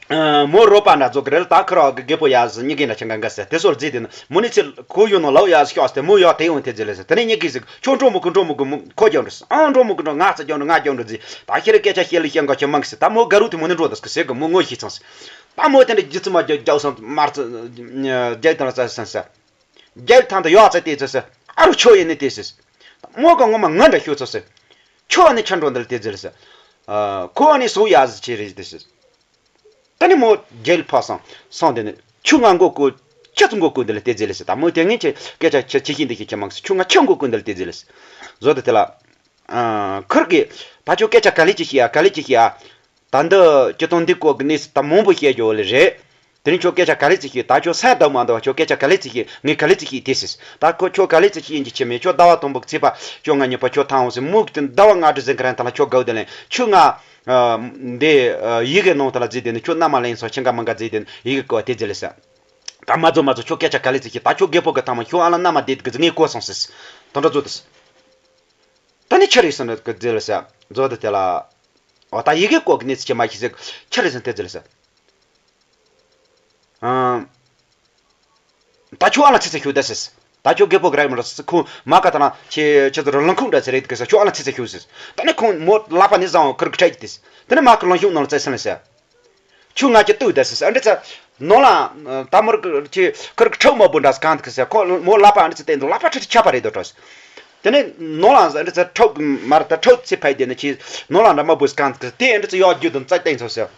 མོ་རོ་པ་འདྲ་རྫོགས་གི་རེད་ད་ཁུ་ར་གི་རྒད་པོ་ཡ་ཟི་གཉིས་ཀྱི་འདྲ་ཆེན་ག་འགའ་ཟེར་དེ་སོར་རྫི་དེ་ནི་མོ་ནི་ཚེ་ཁོ་ཡོད་ནོ་ལའོ་ཡ་ཟི་ཤོག་སྟེ་མོ་ཡོད་དེ་ཡོང་དེ་རྫི་ལ་ཟེར་དེ་ནས་གཉིས་ཀྱི་ཟིག་ཁྱོད་འགྲོ་མོ་གི་འགྲོ་མོ་གི་མོ་ཁོ་རྒྱབ་འགྲོ་ཨང་འགྲོ་མོ་གི་འགྲོ་ང་ཚ་རྒྱབ་འགྲོ་ང་རྒྱབ་འགྲོ་རྫི་ད་ཤེ་རི་སྐད་ཆ་བཤད་ལ་བཤད་འགའ་ཁྱོད་མང་གི་ཟེར་ད་མོ་དགའ་རུ་དེ་མོ་ནི་འགྲོ་འདུག་གི་ཟེར་གི་མོ་ངོ་ཤེས་ཚང་ཟེར་ད་མོ་དེ་འདྲ་རྒྱུ་ཚུལ་མ་རྒྱབ་རྒྱབ་སོང་མར་ཚ་རྒྱབ་དང་རྩ་སོང་ཟེར། རྒྱལ་ཐང་དུ་ཡོག་ཚ་དེ་ཚོ་ཟེར། ཨ་རུ་ཆོ་ཡིན་ནི་དེ་ཟེར། མོ་ག་ངོ་མ་ང་འདྲ་ཤོད་ཚོ་ཟེར། ཆོ་ནི་ཆ་འགྲོ་འདི་ལ་དེ་ཟེར་ཟེར། ཁོ་ནི་སུ་ཡ་ཟི་ཆེ་རེད་དེ་ཟེར། ད་ནི་མོ་རྒྱལ་ཕ་སང་སང་དེ་ནི་ཆུ་ང་མགོ་ཀུ་ཆ་ཚུ་མགོ་ཀུ་འདི་ལ་དེ་ཟེར་ལ་ཟེར། ད་མོ་དེ་ངན་ཆེ་སྐད་ཆ་ཆེ་ཆེ་ཤིན་དེ་ཤི་ཆེ་མང་ཟེར་ཆུ་ང་ཆ་མགོ་ཀུ་འདི་ལ་དེ་ཟེར་ལ་ཟེར། བཟོ་དེ་དེ་ལ། ཁུར་གི་ད་ཆོ་སྐད་ཆ་ག་ལེ་ཅི་ཤི་ཡ་ག་ལེ་ཅི་ཤི་ཡ། ད་འདི་སྤྱི་དོན་འདི་སྐོར་གི་གནས་ད་མང་པོ་བཤད་རྒྱུ་ལེ་རེད། དེ་རིང་ཁྱོད་སྐད་ཆ་ག་ལེ་ཙི་ཤེས། ད་ཁྱོད་སེམས་དག་མ་འདུག་བ། ཁྱོད་སྐད་ཆ་ག་ལེ་ཙི་ཤེས། ངས་ག་ལེ་ཙི་ཤེས་དེ་ཟེར། ད་ཁོ་ཁྱོད་ག་ལེ་ཙི་ཤེས་ཡིན་གྱི་ཆེ་མེད། ཁྱོད་ཟླ་བ་དང་པོ་གི་ཚེས་པ་བཅོ་ལྔ་ཉིན་པ་ཁྱོད་ཐང་འོང་ཟེར། མུག་དེ་ཟླ་བ་ལྔ་དྲུག་ཟིན་གི་རན་ཐ་ལ་ཁྱོད་དགའ་བོ་དེ་ལེན་ཆུ་ང་འདི་ཡི་གེ་ནང་ཐ་ལ་ཟིག་དེ་ནི་ཁྱོད་མནའ་མ་ལེན་སོང་ཁྱེད་འགའ་མི་འགའ་ཟིག་དེ་ནི་ཡི་གེ་བཀོད་དེ་ཟེར་ལེ་ཟེར། ད་མ་རྫོགས་མ་རྫོགས་ཁྱོད་སྐད་ཆ་ག་ལེ་ཙི་ཤེས། ད་ཁྱོད་རྒད་པོ་གི་ཐང་མ་ཁྱོད་ཨ་ལ་མནའ་མ་བསྡད་གི་ཟིག་ངས་གོ་སོང་ཟེར། དོན་འགྲོ་ཚོ་དེ་ཟེར། ད་ནི་ཁྱེད་རེད་ཟེར་ནི་གི་ཟེར་ལེ་ཟེར། མཛོ་དེ་དེ་ལ། འོ་ད་ཡི་གེ་བཀོད་གི་གནས་ཚུལ་ཅི་མ་ཤེས་ཟེར། ཁྱེད་རེད་ཟེར་དེ་ཟེར་ལེ་ཟེར། ཨང་། ད་ཁྱོད་ཨ་ལ་ཚེ་ཚེ་ཤུ་ད་ཟེར། ད་ཁྱོད་རྒད་པོ་གི་ར་མི་ར་ཁོང་མ་ཀ་ད་ན་ཁྱེད་ཁྱེད་ཚོ་ར་ལང་ཁུང་འདྲ་ཟེར་རེད་གི་ཟེར། ཁྱོད་ཨ་ལ་ཚེ་ཚེ་ཤུ་ཟེར། ད་ནི་ཁོང་མོ་ལག་པ་ནི་བཟང་བ་ཁུར་གི་ཁྲལ་གྱི་ཏེ་ཟེར། ད་ནི་མ་ཀ་ལང་ཤུང་ནང་ལ་བཙལ་ཟེར་ལེ་ཟེར། ཁྱོད་ང་ཁྱེད་ལྟོས་ད་ཟེར་ཟེར། ཨ་འདྲ་ཚ་ནོ་ལ་ད་མོར་གི་ཁྱེད་ཁུར་གི་ཁྲག་མ་བུ་འདྲ་ཟེར་གང་དེ་གི་ཟེར། ཁོ་མོ་ལག་པ་ཨ་འདྲ་ཚ་བསྟན་འདུག་ལག་པ་ཁྲལ་ཁྱབ་པ་རེད་དོ་ཁྲོ་ཟེར། དེ་ནས་ནོར་ལ་འདྲི་ཚེ་ཁྲག་མར་ད་ཁྲག་ཚེ་ཕ་ཡི་དེ་ནས་ཁྱི་ནོར་ལ་འདྲ་མ་བུས་གང་དེ་འདྲི་ཚེ་ཡག་རྒྱུ་དང་རྩ་བརྟན་ཚོ་ཟེར།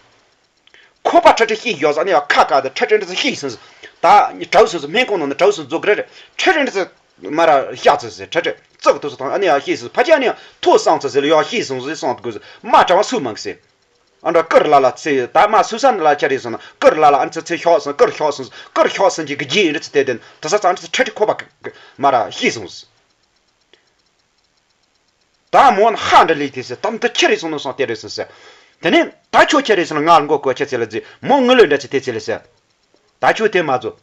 ཁོ་པ་ཁྲ་ཁྲ་ཤི་ཡོད་ཟ་ནས་ཡང་ཁ་ཁ་དང་ཁྲ་ཁྲ་འདྲི་ཚེ་ཤི་སོང་ཟེར། ད་གྲོགས་སོང་ཟེར། སྨན་ཁང་ནང་ནས་གྲོགས་སོང་ཟེར་གི་རེད། ཁྲ་ཁྲ་འདྲི་ཚེ་མར་ཤག་ཚོ་ཟེར། ཁྲ་ཁྲ་ཙག་ཐུག་སོང་དང་ཨ་ནི་ཡང་ཤི་སོང་། ཕ་ཅག་ནི་ཡང་ཐོ་སང་ཚོ་ཟེར་ལ་ཡང་ཤི་སོང་ཟེར་སོང་དགོས་ཟེར། མ་གྲྭ་བ་སུ་མང་ཟེར། ཨ་འདྲ་ཀིར་ལ་ལ་ཚེ་ད་མ་སུ་ས་ནི་ལ་ཆ་རེད་སོང་ན་ཀིར་ལ་ལ་ཨ་ཚེ་ཚེ་ཤོག་སོང་། ཀིར་ཤོག་སོང་། ཀིར་ཤོག་སོང་གི་གི་རྗེས་འདྲི་ཚེ་དེ་དེ་ད་ས་ཚང་འདྲི་ཚེ་ཁྲ་ཁྲ་ཁོ་པ་མར་ཤི་སོང་ཟེར། ད་མོ་ན་ཧ་འདྲ་ལི་དེ་ཟེར། ད་འདི་ཁྱེད་རེད་སོང་ནོ་སོང་དེ་རེད་སོང་ཟེར། དེ་ནས་ད་ཁྱོད་ཁྱེད་རེད་སོང་ན་ང་ལ་མགོ་སྐོར་ཁྱེད་ཚེ་ལ་ཟེར། མོ་ངུ་ལོས་འདྲ་ཚེ་དེ་ཚེ་ལ་ཟེར། ད་ཁྱོད་དེ་མ་ཚོ།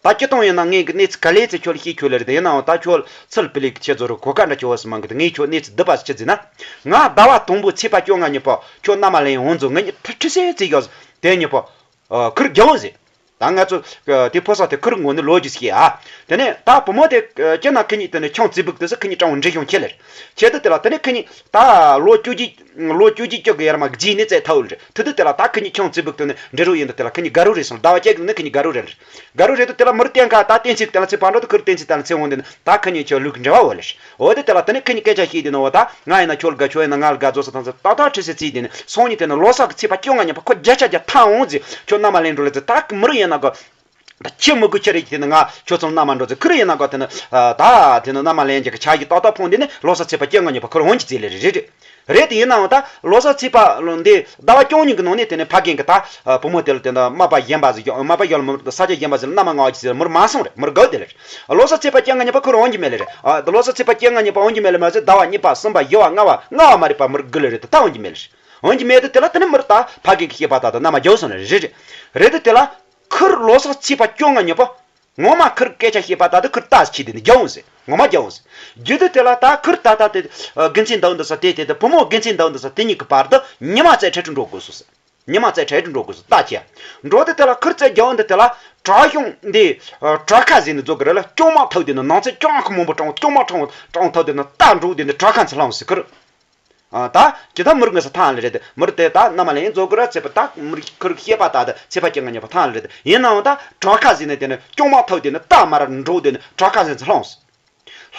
ད་སྤྱི་བཏང་ཡིན་ན་ངས་གི་གནས་ཚུལ་ག་ལེ་ཚེ་ཁྱོད་ལ་ཤེས་ཁྱོད་ལ་རེད། ཡིན་ནའང་ད་ཁྱོད་ཚུལ་པི་ལིག་ཁྱེད་ཚོ་རུ་གོ་ཀ་འདྲ་ཁྱོད་བ་སི་མང་གི་ད་ངས་ཁྱོད་གནས་ཚུལ་བསྡུ་བ་སི་ཁྱེད་ཟེར་ན། ང་ཟླ་བ་དང་པོ་ཚེས་པ་བཅོ་ལྔ་ཉིན་པོ་ཁྱོད་མནའ་མ་ལེན་འོང་ཚོ་ངེད་གཉིས་ཐ་ཁྲི་སེ་ཚེ་ཡོད་ཟེར། དེ་ཉིན་པོ། ཨ། ཁུར་རྒྱ་བོ་ཟེར། ད་ང་ཚོ་ཨ་དེ་ཕོ་ས་དེ་ཁུར་ངོ་ནི་ལོ་རྒྱུས་ཤིག་ཨ། དེ་ནས་ད་བུ་མོ་དེ་ཨ་སྐྱེ་ན་ཁི་གཉིས་དེ་ནས་ཁྱང་རྩིས་འབུག་དེ་ས་ཁི་གཉིས་གྲངས་འདྲེ་གཞུང་ཁྱེད་ལེར། ཁྱེད་དུ་དེ་ལ་དེ་ནས་ཁི་གཉིས་ད་ལོ་བཅུ་གཅིག་ལོ་བཅུ་གཅིག་བཅུ་གི་ཡར་མ་རྗེས་ནས་བཙས་ཐའུ་ལེར། དེ་དུ་དེ་ལ་ད་ཁི་གཉིས་ཁྱང་རྩིས་འབུག་དེ་ནས་འདྲེ་རོ་ཡིན་དུ་དེ་ལ་ཁི་གཉིས་དགའ་རོ་རེད་སོང་། ཟླ་བ་བཅུ་གི་ནི་ཁི་གཉིས་དགའ་རོ་རེད་ལེར། དགའ་རོ་རེད་དུ་དེ་ལ་མུར་བསྟན་ཁ་ད་བསྟན་ཚིག་དེ་ལ་ཚེ་བང་འགྲོ་དུ་ཁུར་བསྟན་ཚིག་དེ་ལ་ཚེ་འོང་དེ་ནི་ད་ཁི་གཉིས་ཁྱོད་ལུག་འབྲེལ་བ་བོ་ལེར། འོ་དེ་དེ་ལ་དེ་ནས་ཁི་གཉིས་སྐད་ཆ་བཤད་དེ་ནི་འོ་ད་ང་ཡིན་ན་ཁྱོད་ལ་དགའ། ཁྱོད་ཡིན་ན་ང་ལ་དགའ་རྫོགས་སོ་ཐང་ཚེ་ཏག་ཏག་ཁྲི་སེ་རྩིས་དེ་ནི་སོང་ཉིན་དེ་ནི་ལོ་གསར་གི་ཚེས་པ་བཅོ་ལྔ་ཉིན་པ་ཁོ་བརྒྱ་ཆ་བརྒྱ་ཐང་འོང་ཟེར། ཁྱོད་མནའ་མ་ལེན་འགྲོ་ལེ་ཟེར། ད་མུར་ཡིན་ན་གོ། ད་ཁྱི་མི་དགོས་ཁྱི་རེད་ཀྱི་དེ་ནི་ང་ཁྱོད་ཚོ་མནའ་མ་འགྲོ་ཟེར། ཁུར་ཡིན་ན་གོ་དེ་ནི་ཨ་ད་དེ་ནི་མནའ་མ་ལེན་རྒྱུ་གི་ཆ་ཞིག་ཏག་ཏག་ཕོངས་དེ་ནི་ལོ་གསར་ཚེས་པ་བཅོ་ལྔ་ཉིན་པ་ཁུར་འོང་གི་རྩིས་ལེ་རེད་རེད་རེད། དེ་ཡིན་ནའང་ད་ལོ་གསར་ཚེས་པ་ལོ་འདི་ཟླ་བ་བཅུ་གཉིས་ཀྱི་ནང་ནས་དེ་ནི་ཕ་རྒན་གི་ད་བུ་མོ་དེ་ལ་དེ་ནི་མ་པ་གཞན་པ་ཟིག་ཡོད། མ་པ་ཡོད་ལ་མི་ས་ཆ་གཞན་པ་ཟིག་ལ་མནའ་མ་ང་བ་གི་ཟིག་ལ་མུར་མ་སོང་རེད། མུར་དགའ་བ་དེ་ལེ་རེད། ལོ་གསར་ཚེས་པ་བཅོ་ལྔ་ཉིན་པ་ཁུར་འོང་གི་མེད་ལེ་རེད། ཨ་ད་ལོ་གསར་ཚེས་པ་བཅོ་ལྔ་ཉིན་པ་འོང་གི་མེད་ལེ་མ་ཟེར། ཟླ་བ་གཉིས་པ་གསུམ་པ་བཞི་བ་ལྔ་བ་ལྔ་བ་མ་རེད་པ་མུར་དགུ་ལེ་རེད། ད་འོང་གི་མེད་ལེ་རེད། འོང་གི་མེད་དུ་དེ་ལ་དེ་ནི་མུར་ད་ཕ་རྒན་གི་བཤད་པ་ད་ད་མནའ་མ་རྒྱག་སོང་ལེ་རེད་རེད། རེད་དུ་དེ་ལ་ཁུར་ལོ་གསར་ཚེས་པ་བཅོ་ལྔ་ཉིན་པ། ངོ་མ་ཁུར་སྐད་ཆ་བཤད་པ་ད་དུ་ཁུར་ལྟ་ཞིག་དེ་ནི་རྒྱ་འོང་ཟེར། ངོ་མ་རྒྱ་འོང་ཟེར། རྒྱུ་དུ་དེ་ལ་ད་ཁུར་ད་ད་དེ་དགེ་མཚན་འདུག་འདུག་ས་དེ་དེ་དེ་བུ་མོ་དགེ་མཚན་འདུག་འདུག་ས་དེ་གཉིས་ཀྱི་བར་དུ་ཉི་མ་རྩེ་འཕྲལ་དུ་འགྲོ་དགོས་སོ་ཟེར། ཉི་མ་རྩེ་འཕྲལ་དུ་འགྲོ་དགོས་སོ་ལྟ་ཅི། འགྲོ་དུ་དེ་ལ་ཁུར་རྩེ་རྒྱ་འོང་དུ་དེ་ལ་བྲག་གཞུང་འདི་བྲག་ཁ་ཟེར་ནི་རྫོགས་གི་རེད་ལ་ལྕང་མ་ཐག་དེ་ནི་ནང་ཚེ་ལྕང་ཁ་མང་པོ་དྲངས་ལྕང་མ་དྲངས་དྲངས་ཐག་དེ་ནི་རྟ་འགྲོ་དེ་ནི་བྲག་ཁ་ཚེ་ལངས་ཟེར་ཁུར། ཨ་ད་ཇི་ལྟར་མུར་ངེས་སུ་ཐང་ལེ་རེད། མུར་དེ་ད་མནའ་མ་ལེན་རྫོགས་གི་ར་ཚེ་པ་ད་མུར་ཁུར་ཤེས་པ་ད་ད་ཚེ་པ་སྐྱེ་ང་ཉེ་པ་ཐང་ལེ་རེད། ཡིན་ནའང་ད་བྲག་ཁ་ཟིན་ནས་དེ་ནི་ལྕང་མ་ཐག་དེ་ནི་རྟ་མར་འགྲོ་དེ་ནི་བྲག་ཁ་ཟིན་ཚེ་ལངས།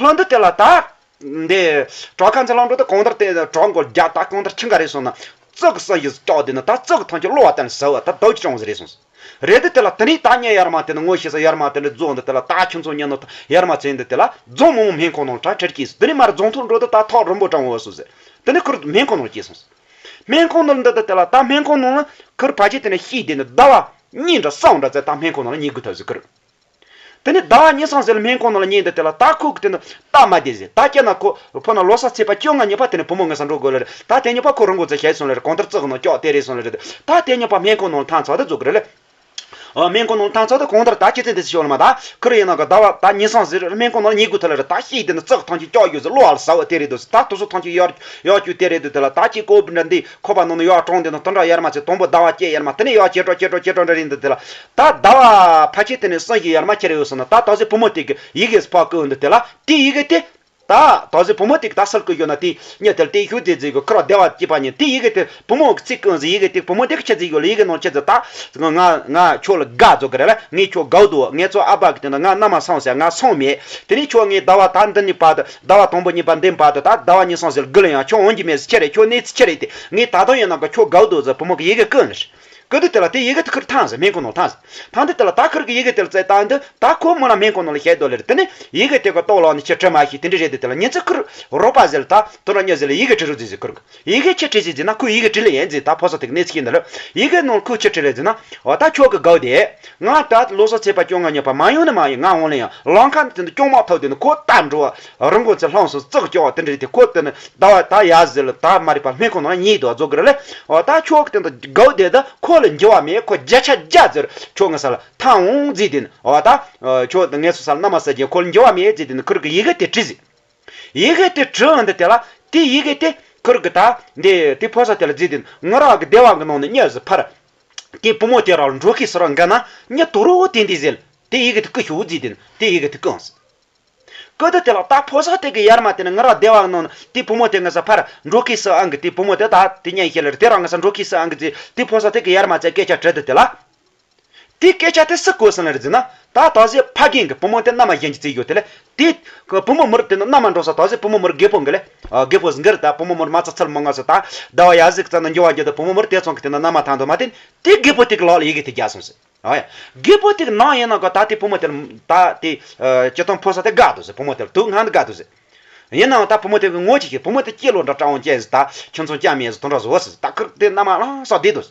ལྷུན་དུ་དེ་ལ་ད་འདི་བྲག་ཁ་ཚེ་ལངས་འགྲོ་དེ་གང་ལྟར་དེ་བྲག་མགོ་རྒྱ་ད་གང་ལྟར་ཆིང་ག་རེད་སོང་ན་ཙག་གི་ས་ཡིས་ལྕག་དེ་ནི་ད་ཙག་གི་ཐང་ཆུ་གློ་བ་བསྟན་ཟ་བ་ད་དོ་ཅི་ཅང་ཟེར་རེད་སོང་། རེད་དེ་དེ་ལ་དེ་ནས་ད་ཉེ་ཡར་མ་དེ་ནི་ངོ་ཤེས་ས་ཡར་མ་དེ་ནི་རྫོང་འདི་དེ་ལ་ད་ཁྱོད་ཚོ་ཉེ་ནོ་ཡར་མ་ཚན་འདི་དེ་ལ་རྫོང་མོ་མོ་སྨན་ཁང་ནང་གྲ་ཁྲེར་སྐྱེས་སོ། དེ་ནས་མར་རྫོང་ཐོག་འགྲོ་དུ་ད་ཐག་རིང་པོ་དྲང་བོ་སོ་ཟེར། དེ་ནས་ཁུར་སྨན་ཁང་ནང་སྐྱེས་སོང་། སྨན་ཁང་ནང་འདི་དེ་དེ་ལ་ད་སྨན་ཁང་ནང་ལ་ཁུར་ཕལ་ཆེར་དེ་ནས་ཤི་དེ་ནི་ཟླ་བ་གཉིས་འདྲ་གསུམ་འདྲ་ཚེ་ད་སྨན་ཁང་ནང་ལ་ཉལ་དགོས་ཐུག་ཟེར་ཁུར། དེ་ནས་ཟླ་བ་གཉིས་གསུམ་ཟེར་ལ་སྨན་ཁང་ནང་ལ་ཉལ་འདི་དེ་ལ་ད་ཁུག་དེ་ནི་ད་མ་བདེ་ཟེར། ད་སྐྱེ་ན་ཁོ་ཕོ་ན་ལོ་གསར་ཚེས་པ་བཅོ་ལྔ་ཉིན་པ་དེ་ནས་བུ་མོ་ངེས་ས་འགྲོ་དགོས་ལེ་རེད། ད་དེ་ཉིན་པ་ཁོ་རང་མགོ་ཚེ་ཤེས་སོང་ལེ་རེད། གང་ལྟར་ཙག་ནང་ལྕག་དེ་རེད་སོང་ལེ་རེད། ད་དེ་ཉིན་པ་སྨན་ཁང་ནང་ཐང་ཚ་དེ་རྫོགས་གི་རེད་ལེ། ཨ་སྨན་ཁང་ནང་ཐང་ཚ་དེ་གང་ལྟར་ད་ཁྱེད་ཚོས་འདི་ཚོ་ཤོད་ལ་མ་ད་ཁུར་ཡིན་ན་ག་ཟླ་བ་ད་ཉིན་སང་ཟེར་སྨན་ཁང་ནང་ཉལ་དགོས་ཐུག་ལེ་རེད། ད་ཤི་དེ་ནི་ཙག་ཐང་ཆུ་ལྕག་ཡོད་ཟེར་གློ་བ་ལ་ཟ་བ་དེ་རེད་འདུག་ད་དུ་སུ་ཐང་ཆུ་ཡར་ཡར་ཆུ་དེ་རེད་འདུག་དེ་ལ་ད་ཅི་ཀོ་བི་འདྲ་འདི་ཁོ་པ་ནང་ནས་ཡར་གྲོང་དེ་ནང་དུ་འདྲ་ཡར་མ་ཚེ་དང་པོ་ཟླ་བ་སྐྱེ་ཡར་མ་དེ་ནས་ཡར་སྐྱེ་གྲོགས་སྐྱེ་གྲོགས་སྐྱེ་གྲོགས་འདྲ་རེད་འདུག་དེ་ལ་ད་ཟླ་བ་ཕལ་ཆེར་དེ་ནས་སང་ཞིག་ཡར་མ་ཁྱེར་ཡོད་སོང་ན་ད་ད་ཟེར་བུ་མོ་དེ་གི་ཡི་གེ་ཕག་ཀུན་འདུག་དེ་ལ་དེ་ཡི་གེ་དེ། ད་ད་ཟེར་བུ་མོ་དེ་གི་ད་སར་ཀུ་ཡོད་ན་དེ་ཉེ་དེར་དེ་ཤུ་དེ་ཟེར་གི་ཁུར་བ་བདེ་བ་སྐྱིད་པ་ཉིན་དེ་ཡི་གེ་དེ་བུ་མོ་གི་ཚིག་ཀུན་ཟེར་ཡི་གེ་དེ་བུ་མོ་དེ་གི་ཆེ་ཟེར་ཡོད་ལ་ཡི་གེ་ནང་ཆེ་ཟེར་ད་ང་ང་ཁྱོད་ལ་དགའ་ཟོ་གི་རེད་ལ་ངས་ཁྱོད་དགའ་འདུག་ངས་ཚོ་ཨ་ཕ་གི་དེ་ན་ང་མནའ་མ་སོང་ཟེར་ང་སོང་མེད། དེ་ནས་ཁྱོད་ངས་ཟླ་བ་ད་འདི་ནས་བར་དུ་ཟླ་བ་དང་པོ་གཉིས་པ་འདི་བར་དུ་ད་ཟླ་བ་གཉིས་སོང་ཟེར་དགུ་ལ་ཡང་ཁྱོད་འོང་གི་མེད་ཟེར་ཁྱེད་རེད་ཁྱོད་གནས་ཚུལ་ཁྱེད་རེད་དེ་ངས་ད་དུང་ཡིན་ན་ག་ཁྱོད་དགའ་འདུག་ཟེར་བུ་མོ་གི་ཡི་གེ་ཀུན་ལ་ཞིག་ཀུ་དུ་དེ་ལ་དེ་ཡི་གེ་དེ་ཁུར་ཐང་ཟེར་སྨན་ཁང་ནང་ཐང་ཟེར། ཐང་དུ་དེ་ལ་ད་ཁུར་གི་ཡི་གེ་དེ་ལ་བཙལ་བཏང་དུ་ད་ཁོ་མོ་ལ་སྨན་ཁང་ནང་ལ་བཤད་དོ་ལེ་རེད། དེ་ནས་ཡི་གེ་དེ་ག་ལྟོགས་ལ་ནི་ཁྱེད་དྲི་མ་ཤེས་དེ་འདྲ་རེད་དེ་དེ་ལ་ཉིན་ཚེ་ཁུར་རོགས་པ་ཟེར་ལ་ད་དོ་ར་ཉ་ཟེར་ལ་ཡི་གེ་དྲི་རུ་ཟེར་ཟེར་ཁུར་གི་ཡི་གེ་ཁྱེད་དྲི་ཟེར་ཟེར་ན་ཁོས་ཡི་གེ་དྲི་ལེ་ཡན་ཟེར་ད་ཕོ་ས་དེ་ག་གནས་ཚུལ་ཤེས་འདི་ལ་ཡི་གེ་ནང་ཁོས་ཁྱེད་དྲི་ལེ་ཟེར་ན་འོ་ད་ཁྱོད་གི་དགའ་བ་དེ་ང་ད་ལོ་སོ་ཚེས་པ་བཅོ་ལྔ་ཉིན་པ་མ་ཡོང་ནི་མ་ཡིན་ང་འོང་ལེ་ཡང་ལང་ཁ་ནི་དེ་འདི་སྐྱོང་མ་ཐག་དེ་ནི་ཁོ་ད་འགྲོ་བ་རང་མགོ་ཚེ་ལྷང་སོ་ཙག་སྐྱོ་བ་དེ་འདྲ་རེད་དེ་ཁོ་དེ་ནི་ཟླ་བ་ད་ཡ་ཟེར་ལ་ད་མ་རེད་པ་སྨན་ཁང་ནང་ལ་ཉིད་དུ་རྫོགས་གི་རེད་ལེ། འོ་ད་ཁྱོད་ཀྱི་དེ་འདི་དགའ་བ་དེ་ད་ཁོ་ལ་འགྱུར་བ་མེད་ཁོ་བརྒྱ་ཆ་བརྒྱ་ཟེར་ཁྱོད་ངའི་ས་ལ་ཐང་འོང་རྫི་དེ་ནི་འོ་ད་ཁྱོད་དེ་ངའི་སོ་ས་ལ་མནའ་མ་ཟེར་གྱི་ཁོ་ལ་འགྱུར་བ་མེད་རྫི་དེ་ནི་ཁུར་གི་ཡི་གེ་དེ་བྲིས་ཟེར། ཡི་གེ་དེ་བྲིས་འོང་དེ་དེ་ལ་དེ་ཡི་གེ་དེ་ཁུར་གི་ད་འདི་དེ་ཕོ་ས་དེ་ལ་རྫི་དེ་ནི་ང་རང་གི་སྡེ་བ་གི་ནང་ནས་གཉིས་སུ་ཕར་དེ་བུ་མོ་དེ་རང་འགྲོ་ཁི་སི་རང་འགའ་ན་གཉིས་དོ་རོ་དེ་འདི་ཟེར་དེ་ཡི་གེ་དེ་ཀུ་ཤུ་རྫི་དེ་ནི་དེ་ཡི་གེ་དེ་ཀུ་འོང་ཟེར། ཀོ་ཏི་དེ་ལ་ད་ཕོ་ས་དེ་གི་ཡར་མ་དེ་ནི་ང་ར་སྡེ་བ་ནང་དེ་བུ་མོ་དེ་ང་ས་ཕར་འགྲོ་ཁི་སི་ཨང་གི་དེ་བུ་མོ་དེ་ད་དེ་ཉན་ཤེས་ལེ་རེད། དེ་རང་ང་ས་འགྲོ་ཁི་སི་ཨང་གི་དེ་དེ་ཕོ་ས་དེ་གི་ཡར་མ་ཚེ་སྐད་ཆ་དྲི་དེ་དེ་ལ། དེའི་སྐད་ཆ་དེ་སུ་གོ་སོང་ལ་རེད་ཟེར་ན། ད་ད་གཟོད་ཕ་རྒན་གྱི་བུ་མོ་དེ་མནའ་མ་གཞན་གྱིས་བཙལ་ཡོད་དེ་ལ། དེ་བུ་མོ་མོར་དེ་ནི་མནའ་མ་འགྲོ་ས་ད་གཟོད་བུ་མོ་མོར་རྒད་པོ་འགི་ལ། རྒད་པོ་འགིར་ད་བུ་མོ་མོར་མ་ཚ་ཚུལ་མ་ངོ་ཟེར་ད་ཟླ་བ་ཡ་ཟིག་ཙམ་ན་འགྱུར་བ་འགྱུར་ད་བུ་མོ་མོར་དེ་ཚོང་གི་དེ་ནི་མནའ་མ་ཐང་དུ་མ་དེ་དེ་རྒད་པོ་དེ་གི་ལག་ལ་ཡི་གེ་དེ་རྒྱག་སོང་ཟེར། ཨ་ཡ། རྒད་པོ་དེ་གི་ནང་ཡིན་ན་ག་ད་དེ་བུ་མོ་དེ་ལ་ད་དེ་སྤྱི་བཏང་ཕོ་གསར་དེ་དགའ་འདུག་ཟེར། བུ་མོ་དེ་ལ་དུག་ང་འདི་དགའ་འདུག་ཟེར། ཡིན་ནའང་ད་བུ་མོ་དེ་གི་ངོ་ཅིག་ཤེས། བུ་མོ་དེ་སྐྱེས་ལོ་འདྲ་སྤྲང་བོ་ཅན་ཟིག་ད་ཁྱིམ་ཚང་ཅང་མེད་ཟིག་དོན་འདྲ་བཟོ་ཟིག་ད་ཁིར་དེ་མནའ་མ་ལྷང་སོགས་བསྡད་འདུག་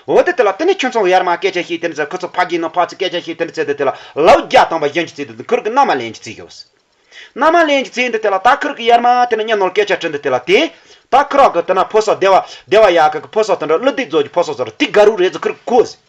འོ་དེ་དེ་ལ་དེ་ནས་ཁྱིམ་ཚང་གི་ཡར་མར་སྐད་ཆ་བཤད། དེ་ནས་ཚེ་ཁོ་ཚོ་ཕ་གི་ནང་ཕར་ཚུར་སྐད་ཆ་བཤད། དེ་ནས་ཚེ་དེ་དེ་ལ་ལའུ་རྒྱ་དང་པ་གཞན་གྱི་ཚེ་དེ་ཁིར་གི་མནའ་མ་ལེན་གྱི་ཚེ་ཡོད། མནའ་མ་ལེན་གྱི་ཚེ་འདི་དེ་ལ་ད་ཁིར་གི་ཡར་མར་དེ་ནས་གཉའ་ནོར་སྐད་ཆ་དྲི་འདི་དེ་ལ་དེ་ད་ཁིར་གི་དེ་ན་ཕོ་གསར་སྡེ་བ་སྡེ་བ་ཡག་གི་ཕོ་གསར་དེ་འདྲ་ཀླུ་སྡེ་རྫོགས་ཀྱི་ཕོ་གསར་ཚོ་ར་དེ་དགའ་རུ་རེད་ཟེར་ཁིར་གི་གོ་ཟེར།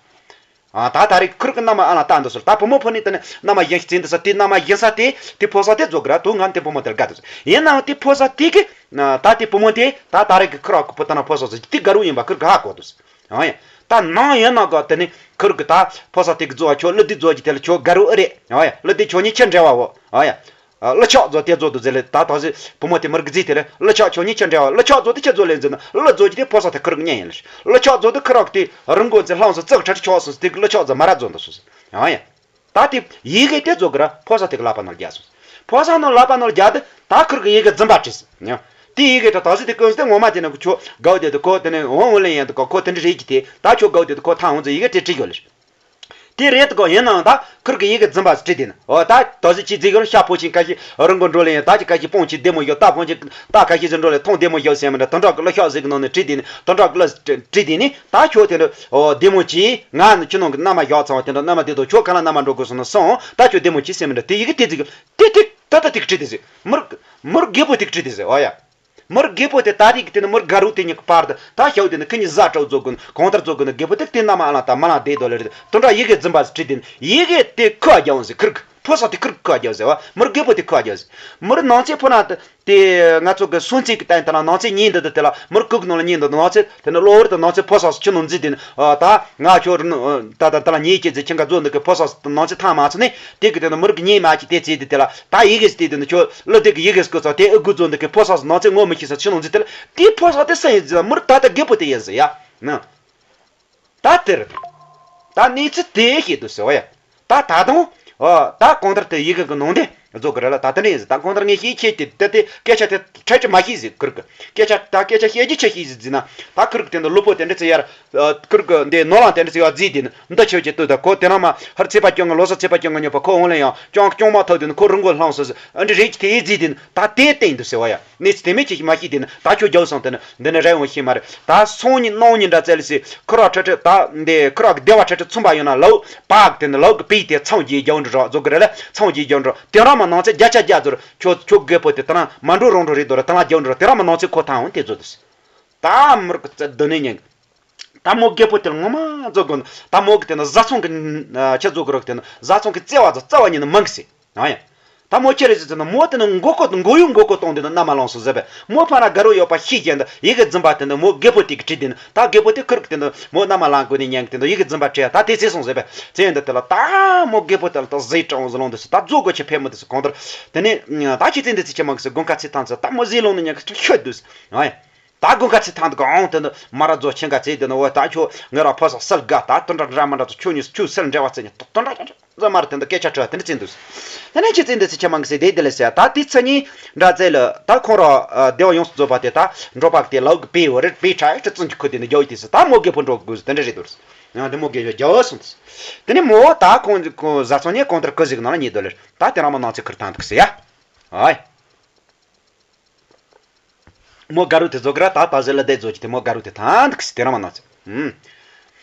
ཨ་ད་ད་རེས་ཁིར་གི་མནའ་མ་ཨ་ལ་ལྟ་འདི་ཟེར། ད་བུ་མོ་ཕོ་ནི་དེ་ནས་མནའ་མ་གཞན་ཞིག་བཙལ་འདི་ས་དེ་མནའ་མ་གཞན་ས་དེ་དེ་ཕོ་གསར་དེ་རྫོགས་གི་ར་དུ་ང་དེ་བུ་མོ་དེར་དགའ་འདི་ཟེར། ཡིན་ནའང་དེ་ཕོ་གསར་དེ་གི་ད་དེ་བུ་མོ་དེ་ད་ད་རེས་གི་ཁིར་གི་ཕོ་དེ་ན་ཕོ་གསར་ཚོ་དེ་དགའ་རུ་ཡིན་པ་ཁིར་གི་ཧ་གོ་འདི་ཟེར། ཨ་ཡ། ད་ནང་ཡིན་ན་ག་དེ་ནི་ཁིར་གི་ད་ཕོ་གསར་དེ་གི་རྫོགས་ཁྱོད་ཀླུ་སྡེ་རྫོགས་ཀྱི་དེ་ལ་ཁྱོད་དགའ་རུ་ཨེ་རེད། ཨ་ཡ། ཀླུ་སྡེ་ཁྱོད་གཉིས་ཆི་འབྲེལ་བ་བོ། ཨ་ཡ། ཀླུ་ཆག་རྫོགས་དེ་རྫོགས་འདུག་ཟེར་ལེ། ད་ད་ཟེ་བུ་མོ་དེ་མིར་གི་རྫི་དེ་ལེ། ཀླུ་ཆག་ཁྱོད་གཉིས་ཆི་འབྲེལ་བ། ཀླུ་ཆག་རྫོགས་དེ་ཆི་རྫོགས་ལེ་ཟེར་ན། ཀླུ་རྫོགས་ཀྱི་དེ་ཕོ་གསར་དེ་ཁིར་གི་གཉེན་ཡིན་ལེ། ཀླུ་ཆག་རྫོགས་དེ་ཁིར་གི་དེ་རི་མགོ་ཚེ་ལྷང་སོ་ཙག་ཁྲ་ཁྲ་ཆོག་སོ་དེ་གི་ཀླུ་ཆག་རྫོགས་མ་ར་རྫོགས་འདུག་སོ་ཟེར། ཨ་ཡ། ད་དེ་ཡི་གེ་དེ་རྫོགས་གི་ར་ཕོ་གསར་དེ་གི་ལག་པ་ནང་རྒྱག་སོང་། ཕོ་གསར་ནང་ལག་པ་ནང་རྒྱག་དེ་ད་ཁིར་གི་ཡི་གེ་རྫུན་པ་བྲིས་སོང་། དེ་ཡི་གེ་ད་ད་ཟེ་དེ་ཀུན་སྟེ་ངོ་མ་དེ་ནི་ཁྱོད་དགའ་བོ་དེ་དུ་ཁོ་དེ་ནི་འོང་འོང་ལེ་ཡན་དུ་ཁོ་ཁོ་དེ་འདྲ་རེད་ཀྱི་དེ་ད་ཁྱོད་དགའ་བོ་དེ་དུ་ཁོ་ཐང་འོང་ཚོ་ཡི་གེ་དེ་བྲིས་ཡོད་ལེ། དེ་རེད་དགོ། ཡིན་ནའང་ད་ཁིར་གི་ཡི་གེ་རྫུན་པ་བྲིས་དེ་ནི། འོ་ད་ད་ཟེ་ཅི་ཟེ་གི་རུ་ཤ་ཕོ་ཆེན་ཁ་ཤས་རི་མགོ་འགྲོ་ལེ་ཡིན། ད་ཅི་ཁ་ཤས་སྤུངས་ཆེ་བདེ་མོ་ཡོད། ད་སྤུངས་ཆེ་ད་ཁ་ཤས་ཟེ་འགྲོ་ལེ་ཐོང་བདེ་མོ་ཡོད་ཟེར་མི་འདྲ་དོན་དག་གི་ལ་ཤ་ཟིག་གི་ནང་ནས་བྲིས་དེ་ནི་དོན་དག་གི་ལ་བྲིས་དེ་ནི་ད་ཁྱོད་དེ་འདྲ་འོ་བདེ་མོ་ཆེ་ང་ནི་ཁྱོད་ནང་གི་མནའ་མ་བཞག་ཚང་བ་དེ་འདྲ་མནའ་མ་དེ་དོ་ཁྱོད་ག་ལ་མནའ་མ་འགྲོ་དགོས་སོང་ན་སོང་། ད་ཁྱོད་བདེ་མོ་ཆེ་ཟེར་མི་འདྲ་དེ་ཡི་གེ་དེ་ཟིག་གི་དེ་དེ་ད་ད་དེ་གི་བྲིས་དེ་ཟིག་མུར་མུར་རྒད་པོ་དེ་གི་བྲིས་དེ་ཟིག་འོ་ཡ། མུར་རྒད་པོ་དེ་ད་རེས་ཀྱི་དེ་ནི་མུར་དགའ་རུ་དེ་གཉིས་ཀྱི་བར་དུ་ད་ཤའུ་དེ་ནི་ཁི་གཉིས་བཟའ་སྤྲོ་རྫོགས་དགོས་ནི་གང་ལྟར་རྫོགས་དགོས་ནི། རྒད་པོ་དེ་དེ་མནའ་མ་ཨ་ལ་ད་མ་ལ་བསྡད་དོ་ལེ་རེད། དོན་དག་ཡི་གེ་རྫུན་པ་ཟིག་བྲིས་དེ་ནི་ཡི་གེ་དེ་ཁུ་བ་རྒྱག་འོང་ཟིག་ཁིར་གི་ཕོ་གསར་དེ་ཁིར་གི་ཁུ་བ་རྒྱག་ཟིག་བ། མུར་རྒད་པོ་དེ་ཁུ་བ་རྒྱག་ཟིག་མུར་ནང་ཚེ་ཕོ་ན་དེ་ང་ཚོ་གི་སོན་རྩིས་ཀྱི་སྟེང་དེ་ལ་ནང་ཚེ་ཉིན་འདི་དུ་དེ་ལ་མུར་ཁུག་ནང་ལ་ཉིན་འདི་དུ་ནང་ཚེ་དེ་ནི་གློ་བུར་དུ་ནང་ཚེ་ཕོ་གསར་ཁྱི་ནང་འཛུལ་དེ་ནི་ད་ང་ཁྱོད་ད་ད་ད་ལ་ཉིན་སྐྱེ་ཚེ་ཁྱི་འགའ་རྫོགས་འདི་གི་ཕོ་གསར་ནང་ཚེ་ཐང་མ་ཚོ་ནི་དེ་གི་དེ་ནི་མུར་གི་ཉིན་མ་ཅིག་དེ་ཚེ་དེ་དེ་ལ་ད་ཡི་གེ་ཟིག་དེ་དེ་ནི་ཁྱོད་ཀླུ་སྡེ་གི་ཡི་གེ་སྐུ་ཚ་དེ་ཨུ་དགུ་རྫོགས་འདི་གི་ཕོ་གསར་ནང་ཚེ་ངོ་མི་ཤེས་ས་ཁྱི་ནང་འཛུལ་དེ་ལ་དེ་ཕོ་གསར་དེ་སུ་ཡིན་ཟེར་ན་མུར་ད་ལྟ་རྒད་པོ་དེ་ཡིན་ཟེར་ཡ་ནི། ད་དེར། ད་གནས་ཚུལ་དེ་ཤེས་འདུག་ཟེར་བ་ཡ། ད་ད་དུང་། ཨོ། ད་གང་ལྟར་དེ་ཡི་གེ་གི་ནང་དེ་རྫོགས་གི་རེད་ལ། ད་དེ་ནས་ཡིན་ཟེར། ད་གང་ལྟར་ངས་ཤེས་ཁྱེད་དེ་ད་དེ་སྐད་ཆ་དེ་ཁྲལ་ཅི་མ་ཤེས་ཟེར་ཁུར་གི། སྐད་ཆ་ད་སྐད་ཆ་བཤད་རྒྱུ་ཆི་ཤེས་ཟེར་ཟེར་ན། ད་ཁུར་གི་དེ་འདི་ལུས་པོ་དེ་འདྲ་ཚེ་ཡར། ཁུར་གི་འདི་ནོར་ལང་དེ་འདྲ་ཚེ་ཡར་བརྫིས་དེ་ནི་འདི་ཆེ་བ་ཅིག་ལྟོས། ད་ཁོ་དེ་རང་མ་ཧར་ཚེ་པ་སྐྱོང་གི་ལོ་སར་ཚེ་པ་སྐྱོང་གི་ཉོ་པ་ཁོ་འོང་ལེ་ཡང་སྐྱོང་སྐྱོང་མ་ཐུབ་དེ་ནི་ཁོ་རི་མགོ་ལྷང་སོ་ཟེར། ཨ་འདྲ་རེད་ཀྱི་དེ་ཡི་བརྫིས་དེ་ནི་ད་དེ་བསྟན་འདུག་ཟེར་བ་ཡ། གནས་ཚུལ་དེ་མེད་ཅིག་མ་ཤེས་དེ་ནི་ད་ཁྱོད་རྒྱལ་སོང་དེ་ནི་འདི་ནི་རེ་འོང་ཤེས་མ་རེད། ད་སང་ཉིན་གནངས་ཉིན་འདྲ་བཙལ་ལ་སི་ཁུ་ར་ཁྲི་ཁྲི་ད་འདི་ཁུ་ར་གི་སྡེ་བ་ཁྲི་ཁྲི་ཚུན་པ་ཡོད་ན་ལའུ་པག་དེ་ནི་ལའུ་གི་པི་དེ་ཚང་རྒྱས་རྒྱལ་འགྲོ་རོགས་རྫོགས་གི་རེད་ལ། ཚང་རྒྱས་རྒྱལ་འགྲོ་དེ་རང་མ་ནང་ཚེ་བརྒྱ་ཆ་བརྒྱ་ཚོར་ཁྱོད་ཁྱོད་རྒད་པོ་དེ་དེ་རང་མ་འགྲོ་རང་འགྲོ་རེད་དོ་ར། དེ་རང་རྒྱལ་འགྲོ་དེ་རང་མ་ནང་ཚེ་ཁོ་ཐང་འོང་དེ་ཚོ་དུ་སི་ད་མུར་གི་རྩ་སྡོད་ནས་ཉན། ད་མོ་རྒད་པོ་དེ་ལ་ངོ་མ་རྫོགས་དགོས་ན། ད་མོ་གི་དེ་ནི་བཟའ་ཚང་གི་ཁྱེད་རྫོགས་གི་རོགས་དེ་ནི་བཟའ་ཚང་གི་བརྩེ་བ་ཚོ་རྩ་བ་ཉིད་ནས་མང་གི་སི། ཨ་ཡ། ད་མོ་ཁྱེད་རེ་ཟེར་ཚེ་ན་མོ་དེ་ནི་མགོ་སྐོར་མགོ་ཡུ་མགོ་སྐོར་གཏོང་དེ་ནི་མནའ་མ་ལངས་སོང་ཟེར་བས། མོ་ཕ་ན་དགའ་རོགས་ཡོད་པ་ཤེས་ཀྱང་འདི་ཡི་གེ་རྫུན་པ་དེ་འདི་མོ་རྒད་པོ་དེ་གི་བྲིས་དེ་ནི་ད་རྒད་པོ་དེ་ཁུར་གི་དེ་འདི་མོ་མནའ་མ་ལངས་དགོས་ནི་ཉན་གི་དེ་འདི་ཡི་གེ་རྫུན་པ་བྲིས་ཡ་ད་དེ་ཚེ་སོང་ཟེར་བས། ཚེ་འདི་དེ་ལ་ད་མོ་རྒད་པོ་དེ་ལ་ད་ཟས་དྲང་བོ་ཟ་ལོང་དུ་སི་ད་རྫོགས་དགོས་ཆེ་ཕེབས་མི་དུ་སི་གང་ལྟར་དེ་ནི་ད་ཁྱེད་ཚེ་འདི་ཚེ་ཆེ་མང་གི་སི་དགོན་ཁ་ཚེ་ཐང་ཚེ་ད་མོ་ཟས་ལོང་ནི་ཉན་གི་ཤོད་དུ་སི། ཨ་ཡ། ད་དགོན་ཁ་ཚེ་ཐང་དུ་གང་དེ་འདི་མ་ར་རྫོགས་ཆེན་ག་ཚེ་དེ་ནི་འོ་ད་ཁྱོད་ངེད་ར་ཕོ་སོགས་སེལ་དགའ་ད་དོན་འདྲ་འདྲ་མ་འདྲ་ཚོ་ཁྱོད་གཉིས་ཁྱོད་སེལ་འབྲེལ་བ་ཚེ་ནི་དོན་འདྲ་འདྲ་འདྲ་མ་ར་དེ་འདི་སྐད་ཆ་དྲི་བ་དེ་འདྲ་བཙན་འདུག་དེ་ནས་ཁྱེད་བཙན་འདི་ཚེ་ཆེ་མང་གི་སེ་དེ་དེ་ལས་སེ་ད་དེ་ཚེ་གཉིས་འདྲ་བཙལ་ལ་ད་ཁོང་ར་སྡེ་བ་ཡོངས་སུ་རྫོགས་པ་དེ་ད་འགྲོ་པ་དེ་ལའུ་གི་པེ་བོ་རེད་པེ་ཁྲ་ཡ་ཁྲི་བཙན་གྱི་ཁུ་དེ་འདི་རྒྱའུ་དེ་སེ་ད་མོ་རྒད་པོ་འགྲོ་དགོས་སེ་དེ་འདྲ་རེད་འདུག་ཡང་དེ་མོ་རྒད་པོ་རྒྱའུ་སོང་དེ་དེ་ནས་མོ་ད་ཁོང་ཁོང་བཟའ་ཚང་གཉིས་གང་ལྟར་ཀི་ཟིག་ནང་ལ་ཉེ་དོ་ལེར་ད་དེ་རང་མ་ནང་ཚེ་ཁུར་ཐང་འདུག་སེ་ཡ། ཨའི། མོ་དགའ་རུ་དེ་ཚོ་གི་ར་ད་ད་ཟེར་ལ་བསྡད་རྫོགས་ཀྱི་དེ་མོ་དགའ་རུ་དེ་ཐང་འདུག་སེ་དེ་རང་མ་ནང་ཚེ། ཨུམ།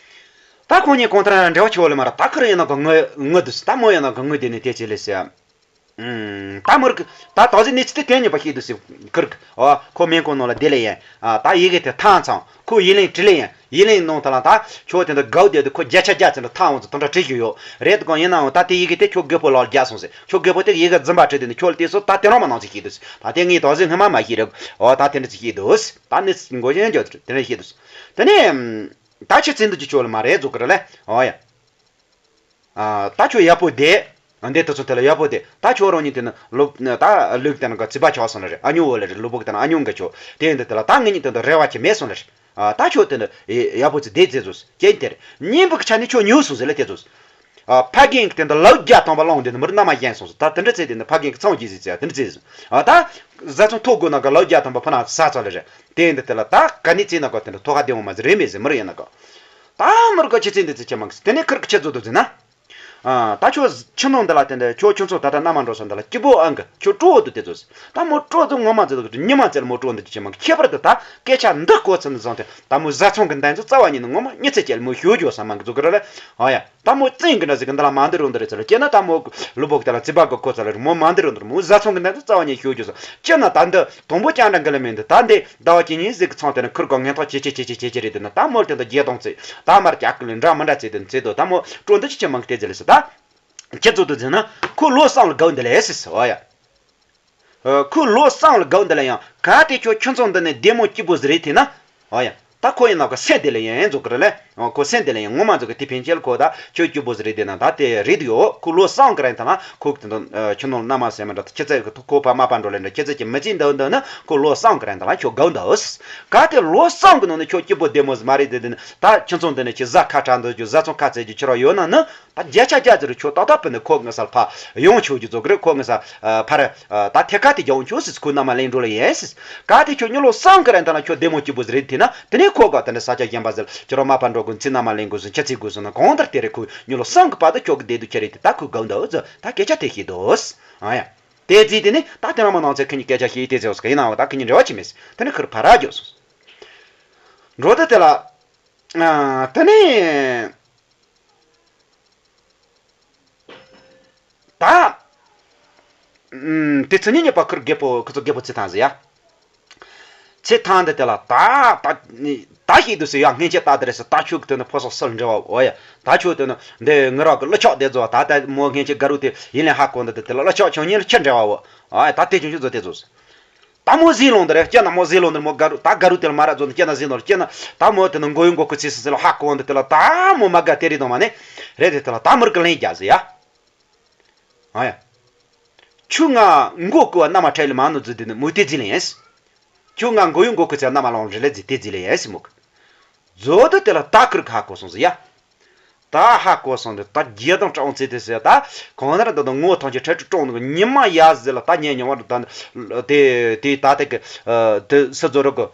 ད་ཁོང་གཉིས་གང་ལྟར་འབྲེལ་བ་ཆེ་བོ་ལས་མ་ར་ད་ཁུར་ཡིན་ན་ག་ངུ་ངུ་འདུག་སེ་ད་མོ་ཡིན་ན་ག་ངུ་དེ་ནས་དེ་ཅི་ལས་སེ། ཨུམ། ད་མོར་གི་ད་ད་ཟེར་ནི་ཚི་དེ་དེ་ཉོས་པ་ཤེས་འདུག་སེ་ཁུར་གི་ཨ་ཁོ་སྨན་ཁང་ནང་ལ་བསྡད་ལེ་ཡིན་ཨ་ད་ཡི་གེ་དེ་ཐང་ཚང་ཁོ་ཡི་ལིང་བྲི་ལེ་ཡིན། ཡི་ལིང་ནང་དུ་ལ་ད་ཁྱོད་དེ་འདྲ་དགའ་བོ་དེ་དུ་ཁོ་བརྒྱ་ཆ་བརྒྱ་ཚན་དུ་ཐང་འོང་ཚུལ་དུ་འདྲ་བྲིས་ཞུ་ཡོད་རེད། དུ་གང་ཡིན་ནའང་ད་དེ་ཡི་གེ་དེ་ཁྱོད་རྒད་པོ་ལག་ལ་རྒྱག་སོང་ཟེར། ཁྱོད་རྒད་པོ་དེ་ཡི་གེ་རྫུན་པ་བྲིས་དེ་ནི་ཁྱོད་ལ་དེ་སོ་ད་དེ་རང་མ་ནང་ཚེ་ཤེས་འདུག་ད་དེ་ངས་ད་གཟོད་སྔོན་མ་མ་ཤེས་རེད། འོ་ད་དེ་འདྲ་ཚེ་ཤེས་འདུག་ད་ནི་མགོ་ཅན་འཇོག་དེ་འདྲ་ཤེས་འདུག་དེ་ནས་ད་ཁྱེད་ཚེ་འདུག་ཅི་ཁྱོད་ལ་མ་རེད་རྫོགས་ཀྱི་རེད་ལེ། འོ་ཡ། ད་ཁྱོད་ཡག་པོ་བསྡད། འདི་དུ་ཚོ་དེ་ལ་ཡག་པོ་བསྡད། ད་ཁྱོད་རང་ཉིད་དེ་ནི་ལོ་ད་ལུག་དེ་ནི་ག་རྩིས་པ་ཆགས་སོང་ལེ་རེད། ཨ་ཉོ་བོ་ལེ་རེད། ལུག་པོ་གི་དེ་ནི་ཨ་ཉོ་འགའ་ཁྱོད་དེ་འདི་དེ་ལ་ད་ངེད་གཉིས་དེ་འདི་རེ་བ་ཁྱེད་མེད་སོང་ལེ་རེད། ཨ་ད་ཁྱོད་དེ་འདི་ཡག་པོ་ཚེ་བསྡད་ཚེ་ཚོ་རྐྱེན་དེ་རེད། གཉིས་པོ་གི་ཆ་ནས་ཁྱོད་ཉོས་སོང་ཟེར་ལེ་དེ་ཚོ། ཨ། ཕ་རྒན་གྱི་དེ་འདྲ་ལོ་བརྒྱ་ཐམ་པ་སློང་དེ་ནི་མི་རིགས་རྣལ་མ་བཞེངས་སོང་ཟེར། ད་དེ་འདྲ་ཚེ་དེ་ནི་ཕ་རྒན་གྱི་ཚང་གིས་ཟེར་ཚེ་དེ་འདྲ་ཚེ་ཟེར། ཨ། ད་བཟའ་ཚང་ཐོ་དགོས་ན་ག་ལོ་བརྒྱ་ཐམ་པ་ཕ་ན་ས་ཚ་ལ་རེད། དེ་འདི་དེ་ལ་ད་ག་ནི་ཚེ་ན་ག་དེ་འདྲ་ཐོ་ཁ་བདེ་བོ་མ་ཟེར་རེད་མེད་ཟེར། མི་རིགས་ཡིན་ན་ག་ད་མི་རིགས་ག་ཆེ་ཚེ་འདི་ཚེ་ཆེ་མང་གི་ཟེར། དེ་ནས་ཁིར་གི་ཆེ་ཚོ་དུ་ཟེར་ན། ཨ། ད་ཁྱོད་ཁྱིམ་ནང་འདི་ལ་དེ་འདྲ་ཁྱོད་ཁྱིམ་ཚང་ད་ལྟ་མནའ་མ་འགྲོ་ས་འདི་ལ་སྐྱིད་པོ་ཨང་གི། ཁྱོད་སྤྲོ་འདུག་དེ་ཚོ་ཟེར། ད་མོ་སྤྲོ་འདུག་ངོ་མ་ཚེ་འདུག་ཉི་མ་ཚེ་ལ་མོ་སྤྲོ་འདུག་ཅི་མང་གི། ཁྱད་པར་དུ་ད་སྐད་ཆ་འདི་གོ་ཚུལ་འདི་བཟང་སྟེ། ད་མོ་བཟའ་ཚང་གི་འདང་ཚོ་རྩ་བ་ཉིད་ནས་ངོ་མ་མྱི་ཚེ་སྐྱེལ་མོ་ཞུ་རྒྱུ་ས་མང་གི་ཚོ་གི་ར་ལ། ཨ་ཡ། ད་མོ་བཙན་གི་འདྲ་ཟིག་གི་འདི་ལ་མ་འདི་རུ་འདི་རེད་ཚེ་ལ་སྐྱེས་ན། ད་མོ་ལུ་བོག་དེ་ལ་རྩིས་པ་གི་གོ་ཚ་ལ་རེད། མོ་མ་འདི་རུ་འདི་རུ་མོ་བཟའ་ཚང་གི་འདང་ཚོ་རྩ་བ་ཉིད་ཞུ་རྒྱུ་ས་སྐྱེས་ན། ད་འདི་དང་པོ་ཅང་འདྲ་འགི་ལ་མིན་འདི། ད་འདི་ཟླ་བ་གཅིག་གཉིས་ཟིག་གི་ཚང་དེ་ནི་ཁུར་གོ་ངན་ཐོག་ཆེ་ཆེ་ཆེ་ཆེ་རེད། དེ་ན་ད་མོ་དེ་འདི་རྒྱས་གཏོང་ཚེ་ད་མར་ཀྱག་གི་ལ་འདྲ་མི་འདྲ་ཚེ་དེ་ཚེ་དོ། ད་མོ་སྤྲོ་འདི་ཅི་ཆེ་མང་གི་དེ་ཟེར་ལ་ཟེར། ད་ཁྱེད་ཚོ་དུ་ཟེར་ན་ཁོ་ལོ་གསུམ་ལ་དགའ་འདི་ལས་ཟེར་ཟེར། ཨོ་ཡ། ཨ། ཁོ་ལོ་གསུམ་ལ་དགའ་འདི་ལ་ཡང་ག་དེ་ཁྱོད་ཁྱིམ་ཚང་འདི་ནས་བདེ་མོ་སྐྱིད་པོ་ཟིག་རེད་དེ་ན། ཨོ་ཡ། ད་ཁོ་ཡིན་ན་ཁོ་སེམས་བདེ་ལ་ཡང་ཡང་འཛུགས་ཀྱི་རེད་ལེ། ཨོ། ཁོ་སེམས་བདེ་ལ་ཡང་ངོ་མ་འཛུགས་ཀྱི། དེ་ཕན་ཆད་ཁོ་ད་ཁྱོད་སྐྱིད་པོ་ཟིག་རེད་དེ་ན་ད་དེ་རེད་ཡོད། ཁོ་ལོ་གསུམ་གི་རིང་ད་ན་ཁོ་དེ་འདྲ་ཁྱོད་ནོར་མནའ་མ་ཟེར་མི་འདྲ། ཁྱེད་ཚོ་གི་ཁོ་ཕ་མ་ཕར་འགྲོ་ལེ་འདྲ། ཁྱེད་ཚོ་གི་མི་ཚེ་འདི་འདི་ན་ཁོ་ལོ་གསུམ་གི་རིང་ད་ལ་ཁྱོད་དགའ་འདུག་ག་དེ་ལོ་གསུམ་གི་ནང་ནས་ཁྱོད་སྐྱིད་པོ་བདེ་མོ་ཟིག་མ་རེད་དེ། དེ་ནི་ད་ཁྱིམ་ཚང་འདི་ནས་ཁྱེད་བཟའ་ཁ་གྲག་འདུག་རྒྱུ་བཟའ་ཚང་ཁ་བཙལ་རྒྱུ་ཁྱོད་རང་ཡོད་ན་ནི། ད་བརྒྱ་ཆ་བརྒྱ་ཟེར་ཁྱོད་ཏག་ཏག་པི་ནི་ཁོ་ངི་སར་ཕར་ཡོང་ཆོག་རྒྱུ་ཚོ་གི་རེད། ཁོ་ངི་སར་ཕར་ད་ཐད་ཀ་དེ་རྒྱག་ཆོག་ཟེར། ཁོ་མནའ་མ་ལེན་འགྲོ་ལེ་ཡིན་ཟེར། ག་དེ་ཁྱོད་མྱི་ལོ་གསུམ་གི་རིང་ད་ན་ཁྱོད་བདེ་མོ་སྐྱིད་པོ་ཟིག་རེད་དེ་ན། དེ་ནས་ཁོ་ག་དེ་འདྲ་ས་ཆ་གཞན་པ་ཟེར་ཁྱོད་རང་མ་ཕར་འགྲོ་དགོས། ཚེ་མནའ་མ་ལེན་དགོས་ཟེར། ཁྱེད་ཚེ་དགོས་ཟེར་ན་གང་ལྟར་དེ་རེད། ཁོ་མྱི་ལོ་གསུམ་གི་བར་དུ་ཁྱོད་གི་བདེ་སྡུག་ཁྱེད་རེད་དེ། ད་ཁོ་དགའ་འདུག་ཟེར། ད་སྐད་ཆ་དེ་བཤད་འདུག་ཟེར། ཨ་ཡ། དེ་རྗེས་དེ་ནས་ད་དེ་རང་མ་ནང་ཚེ་ཁི་གཉིས་སྐད་ཆ་བཤད་དེ་ཚེ་ཡིན་ནའང་ད་ཁི་གཉིས་འབྲེལ་བ་ཆི་མེད་ཟེར། དེ་ནས་ཁིར་ཕར་ར་རྒྱོབ་སོང་། འགྲོ་དུས་དེ་ལ། ཨ། དེ་ནས། ད། ཨུམ། དེ་ཚེ་ཉིན་གཉིས་པ་ཁིར་རྒད་པོ་ཁི་ཚོ་རྒད་པོ་ཚེ་ཐང་ཟེར་ཡ། ཚེ་ཐང་འདི་དེ་ལ་ད་ད་ད་ཤེས་འདུག་ཟེར་ཡ། སྔན་ཆད་ད་དེ་རེད་ཟེར། ད་ཁྱོད་ཀྱི་དེ་ནི་ཕོ་སོག་སིལ་འདྲ་བ། འོ་ཡ། ད་ཁྱོད་དེ་ནི་འདི་ངི་རོག་གི་ཀླུ་ཆོག་དེ་ཚོ། ད་ད་མོ་སྔན་ཆད་དགའ་རུ་དེ་ཡིན་ལེ་ཧ་གོ་འདི་དེ་དེ་ལ་ཀླུ་ཆོག་ཁྱོད་གཉིས་ལ་ཁྱི་འདྲ་བ། འོ་ཡ། ད་དེ་ཁྱོད་ཁྱོད་ཚོ་དེ་ཚོ་ཟེར། ད་མོ་ཟིན་ལོང་དེ་རེད། སྐྱེ་ན་མོ་ཟིན་ལོང་དེ་རེད། མོ་དགའ་རུ་ད་དགའ་རུ་དེ་ལ་མ་ར་ཚོ་ནི་སྐྱེ་ན་ཟིན་ལོང་སྐྱེ་ན། ད་མོ་དེ་ནི་མགོ་ཡུ་མགོ་ཁུ་ཚིག་སི་སི་ལ་ཧ་གོ་འདི་དེ་ལ་ད་མོ་མ་དགའ་དེ་རེད་དང་མ་ནི་རེད། དེ་དེ་ལ་ད་མིར་གི་ལན་རྒྱག་ཟེར་ཡ། ཨ་ཡ། ཁྱོད་ང་མགོ་ཀུ་བ་མནའ་མ་ཁྲལ་ལ་མ་ནུ་ཛི་དེ་ནི་མོ་དེ་ཛི་ལེ་ཡིན། ཁྱོད་ང་མགོ་ཡུ་མགོ་ཁུ་ཚ་མནའ་མ་ལོང་རེ་ལེ་ཛི་དེ་ཛི་ལེ་ཡིན་སི་མོ་གི། ཛོ་དུ་དེ་ལ་ད་ཁིར་གི་ཧ་གོ་སོང་ཟེར་ཡ། ད་ཧ་གོ་སོང་དེ་ད་རྒྱལ་དང་སྤྲང་ཚེ་དེ་ཟེར། ད་གང་ལྟར་ད་ད་ངོ་ཐང་ཆེ་ཁྲལ་ཀྲུ་ཀྲོང་ནི་ཉི་མ་ཡ་ཟེར་ལ་ད་ཉེ་ཉེ་བར་ད་དེ་དེ་ད་དེ་གི་དེ་སི་ཛོ་རུ་གི་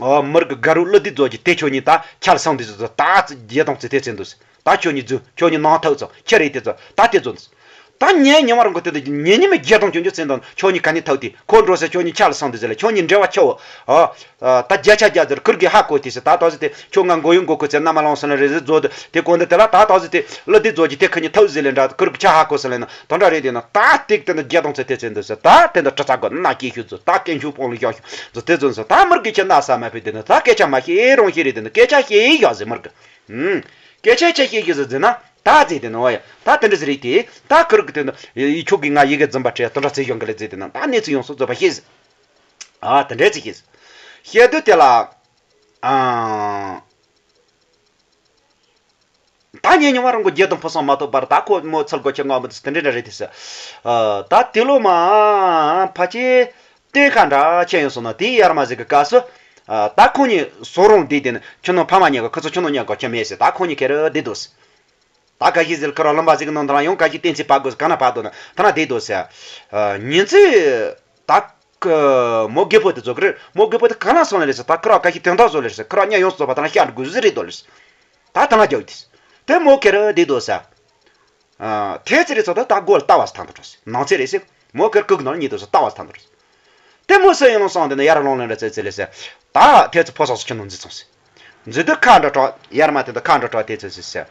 ཨ་མིར་གི་དགའ་རུ་ཀླུ་དེ་ཛོ་གི་དེ་ཁྱོད་གཉིས་ད་ཁྱལ་སང་དེ་ཟེར། ད་རྒྱལ་དང་ཚེ་དེ་ཚེ་འདུག་ཟེར། ད་ཁྱོད་གཉིས་རྫུན། ཁྱོད་གཉིས་ནང་ཐག་ཚོ་ཁྱེད་རེད་དེ་ཚོ་ད་དེ་ཚོ། ད་ཉེ་ཉེ་བ་རང་གི་དེ་དུ་ཉེ་ཉེ་མི་རྒྱལ་དང་ཁྱོད་ཀྱི་སེམས་དང་ཁྱོད་གཉིས་ག་ནས་ཐག་དེ་ཁོ་འགྲོ་ཟེར། ཁྱོད་གཉིས་ཆ་ལ་སང་དུ་ཟེར་ལ་ཁྱོད་གཉིས་འབྲེལ་བ་ཆེ་བོ། ཨ། ཨ། ད་བརྒྱ་ཆ་བརྒྱ་ཟེར་ཁུར་གི་ཧ་གོ་དེ་ཟེར། ད་ད་ཟེར་དེ་ཁྱོད་ང་མགོ་ཡུ་མགོ་ཁུ་ཚེ་མནའ་མ་ལོང་སོང་ལ་རེད་ཟེར་ཛོ་དེ་དེ་གོ་འདི་དེ་ལ་ད་ད་ཟེར་དེ་ཀླུ་དེ་ཛོ་གི་དེ་ཁ་ཉིན་ཐག་ཟེར་ལེ་འདྲ་ཁུར་གི་ཆ་ཧ་གོ་སོང་ལེ་ན་ད་འདྲ་རེད་དེ་ན། ད་སྟེག་དེ་འདི་རྒྱལ་དང་ཚེ་དེ་ཚེ་འདི་ཟེར། ད་དེ་འདི་གྲི་ཚ་གོ་ན་སྐྱེ་ཤུ་ཛོ། ད་སྐད་ཤུ་པོང་ལ་ཤོག་ཤུ་ཛོ་དེ་ཛོ་ཟེར། ད་མིར་གི་ཁྱེད་ན་ས་མ་ཕེ་དེ་ན་ད་སྐད་ཆ་མ་ཤེས་རོང་ཤེས་རེད་དེ་ན་སྐད་ཆ་ཤེས་ཡོད་ཟེར་མིར་གི། ཨུམ། སྐད་ཆ་ཆ་ཤེས་ཀྱི་ཟེར་ཟེར་ན། ད་ཟེར་དེ་ནི་འོ་ཡ། ད་དེ་འདྲ་ཟེར་རེད་དེ། ད་ཁུར་གི་དེ་ནི་ཡི་ཁྱོད་ཀྱིས་ང་ཡི་གེ་འཛིན་པ་བྲལ་དེ་འདྲ་ཟེར་ཡོང་གི་ལེ་ཟེར་དེ་ན། ད་གནས་ཚུལ་ཡོངས་སུ་རྫོགས་པ་ཤེས་ཟེར། ཨ། དེ་འདྲ་ཟེར་ཤེས་ཟེར། ཤེས་དུས་དེ་ལ། ཨ། ད་ཉེ་ཉེ་བ་རང་གི་རྒྱལ་དང་ཕོ་སང་མ་ཐོབ་པར་ད་ཁོ་མོ་ཚུར་སྒོ་ཁྱེར་ང་མི་དེ་དེ་འདྲ་འདྲ་རེད་དེ་ཟེར། ཨ། ད་དེ་ལོ་མ་ཕ་ཆེ་སྟོན་ཁ་འདྲ་ཆེ་ཡོང་སོང་ན་དེའི་ཡར་མ་ཟིག་གི་སྐབས་སུ། ཨ། ད་ཁོ་གཉིས་སོ་རུང་བསྡད་དེ་ནི་ཁྱོད་ནོ་ཕ་མ་གཉིས་ཀ་ཁོ་ཚོ་ཁྱོད་ནོ་གཉིས་ཀ་ཁྱོད་མེད་ཟེར། ད་ཁོ་གཉིས་ཁེར་བསྡད་འདུག་ཟེར། ད་ག་ཤི་ཟེར་ཁོ་རང་ལུང་པ་ཟིག་གི་ནང་དུ་ལ་ཡང་ག་ཤི་བསྟན་ཚེ་བ་དགོས་ག་ན་བ་དོ་ན་ཐ་ན་བསྡད་འདུག་ཟེར། ཨ། ཉིན་ཚེ་ད་ཁོ་མོ་རྒད་པོ་དེ་ཚོ་གི་རེད། མོ་རྒད་པོ་དེ་ག་ན་སོང་ལེ་ཟེར། ད་ཁོ་རང་ག་ཤི་དོན་དག་བཟོ་ལེ་ཟེར། ཁོ་རང་ཉ་ཡོངས་སུ་རྫོགས་པ་ཐ་ན་ཤར་དགོས་ཟེར་རེད་དོ་ལེ་ཟེར། ད་ཐ་ན་རྒྱག་དེ་དེ་མོ་ཁེར་བསྡད་འདུག་ཟེར། ཨ། ཐེ་ཚེ་རེ་ཚོ་ད་ད་སྒོ་ལ་ལྟ་བ་སི་ཐང་དུ་འགྲོ་སི། ནང་ཚེ་རེ་སི་མོ་ཁེར་ཀུག་ནང་ཉིད་དུ་སི་ལྟ་བ་སི་ཐང་དུ་འགྲོ་སི། དེ་མོ་སི་ཡིན་ལོང་སོང་དེ་ན་ཡར་ལོང་ལེན་ར་ཚེ་ཚེ་ལེ་སི། ད་ཐེ་ཚེ་ཕོ་སོགས་སི་ཁྱོད་ནང་འཛི་ཚོང་སི། འཛི་དུ་ཁ་འདྲ་གྲོགས་ཡར་མ་དེ་ད་ཁ་འདྲ་གྲོགས་ཐེ་ཚེ་སི་སི།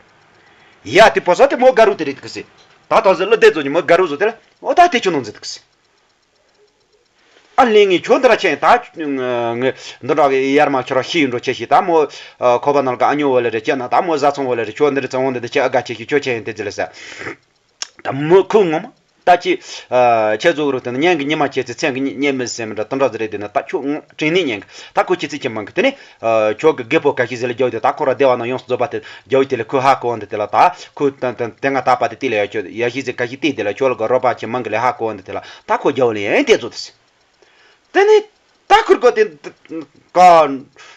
ཡ་དེ་ཕོ་སོགས་དེ་མོ་དགའ་རུ་དེ་རེད་གི་སི། ད་ད་ཟི་ལོ་དེ་ཚོ་ཉི་མོ་དགའ་རུ་བཟོ་དེ་ལ་འོ་ད་དེ་ཁྱོད་ནང་འཛི་དུ་གི་སི། ཨ་ལེ་ངས་ཁྱོད་འདི་ར་ཆེན་ད་ངས་འདི་འདྲ་གི་ཡར་མ་ཁྱོད་ར་ཤི་ཡི་འགྲོ་ཆེ་ཤི། ད་མོ་ཁོ་པ་ནང་ག་ཨ་ཉོ་བོ་ལེ་རེ་ཁྱེད་ན་ད་མོ་བཟའ་ཚང་བོ་ལེ་རེ་ཁྱོད་འདི་ར་ཚང་བོ་འདི་འདི་ཁྱེད་ཨ་དགའ་ཆེ་ཤི་ཁྱོད་ཆེ་ཡིན་དེ་ཟི་ལེ་ས། ད་མོ་ཁུ་ངོ་མ་ད་ཅི་ཁྱེད་ཚོ་རུ་དེ་ན་ཉན་གི་ཉི་མ་ཁྱེད་ཚེ་མཚན་གི་ཉི་ཉན་མི་སེམས་འདྲ་དུ་འདྲ་ཟི་རེ་དེ་ན་ད་ཁྱོད་ངོ་དྲིན་ནི་ཉན་གི་ད་ཁོ་ཁྱེད་ཚེ་ཁྱེད་མང་གི་དེ་ནི། ཁྱོད་ཀྱི་རྒད་པོ་ག་ཤི་ཟི་ལ་རྒྱབ་དེ་ད་ཁོ་ར་སྡེ་བ་ན་ཡོངས་སུ་རྫོགས་པ་དེ་རྒྱབ་དེ་ལ་ཁོ་ཧ་གོ་འདི་དེ་ལ་ད་ཁོ་ད་ད་དེ་ང་ད་པ་དེ་དེ་ལ་ཡ་ཁྱོད་ཡ་ཤི་ཟི་ག་ཤི་དེ་དེ་ལ་ཁྱོད་ལ་ག་རོ་པ་ཆེ་མང་གི་ལ་ཧ་གོ་འདི་དེ་ལ་ད་ཁོ་རྒྱབ་ལེ་ཡན་དེ་ཚོ་དེ་སི། དེ་ནི་ད་ཁུར་གོ་དེ་ག་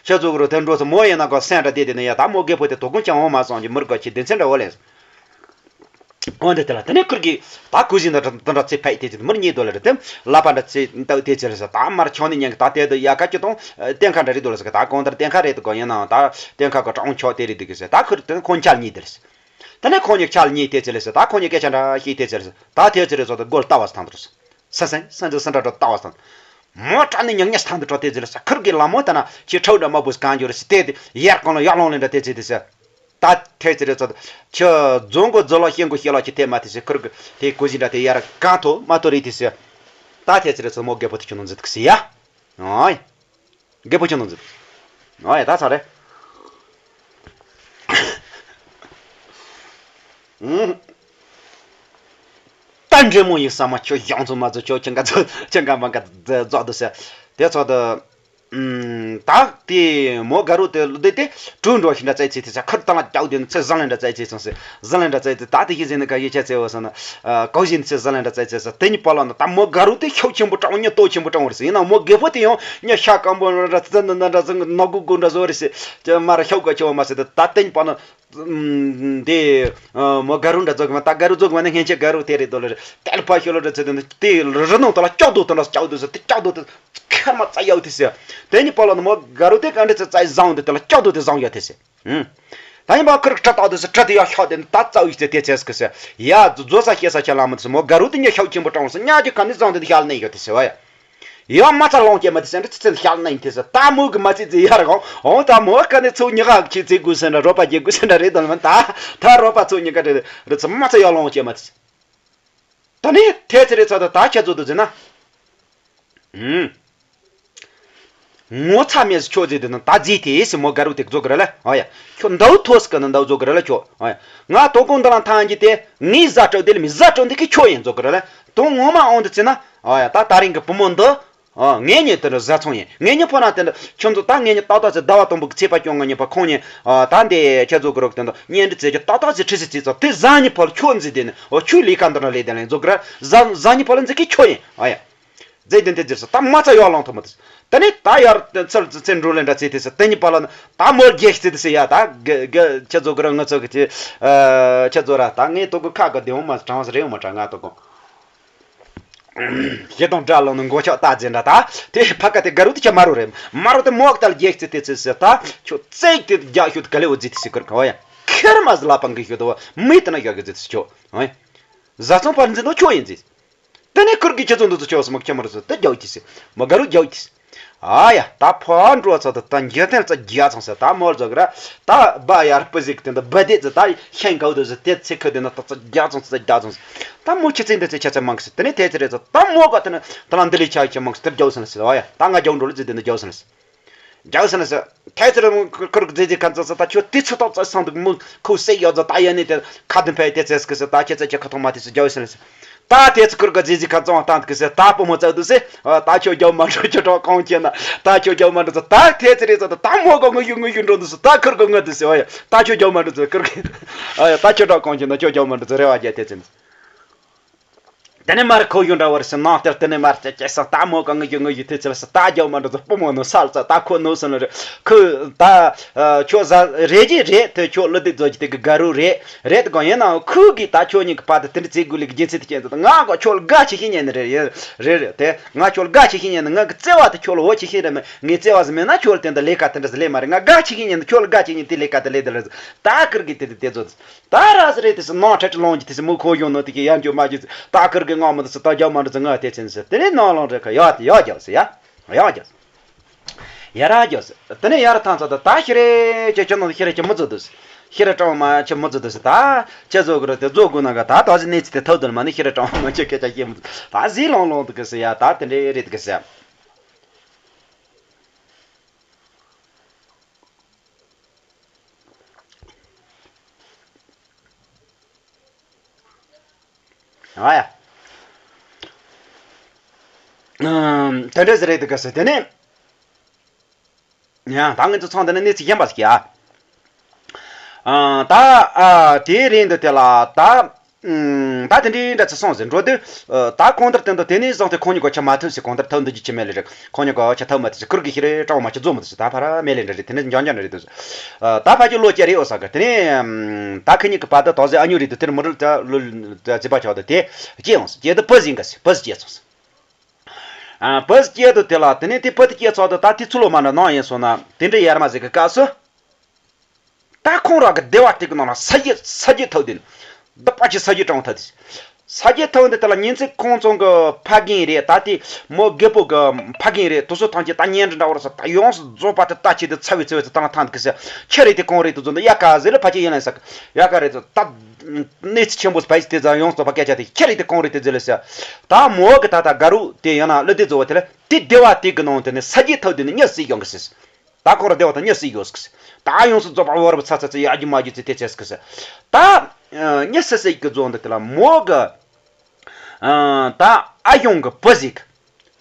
ཤ་ཚོ་གི་རོ་དེ་འགྲོ་ཚོ་མོ་ཡིན་ན་གོ་སེན་འདྲ་དེ་དེ་ནི་ཡ་ད་མོ་རྒད་པོ་དེ་དོ་ཀུན་ཅང་འོང་མ་སོང་གི་མུར་གོ་ཆེ་དེ་ཚེ་འདྲ་འོ་ལེ། འོ་འདི་དེ་ལ་དེ་ནས་ཁུར་གི་ད་ཀུ་ཤུ་འདི་འདྲ་འདི་འདྲ་ཚེ་ཕེད་དེ་ཚེ་མུར་གཉིས་དོ་ལ་རེད་དེ། ལ་པ་འདྲ་ཚེ་འདུག་དེ་ཚེ་ལ་ས་ད་མར་ཆང་ནི་ཉན་གི་ད་དེ་དུ་ཡ་ཀ་ཅི་དང་སྟོན་ཁ་འདྲ་རེད་དོ་ལ་ས་གི་ད་གང་ལྟར་སྟོན་ཁ་རེད་དོ་གོ་ཡིན་ནའང་ད་སྟོན་ཁ་གི་གྲོང་ཆོག་དེ་རེད་འདུག་གི་ས་ད་ཁུར་དེ་ཁོང་ཆ་ལ་གཉིས་དེ་ལ་ས། ད་ནས་ཁོང་གཉིས་ཆ་ལ་གཉིས་དེ་ཚེ་ལ་ས་ད་ཁོང་གཉིས་སྐད་ཆ་འདྲ་ཤེས་དེ་ཚེ་ལ་ས་ད་དེ་ཚེ་རེད་ཚོ་ད་སྒོ་ལ་ལྟ་བ་ས་ཐང་དུ་ས། ས་སེང་སེང་ཚེ་ས་འདྲ་འདྲ་ལྟ་བ་ས་ཐང་། མོ་དྲག་ནི་ཉག་ཉག་ཐང་དུ་འགྲོ་དེ་ཚེ་ལ་ས་ཁུར་གི་ལ་མོ་ད་ན་ཁྱི་ཁྲའུ་འདྲ་མ་བུ་ས་གང་འགྱུར་ས་དེ་དེ་ཡར་གང་ལ་ཡར་ལོང་ལེ་འདྲ་དེ་ཚེ་དེ་ས། ད་ཐེ་ཚེ་རེ་ཚོ། ཁྱི་རྫོང་གི་རྫི་ལོ་ཤེན་གོ་ཤེ་ལོ་ཁྱི་ཐེ་མ་ཐེ་ཚེ་ཁུར་གི་ཐེ་ཀུ་ཤུ་འདྲ་ཐེ་ཡར་གང་ཐོ་མ་ཐོ་རེ་ཐེ་ཚེ། ད་ཐེ་ཚེ་རེ་ཚོ་མོ་རྒད་པོ་ཐེ་ཁྱོད་ནོ་འཛི་ཐུག་སི་ཡ། ཨོའི། རྒད་པོ་ཁྱོད་ནོ་འཛི། ཨོའི་ད་ཚ་རེ། ཨུམ། ད་འདྲེ་མོ་ཡིན་ས་མ་ཁྱོད་གཞང་ཚོ་མ་ཚོ་ཁྱོད་ཁྱི་འགའ་ཚོ་ཁྱི་འགའ་མ་འགའ་རྫོགས་འདུག་ཟེར། དེ་ཚོ་དུ། ཨུམ། ད་དེ་མོ་དགའ་རུ་དེ་ལོ་དེ་དེ་གྲུ་འགྲོ་ཞིག་འདྲ་བཙལ་ཚེ་དེ་ཚ་ཁུར་བཏང་ལ་རྒྱག་དེ་ནི་ཚེ་བཟང་ལེན་འདྲ་བཙལ་ཚེ་སོང་ཟེར་བཟང་ལེན་འདྲ་བཙལ་དེ་ད་དེ་ཤེས་ཟིན་ནི་ག་ཡེ་ཆ་ཚེ་བ་སོང་ན། ཨ་གོ་བཞིན་ཚེ་བཟང་ལེན་འདྲ་བཙལ་ཚེ་སོང་དེ་གཉིས་པ་ལ་ནི་ད་མོ་དགའ་རུ་དེ་ཤུགས་ཆེན་པོ་དྲག་ཉ་ཏོ་ཆེན་པོ་དྲག་བ་རེད་ཟེར་ཡིན་ན་མོ་རྒད་པོ་དེ་ཡང་ཉ་ཤ་སྐམ་པོ་འདྲ་ཙི་ནི་འདྲ་ཙི་ནོ་གུ་གུ་འདྲ་བཟོ་རེད་ཟེར་ཅི་མར་ཤུགས་ག་ཆེ་བ་མ་ཟེར་དེ་ད་དེ་གཉིས་པ་ནི། དེ། མོ་དགའ་རུ་འདྲ་ཚོ་གི་མ་ད་དགའ་རུ་ཚོ་གི་མ་ནི་སྔན་ཆད་དགའ་རུ་དེ་རེད་དོ་ལ་རེད་དལ་ཕ་ཤོ་ལོ་འདྲ་ཚེ་དེ་ནི་དེ་རི་ནང་དུ་ལ་ལྕགས་རྡོ་དུ་འདྲ་ལྕགས་རྡོ་ཟེར་དེ་ལྕགས་རྡོ་དུ་ཁར་མ་རྩ་ཡག་དེ་ཟེར། དེ་ནི་པ་ལ་ནི་མོ་དགའ་རུ་དེ་ག་འདྲ་ཚེ་རྩ་བཟང་དེ་དེ་ལ་ལྕགས་རྡོ་དེ་བཟང་ཡག་དེ་ཟེར། ཧུམ། ད་ཡིན་པ་ཁུར་གྲ་ཏག་དེ་ཟེར་གྲ་དེ་ཡག་ཤག་དེ་ནི་ད་རྩ་བའི་ཚེ་དེ་ཚེ་སྐུ་ཟེར། ཡ་རྫོ་ས་ཤེས་ས་ཆ་ལ་མི་དེ་ཟེར་མོ་དགའ་རུ་དེ་ཉ་ཤུགས་ཆེན་པོ་དྲང་ཟེར་ཉ་ཀྱི་ག་ནི་བཟང་དེ་ཤག་ནི་ཡག་དེ་ཟེར་བ་ཡ། ཡང་མ་ཚ་ལོང་སྐྱེས་མ་དེ་སེམས་ཁྲལ་ཚེ་ཚེ་ཤར་ན་ཡིན་དེ་ཟེར་ད་མོ་གི་མ་ཚེ་ཚེ་ཡར་གང་འོང་ད་མོ་ཀ་ནས་ཚུགས་ཉི་ཧ་ཁྱི་ཚེ་དགོས་ཟེར་འདྲ་རོགས་པ་རྒྱལ་དགོས་ཟེར་འདྲ་རེད་དོ་ལ་མ་ད་ད་རོགས་པ་ཚུགས་ཉི་ཀ་རེད་རེད་ཚེ་མ་ཚེ་ཡར་ལོང་སྐྱེས་མ་དེ་ཟེར། ད་ནི་དེ་ཚེ་རེད་ཚ་ད་ད་ཁྱེད་ཚོ་དུ་ཟེར་ན། ཨུམ། ངོ་ཚ་མེད་ཟེར་ཁྱོད་ཟེར་དེ་ན་ད་ཟེར་དེ་ཟེར་མོ་དགའ་རུ་དེ་རྫོགས་གི་རེད་ལ་ཨ་ཡ། ཁྱོད་འདའུ་ཐོས་ཀ་ན་འདའུ་རྫོགས་གི་རེད་ལ་ཁྱོད་ཨ་ཡ། ང་དོ་དགོང་འདི་ལ་ཐང་གི་དེ་ངའི་བཟའ་སྤྲོ་དེ་ལ་མི་བཟའ་སྤྲོ་འདི་གི་ཁྱོད་ཡིན་རྫོགས་གི་རེད་ལ་དོ་ངོ་མ་འོང་དུ་ཚེ་ན་ཨ་ཡ་ད་ད་རིང་གི་བུ་མོ་འདི། ཨ་ངེད་གཉིས་དེ་འདྲ་བཟའ་ཚང་ཡིན་ངེད་གཉིས་ཕོ་ན་དེ་འདྲ་ཁྱོད་ཚོ་ད་ངེད་གཉིས་ཏག་ཏག་ཚེ་ཟླ་བ་དང་པོ་གི་ཚེས་པ་སྐྱོང་ང་གཉིས་པ་ཁོང་གཉིས་ཨ་ད་འདི་ཁྱེད་ཚོ་གི་རོགས་དེ་འདྲ་གཉེན་སྒྲིག་ཚེ་གི་ཏག་ཏག་ཚེ་ཁྲི་སི་ཚེ་ཚོ་དེ་བཟའ་གཉིས་ཕོ་ལ་ཁྱོད་འཛི་དེ་ནི་ཨོ་ཁྱོད་ལས་ཀ་འདི་འདྲ་ལས་དེ་ལ་རྫོགས་གི་རེད་བཟའ་བཟའ་གཉིས་ཕོ་ལ་འཛི་གི་ཁྱོད་ཡིན་ཨ་ཡ། རྫས་ལྡན་དེ་རྫས་སུ་ད་མ་རྩ་ཡར་ལངས་ཐུབ་མ་ཐུབ། ད་ནི་ད་ཡར་ཚུར་ཚུར་འགྲོ་ལེན་འདྲ་རྩིས་དེ་སུ་དེ་གཉིས་པ་ལ་ནི་ད་མོར་རྒྱལ་རྩིས་དེ་སུ་ཡ་ད་ག་ག་ཁྱེད་ཚོ་གི་རང་ང་ཚོ་གི་ཚེ་ཁྱེད་ཚོ་ར་ད་ངས་ཏོ་གི་ཁ་གི་བདེ་འོང་མ་དྲང་ས་རེད་འོང་མ་དྲང་ང་ཏོ་གོ། ཞེ་སྡང་དགྲ་ལོ་ནི་མགོ་ཆག་ད་རྫས་འདྲ་ད་དེ་ཕ་ག་དེ་དགའ་རུ་དེ་ཁྱེད་མ་རུ་རེད་མ་རུ་དེ་མོ་ད་རྒྱལ་རྩིས་དེ་སུ་སུ་ད་ཁྱོད་རྩིས་དེ་རྒྱག་ཤོད་ག་ལེ་འོ་རྫིས་དེ་སུ་གི་ར་ག་བ་ཡ་ཁེར་མ་ཟི་ལ་པང་གི་ཤོད་དོ་བ་མི་དེ་ན་ཡོད་གི་རྫིས་དེ་སུ་ཁྱོད་བཟའ་ཚང་པར་འཛིན་དོ་ཁྱོད་ཡིན་རྫིས། དེ་ནས་ཁུར་གི་ཁྱེད་ཚོ་འདི་ཚོ་ཆོག་སི་མོ་ཁྱེད་མ་རུ་ཚོ་དེ་རྒྱག་གི་སི་མོ་དགའ་རུ་རྒྱག་གི་སི། ཨ་ཡ་ད་ཕོ་འགྲོ་ཚོ་དེ་ད་འཇིག་རྟེན་རྩ་རྒྱ་ཚང་སི་ད་མོ་རྫོགས་གི་ར་ད་བ་ཡར་སྤུ་ཟིག་དེ་འདི་བ་དེ་ཚོ་ད་ཤན་གའུ་དེ་ཚོ་དེ་ཚེ་ཁུ་དེ་ན་ད་རྩ་རྒྱ་ཚང་སི་རྒྱ་ཚང་སི། ད་མོ་ཁྱེད་ཚེ་འདི་ཚེ་ཁྱེད་ཚེ་མང་གི་སི་དེ་ནས་དེ་ཚེ་རེད་ཚོ་ད་མོ་ག་དེ་ན་ད་ལ་འདི་ལས་ཆ་ཁྱེད་མང་གི་སི་དེ་རྒྱག་སི་ན་སི་ཨ་ཡ་ད་ང་རྒྱག་འགྲོ་ལ་ཚེ་དེ་ན་རྒྱག་སི་ན་སི། རྒྱག་ཟེར་ན་ཟེར། ཁྱེད་ཚོ་རང་ཁུར་ཁུར་གི་རྫས་རྫས་ཁ་ཚང་ཟེར་ད་ཁྱོད་དེ་ཚོ་ཏོག་ཙམ་སང་འདུག་མི་ཁུ་སེ་ཡོད་ཟེར་ད་ཡ་ནི་དེ་ཁ་དུ་ཕེ་དེ་ཚེ་སྐུ་ཟེར་ད་ཁྱེད་ཚོ་ཁྱེད་ཁ་ཐོག་མ་དེ་ཚོ་རྒྱག་ཟེར་ན་ཟེར། ད་དེ་ཚོ་ཁུར་གི་རྫས་རྫས་ཁ་ཚང་བ་བཏང་འདུག་ཟེར་ད་བུ་མོ་བཙལ་འདུག་ཟེར། ད་ཁྱོད་རྒྱག་མ་འགྲོ་ཁྱོད་གྲོགས་གང་ཁྱེད་ན་ད་ཁྱོད་རྒྱག་མ་འགྲོ་ཟེར་ད་དེ་ཚེ་རེད་ཟེར་ད་ད་མོ་ག་ངུ་ཡུ་ངུ་ཡུ་འགྲོ་འདུག་ཟེར་ད་ཁུར་གི་ངུ་འདུག་ཟེར་ཨ་ཡ་ད་ཁྱོད་རྒྱག་མ་འགྲོ་ཟེར་ཁུར་གི་ཨ་ཡ་ད་ཁྱོད་གྲོགས་གང་ཁྱེད་ན་ཁྱོད་རྒྱག་མ་འགྲོ་ཟེར་རེ་བ་རྒྱག་དེ་ཚེ་ནི། དེ་ནས་མར་ཁོ་ཡོང་འདྲ་བར་སི་ནང་ལྟར་དེ་ནས་མར་ཅེ་ཅེ་སང་ད་མོ་གང་ངི་ཡོང་ངི་ཡོད་དེ་ཚེ་ལ་སི་ད་རྒྱག་མ་འགྲོ་ཚོ་སྤུ་མོ་ནོ་སལ་ཙ་ད་ཁོ་ནོ་སོན་ལ་རེ་ཁོ་ད་ཁྱོད་ཟ་རེ་ཅི་རེད་དེ་ཁྱོད་ལོ་དེ་ཚོ་ཅི་དེ་གི་དགའ་རུ་རེད་རེད་དེ་གང་ཡིན་ནའང་ཁོ་གི་ད་ཁྱོད་གཉིས་ཀྱི་བར་དུ་དེ་འདྲ་ཚེ་དགུ་ལི་གི་རྒྱུན་ཚེ་དེ་ཅན་དུ་ང་གོ་ཁྱོད་ལ་དགའ་ཆེ་ཤེས་ཉན་ནི་རེད་རེད་རེད་དེ་ང་ཁྱོད་ལ་དགའ་ཆེ་ཤེས་ཉན་ནི་ང་གི་བརྩེ་བ་དེ་ཁྱོད་ལ་འོ་ཆེ་ཤེས་རེད་མ་ངའི་བརྩེ་བ་ཟི་མེད་ན་ཁྱོད་ལ་དེ་འདྲ་ལས་ཀ་དེ་འདྲ་ཟི་ལས་མ་རེད་ང་དགའ་ཆེ་ཤེས་ཉན་ནི་ཁྱོད་ལ་དགའ་ཆེ་ཉན་དེ་ལས་ཀ་དེ་ལས་དེ་ལས་ད་ཁུར་གི་དེ་དེ་དེ་ཚོ། ད་ར་ཟི་རེད་དེ་སི་ནང་ཁྲ་ཁྲི་ལོང་གི་དེ་སི་མུ་ཁོ་ཡོང་ནོ་དེ་གི་ཡར་འཇུ་མ་གི་ད་ཁུར་གི་ངག་མོ་དེ་སི་ད་རྒྱག་མ་འགྲོ་ཟི་ང་དེ་ཚིན་སི་དེ་ནས་ནང་ལོང་རེ་ཁ་ཡག་དེ་ཡག་རྒྱག་སི་ཡ་ཡག་རྒྱག་སི་ཡ་ར་རྒྱག་སི་དེ་ནས་ཡར་ཐང་ཚ་ད་ད་ཤི་རེ་ཅེ་ཅོ་ནོ་ཤི་རེ་ཅེ་མུ་ཛོ་དུ་སི་ཤི་རེ་ཀྲང་མ་ཅེ་མུ་ཛོ་དུ་སི་ད་ཅེ་ཛོ་གི་རེ་དེ་ཛོ་གུ་ན་ག་ད་ད་ཟི་ནས་ཚི་དེ་ཐོ་དུ་མ་ནི་ཤི་རེ་ཀྲང་མ་ཅེ་ཁེ་ཅ་ཤི་མུ་ད་ཟི་ལོང་ལོང་དུ་གི་སི་ཡ་ད་དེ་འདྲེ་རེད་དུ་གི་སི་ཡ། ཨ་ཡ། དེ་འདྲ་ཟེར་རེད་དུ་ག་ཟེར་དེ་ནས། ཡང་ད་ང་ཚོ་ཚང་དེ་ནས་གནས་ཚུལ་གཞན་པ་ཞིག་ཡ། ད་དེའི་རིང་དུ་དེ་ལ་ད། ཨུམ། ད་དེ་འདྲའི་འདྲ་ཚེ་སོང་ཟེར་འགྲོ་དུས། ཨ། ད་གང་ལྟར་དེ་འདུག་དེ་ནས་བཟུང་སྟེ་ཁོང་གཉིས་ཀ་ཆ་མ་ཐུབ་ཟེར། གང་ལྟར་ཐུབ་འདུག་རྒྱུ་ཆི་མེད་ལེ་རེད། ཁོང་གཉིས་ཀ་ཆ་ཐུབ་མ་ཐུབ་ཟེར། ཁུར་གི་ཤི་རེད། སྤྲང་མ་ཆ་རྫོགས་མ་ཐུབ་ཟེར། ད་ཕར་མེད་ལེ་འདྲ་རེད། དེ་ནས་འཇང་འཇང་འདྲ་རེད་འདུག་ཨ། ད་ཕ་གི་ལོ་བཅུ་རེད་འོ་ས་གི། དེ་ནས་ཨམ། ད་ཁི་གཉིས་ཀི་བར་དུ་དོགས་ཟེར་ཨ་ཉུ་རེད་འདུག་དེར་མི་རུ་ལ་ལོ་ལ་རྩིས་པ་ཆགས་འདུག་དེ་སྐྱེས་འོང་ཟེར། སྐྱེས་དུ་བུ་ཟིག་ག་ཟེར། བུ་ཟིག་སྐྱེས་སོང་ཟེར། ཨ། བུ་ཟིག་སྐྱེས་འདུག་དེ་ལ། དེ་ནས་དེ་བུ་དེ་སྐྱེས་ཚར་འདུག་ད་དེ་ཚུར་ལོག་མ་འདྲ་ནང་ཡིན་སོང་ན། དེ་འདྲ་ཡར་མ་ཟིག་གི་སྐབས་སུ། ད་ཁོང་རང་གི་སྡེ་བ་དེ་གི་ནང་ལ་ས་གཞི་ས་གཞི་ཐོག་དེ་ནི། འདི་པ་ཅི་ས་གཞི་དྲང་ཐོག་དེ། ས་གཞི་ཐོག་འདི་དེ་ལ་ཉིན་ཚེ་ཁོང་ཚང་གི་ཕ་རྒན་རེད། ད་དེ་མོ་རྒད་པོ་གི་ཕ་རྒན་རེད། དུ་སུ་ཐང་ཆེ་ད་ཉན་འདྲ་འདྲ་བོ་ར་ས། ད་ཡོངས་སུ་རྫོགས་པ་དེ་ལྟ་ཆེ་དེ་ཚ་བའི་ཚ་བའི་ཚ་ད་ལ་ཐང་དེ་གི་ཟེར། ཁྱི་རེད་དེ་གང་རེད་དེ་ཚོ་འདི་ཡ་ག་ཟེར་ལ་ཕ་ཆེ་ཡིན་ལ་ས་གི་ཡ་ག་རེད་ཚོ་ད། གནས་ཚུལ་ཆེན་པོ་ཕ་ཆེ་དེ་ཚ་ཡོངས་སུ་རྫོགས་པ་སྐད་ཆ་དེ་ཁྱི་རེད་དེ་གང་རེད་དེ་ཟེར་ལ་ཟེར། ད་མོ་གི་ད་ད་དགའ་རུ་དེ་ཡང་ན་ལི་དེ་བཟོ་བ་དེ་ལ་དེ་སྡེ་བ་དེ་གི་ནང་དེ་ནི་ས་གཞི་ཐོག་དེ་ནི་གཉིད་སད་ཡོང་གི་ཟེར། ད་ཁོ་ར་སྡེ་བ་དང་གཉིད་སད་ཡོད་ཟེར། ད་ཡོངས་སུ་རྫོགས་པ་བོར་བ་ཚ་ཚ་ཚ་ཡ་རྒྱུ་མ་རྒྱུ་ཚེ་དེ་ཚེ་ཟེར། ད་གཉིད་སད་སད་གི་རྫོང་འདི་དེ་ལ་མོ་གི། ཨ། ད་ཨ་ཞང་གི་བུ་ཟིག་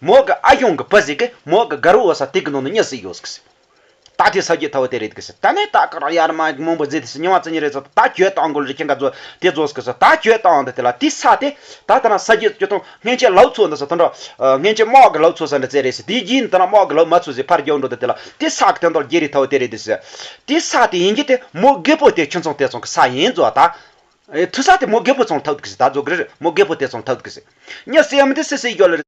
མོ་གི་ཨ་ཞང་གི་བུ་ཟིག་གི་མོ་གི་དགའ་རུ་འོ་ས་དེ་གི་ནང་ནས་གཉིད་སད་ཡོད་ཟེར། ད་དེ་ས་གཞི་ཐོག་དེ་རེད་གི་ཟེར། ད་ནས་ད་ག་ར་ཡར་མ་མང་པོ་ཟེར་དེ་ཟེར། ཉི་མ་ཙི་ཉི་རེད་ཟེར། ད་གྱོད་བཏང་དགོས་རེད། ཁྱེད་ཀ་ཚོ་དེ་རྫོགས་གི་ཟེར། ད་གྱོད་བཏང་འདི་དེ་ལ་དེ་ས་དེ་ད་ད་ན་ས་གཞི་གྱོད་བཏང་སྔན་ཆད་ལའུ་ཚོ་འདི་ཟེར། དེ་འདྲ་སྔན་ཆད་དམག་གི་ལའུ་ཚོ་ས་འདྲ་ཙེ་རེད་ཟེར། དེའི་རྗེས་ནི་ད་ན་དམག་གི་ལའུ་མ་ཚོ་ཟེར། ཕར་རྒྱག་འགྲོ་འདི་དེ་ལ་དེ་ས་གི་དོན་དག་རྒྱལ་རི་ཐའོ་དེ་རེད་དེ་ཟེར། དེ་ས་དེ་ཡིན་གྱི་དེ་མོ་རྒད་པོ་དེ་ཁྱིམ་ཚང་དེ་ཚང་གི་ས་ཡིན་ཚོ། ད་ཐུ་ས་དེ་མོ་རྒད་པོ་ཚང་ཐབས་གི་ཟེར། ད་རྫོགས་གི་རེད། མོ་རྒད་པོ་དེ་ཚང་ཐབས་གི་ཟེར། གཉིད་སད་ཡ་མི་དེ་སད་སད་རྒྱག་ལ་རེད།